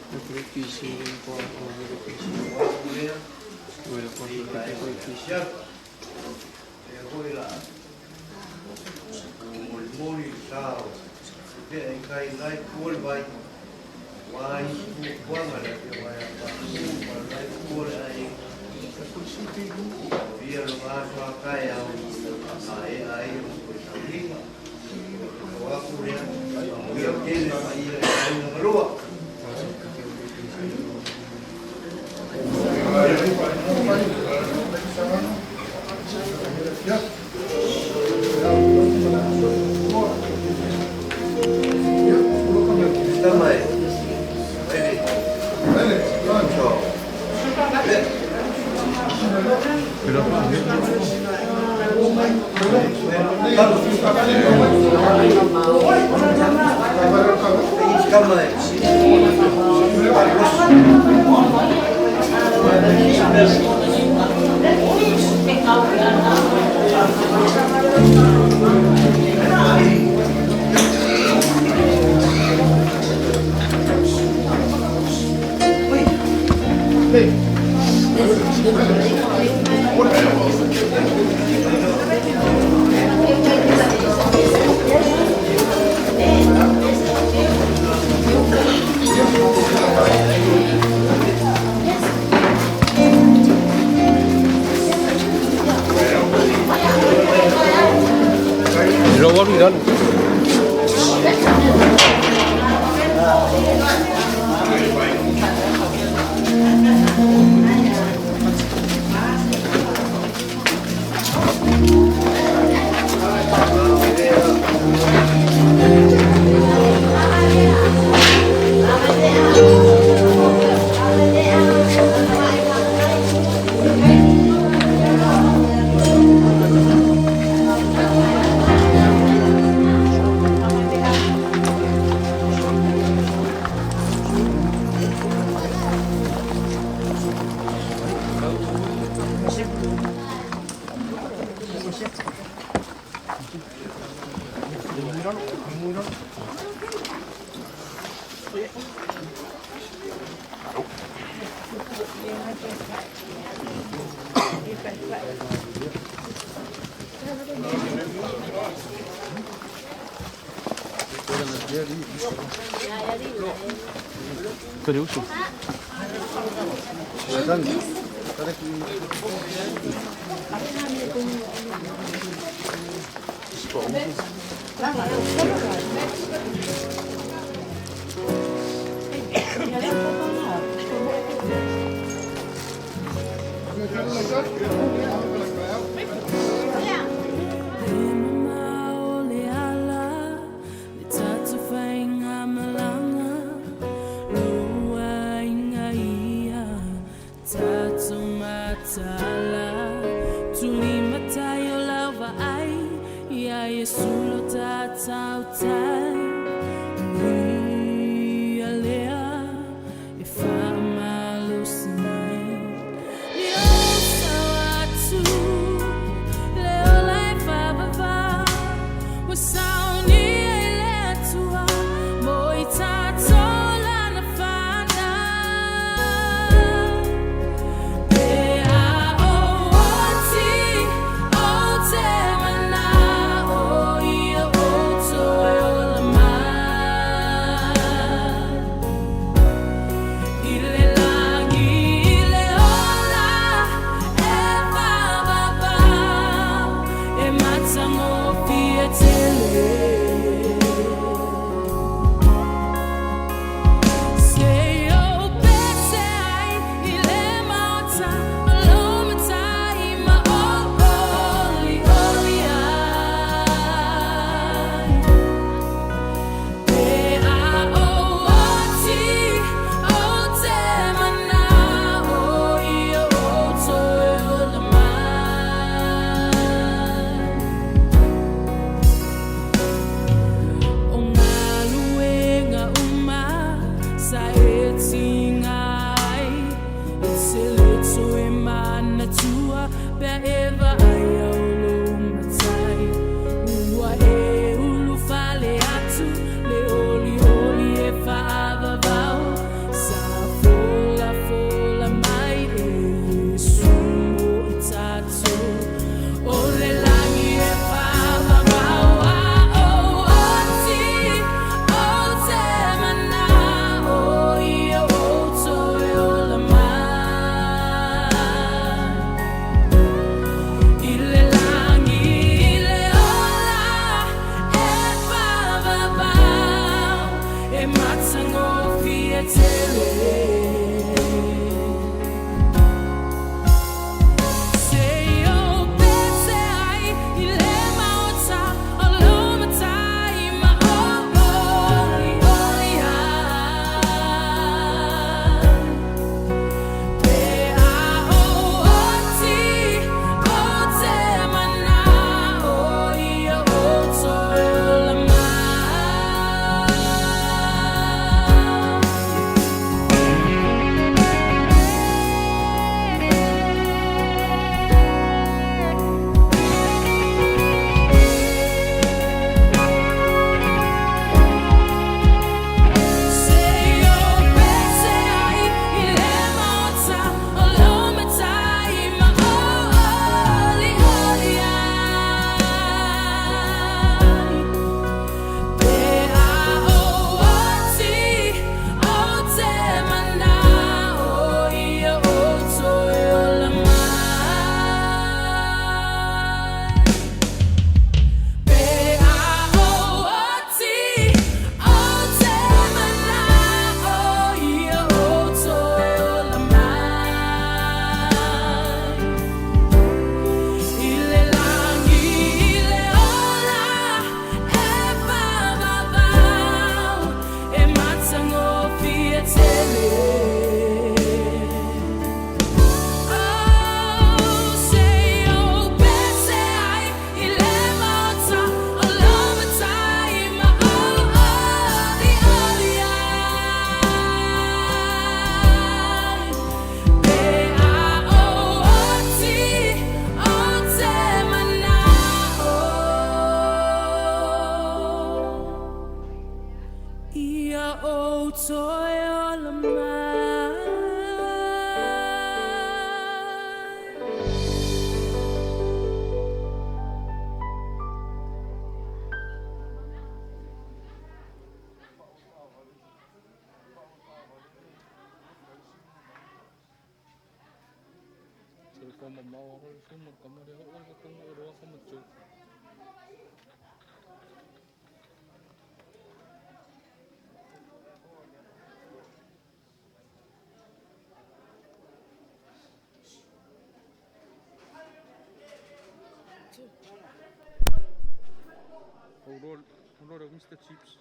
Speaker 12: Ni o sa atu. E matagofie tele. Se i ou pese ai i le maota o lo matai ma o oli oli ai. Pe a o oti o te mana o ia o toe ola mai. Se i ou pese ai i le maota o lo matai ma o oli oli ai. Pe a o oti o te mana o ia o toe ola mai. Pe a o oti o te mana o ia o toe ola mai. I le lagi i le ola e whāvavau e matagofie tele. Oh, se i ou pese ai i le maota o lo matai ma o oli oli ai. Pe a o oti o te mana o ia o toe ola mai.
Speaker 7: Mr. Chips.